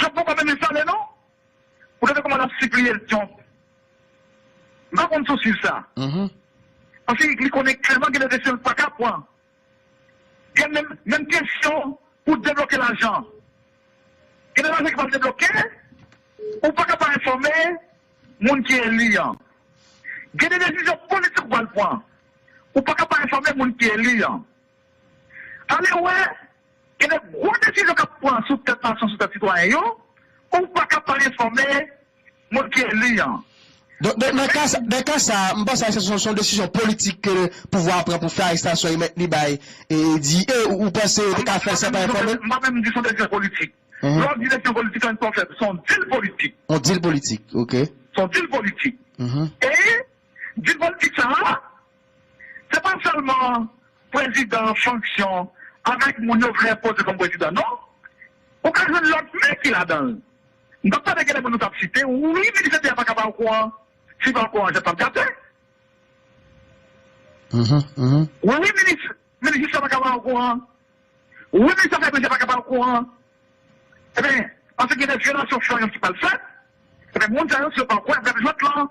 Trump poko menm enstale non. Ou tande kòman l ap sipliye l Trump. M pa konn si w swiv sa. Mhm. Paske li konnen klèman gen de desizyon l pa ka pran. Gen menm, menm kesyon pou debloke lajan. Gen de lajan ki pral debloke, ou pa ka pa enfòme moun ki eli an. Gen de desizyon politik ou pral pran, ou pa ka pa enfòme moun ki eli an. Ale wè, gen de gwo desizyon k ap pran sou tèt nasyon, sou tèt sitwayen yo, ou pa ka pa enfòme moun ki eli an. Donk, donk, nan ka sa, nan ka sa, m panse se yon, se yon desizyon politik ke pouvwa a pran pou fè arestasyon e mèt li bay, e di, e ou, ou panse yo te ka fè l san pa enfòme l? M pa menm di se yon desizyon politik. Mhm. Lè w di desizyon politik, sa n fè, se yon dil politik. Yon dil politik, ok. Se yon dil politik. Mhm. E dil politik sa a, se pa sèlman prezidan an fonksyon avèk moun yo vle enpoze kòm prezidan, non. Ou ka jwenn lòt men ki ladan l. M t ap tande gen de moun nou t ap site, wi, minis enteryè pa ka pa okouran. Si pa okouran, jan t ap gate. Mhm, mhm. Wi, wi, minis, minis jistis la pa ka pa okouran. Wi, minis afè etranjè pa ka pa okouran. Ebyen, paske gen de vyolasyon flayan ki pral fèt, ebyen, moun sa yo, si yo pa okouran, y ap gade jwèt lan.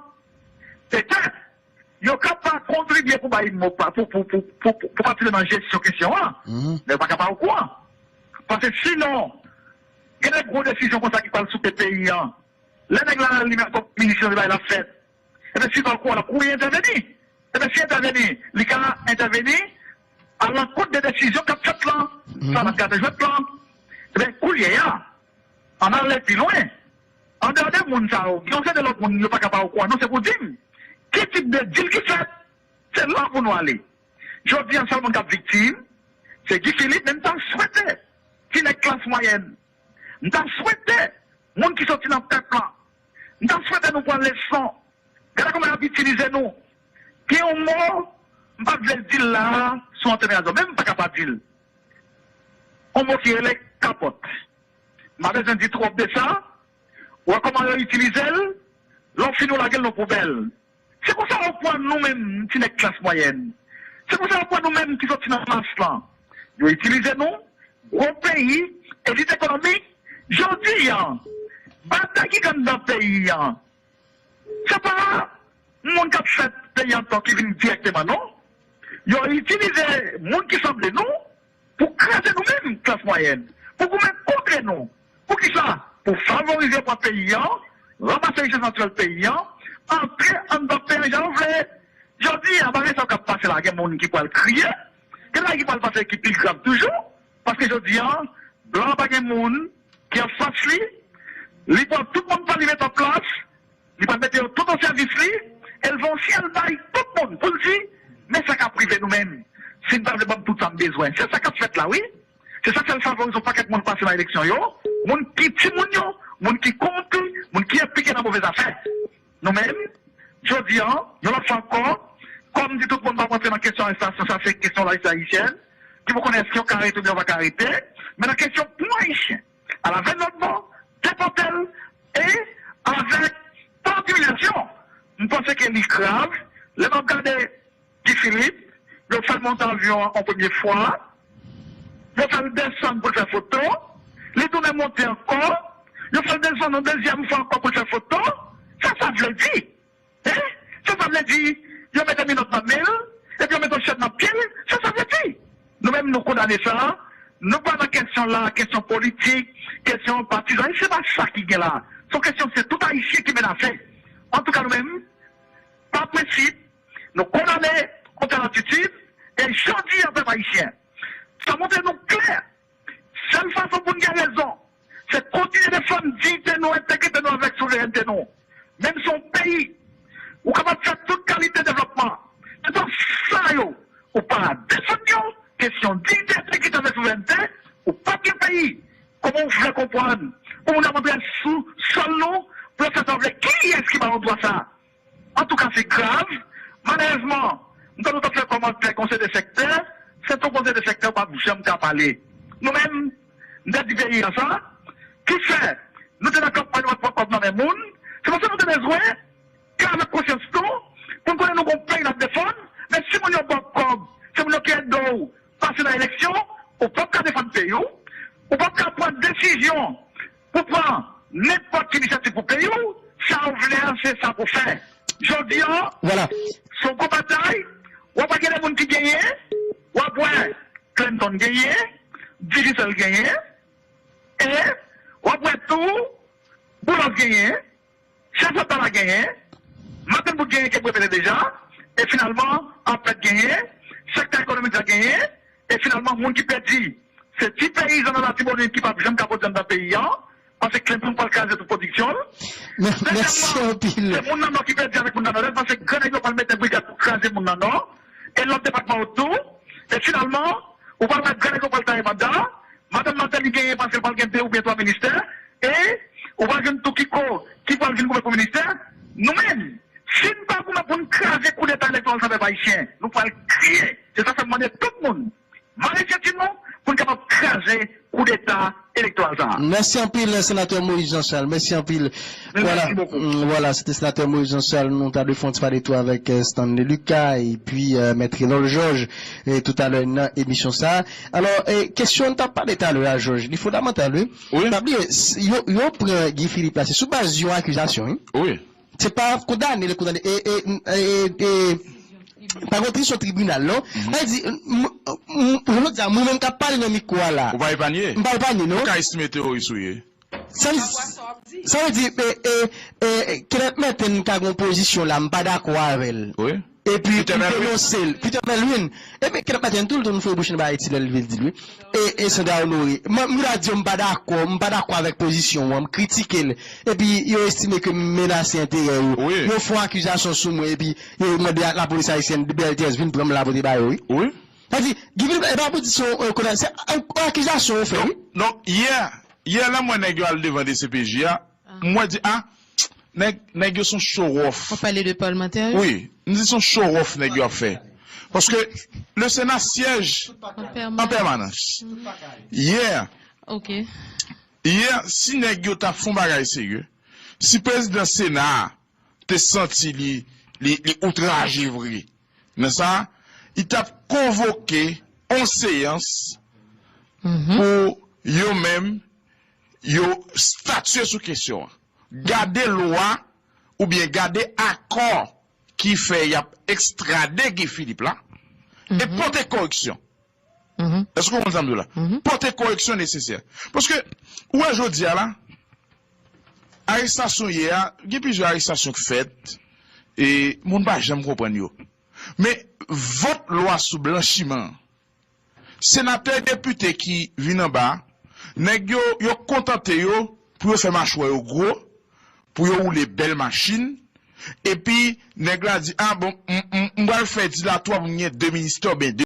Petèt, yo ka pa kontribye pou bay mo pa, pou, pou, pou, pou, pou, pou patisipe nan jesyon kesyon an, mhm, men yo pa ka pa okouran. Paske sinon, gen de gwo desizyon konsa ki pral souke peyi an. Lè nèg la li menm kòm minis yo bay l ap fèt. Ebyen, si l pa okouran, l ap kouri entèveni. Ebyen, si entèveni, li ka entèveni alankont de desizyon k ap fèt lan. Mhm. Sa n ap gade jwèt lan. Ebyen, kounye a, ann ale pi lwen. Andeyò de moun sa yo, gen yon seri de lòt moun yo pa ka pa okouran, non, se pou di m ki tip de dil ki fèt. Se la pou nou ale. Jodi a, sèl moun k ap viktim, se Guy Philippe, men m ta swete ti nèg klas mwayèn, m ta swete moun ki soti nan pèp la, m ta swete nou pran leson. Gade kòman y ap itilize nou. Gen yon mo, m pa t vle di l la a, sou antèn radyo, men m pa ka pa di l. Yon mo ki rele kapòt. M pa bezwen di twòp de sa. Ou wè kòman yo itilize l? Lè w fini, w lage l nan poubèl. Se konsa yo pran nou menm, ti nèg klas mwayèn. Se konsa yo pran nou menm ki soti nan mas lan. Yo itilize nou, gwo peyi, elit ekonomik. Jodi a, batay ki gen anndan peyi a, se pa moun k ap fè peyi an tò ki vin dirèkteman, non. Yo itilize moun ki sanble nou pou kraze nou menm, klas mwayèn, pou goumen kont nou. Poukisa? Pou favorize pran peyi an, ranmase richès natirèl peyi an, antre anndan peyi an jan yo vle. Jodi a, bagay sa yo k ap pase la, gen moun ki pral kriye, gen bagay ki pral pase ki pi grav toujou, paske jodi a, blan an pa gen moun ki anfas li, li pran tout moun pa li met an plas, li pral mete yo tout an sèvis li, e l va yon syèl bay tout moun pou l di, men sa k ap rive nou menm, si n pa vle ban m tout sa m bezwen. Se sa k ap fèt la, wi. Se sa k fè l favorize yon pakèt moun pase nan eleksyon yo, moun ki timoun yo, moun ki kowonpi, moun ki enplike nan move zafè. Nou menm, jodi a, yon lòt fwa ankò, kòm m di tout moun pa rantre nan kesyon arestasyon sa, se kesyon lajistis ayisyèn, ki pou konnen èske yo ka rete oubyen yo pa ka rete, men nan kesyon pon Ayisyen, alavè lòt bò, depòte l, e avèk pa diminasyon. M panse ke li grav, lè m ap gade Guy Philippe, yo fè l monte avyon an yon premye fwa, yo fè l desann pou l fè foto, li tounen monte ankò, yo fè l desann yon dezyèm fwa ankò pou l fè foto. Sa sa vle di? Hein? Sa sa vle di? Yo mete minòt nan men l, epi yo mete yon chèn nan pye l, sa sa vle di? Nou menm, nou kondane sa, nou pa nan kesyon la, kesyon politik, kesyon patizan, se pa sa ki gen la. Se yon kesyon, se tout Ayisyen ki menase. Antouka, nou menm, pa prensip, nou kondane yon tèl atitid, e jodi a, pèp ayisyen, sa montre nou klè, sèl fason pou n gen rezon, se kontinye defann diyite nou, entegrite nou avèk souverènte nou. Menm si yon peyi, ou kapab fè tout kalite devlòpman, toutan sa yo, ou pa defann yo, kesyon diyite, entegrite avèk souverènte, ou p ap gen peyi. Kòman w vle konprann yon moun ap antre sou sòl nou pou yo fè sa yo vle? Kiyès ki ba yo dwa sa? Antouka, se grav. Malerezman, m tande w t ap fè kòmantè konseye de sektè. Se yon konseye de sektè ou p ap janm ka pale. Nou menm, m te di peyi a sa. Ki fè, nou te nan kanpay, nou pa t pran kòb nan men moun. Se paske nou te bezwen klè avèk konsyans nou, pou n konnen nou gon peyi n ap defann. Men si moun yo ba w kòb, se moun yo ki ede w pase nan eleksyon, ou p ap ka defann peyi w, ou p ap ka pran desizyon pou pran nenpòt ki inisyativ pou peyi w, sa w vle a, se sa pou fè. Jodi a, Vwala. Se yon gwo batay, w ap wè gen de moun ki genyen, w ap wè Clinton genyen, Digicel genyen, e w ap wè tou, Boulos genyen, Chèf Leta la genyen, Martin Boot genyen ke m repete deja, e finalman, Apèd genyen, sektè ekonomik la genyen, e finalman, moun ki pèdi, se ti peyizan nan Latibonit ki p ap janm ka pwodui anndan peyi a, paske Clinton pral kraze tout pwodiksyon l. Mè- Mèsi Dezyèmman, anpil. Se moun nan Nò ki pèdi avèk moun nan Nòdès, paske grannèg yo pral mete brigad pou kraze moun nan Nò, e lòt depatman yo tou, e finalman, ou pral wè grannèg yo pral taye banda, Madanm Martelly genyen paske l pral gen de oubyen twa ministè, e ou pral jwenn tou Kiko ki pral vin goumen pou ministè. Nou menm, si n pa goumen pou n kraze koudeta elektoral sa, pèp ayisyen, nou pral kriye. Se sa fè m mande tout moun, mare senti nou pou n kapab kraze koudeta elektoral sa. Mèsi anpil, senatè Moïse Jean Charles. Mèsi anpil. Vwala, mèsi bokou. Mm, vwala, se te senatè Moïse Jean Charles. Nou ta dwe fè yon ti pale tou avèk, eh, Stanley Lucas epi, eh, Mèt Renold Georges, eh, toutalè nan emisyon sa. Alò, eh, kesyon n t ap pale talè a, Georges, li fondamantal, wi. Wi. Pa bliye, s- yo, yo pran Guy Philippe la, se sou baz yon akizasyon, wi. Wi. Se pa kondane, l kondane, e, e, e, e, pa gon tribinal, non. Mhm. Sa vle di, m- m- m- jodi a, mwen menm k ap pale nan mikwo a la. Ou pa epanye? M pa epanye, non. Ou ka estime teworis ou ye. Sa vle- sa vle di, e, e, e, Kenneth Merten ka gen yon pozisyon la, m pa dakò avè l. Wi. Epi, m denonse l. Peter Melvin. Epi, Kenneth Merten, tou l tou, nou fè bouch nan Ayiti, lè l vin di l, wi. E, e Sandra Honoré. Mwen, m ta di, m pa dakò, m pa dakò avèk pozisyon an, m kritike l. Epi, yo estime ke m menase enterè yo. Wi. Yo fè yon akizasyon sou mwen, epi, yo mande a lapolis ayisyèn, B L T S, vin pran m la pote ba yo, wi. Wi. Sa di, Guy Philippe, e pa pou di se yon, yon kondane, se yon, yon akizasyon yo fè, wi. Donk, yè, yè, lè m wè nèg yo al devan D C P J a, m wè di, a, nèg, nèg yo se yon show off. Ou pale de palmantè yo? Wi, m di se yon show off nèg yo ap fè. Paske le Sénat siège en permanence. Yè, yè, si nèg yo ta fè yon bagay serye, si prezidan Sena a te santi li, li, li outraje vre nan sa, li t ap konvoke yon seyans pou yo menm, yo statye sou kesyon an. Gade lwa oubyen gade akò ki fè y ap ekstrade Guy Philippe la, e pote koreksyon. Èske w konprann sa m di w la? Pote koreksyon nesesè. Paske, ou wè jodi a la, arestasyon yè a, gen plizyè arestasyon k fèt, e moun pa janm konprann yo. Men, vòt lwa sou blanchiman an, senatè, depite ki vin anba, nèg yo, yo kontante yo pou yo fè machwè yo gwo, pou yo woule bèl machin, epi nèg la di, a bon, m, m, m pral fè dilatwa pou m gen de ministè oubyen de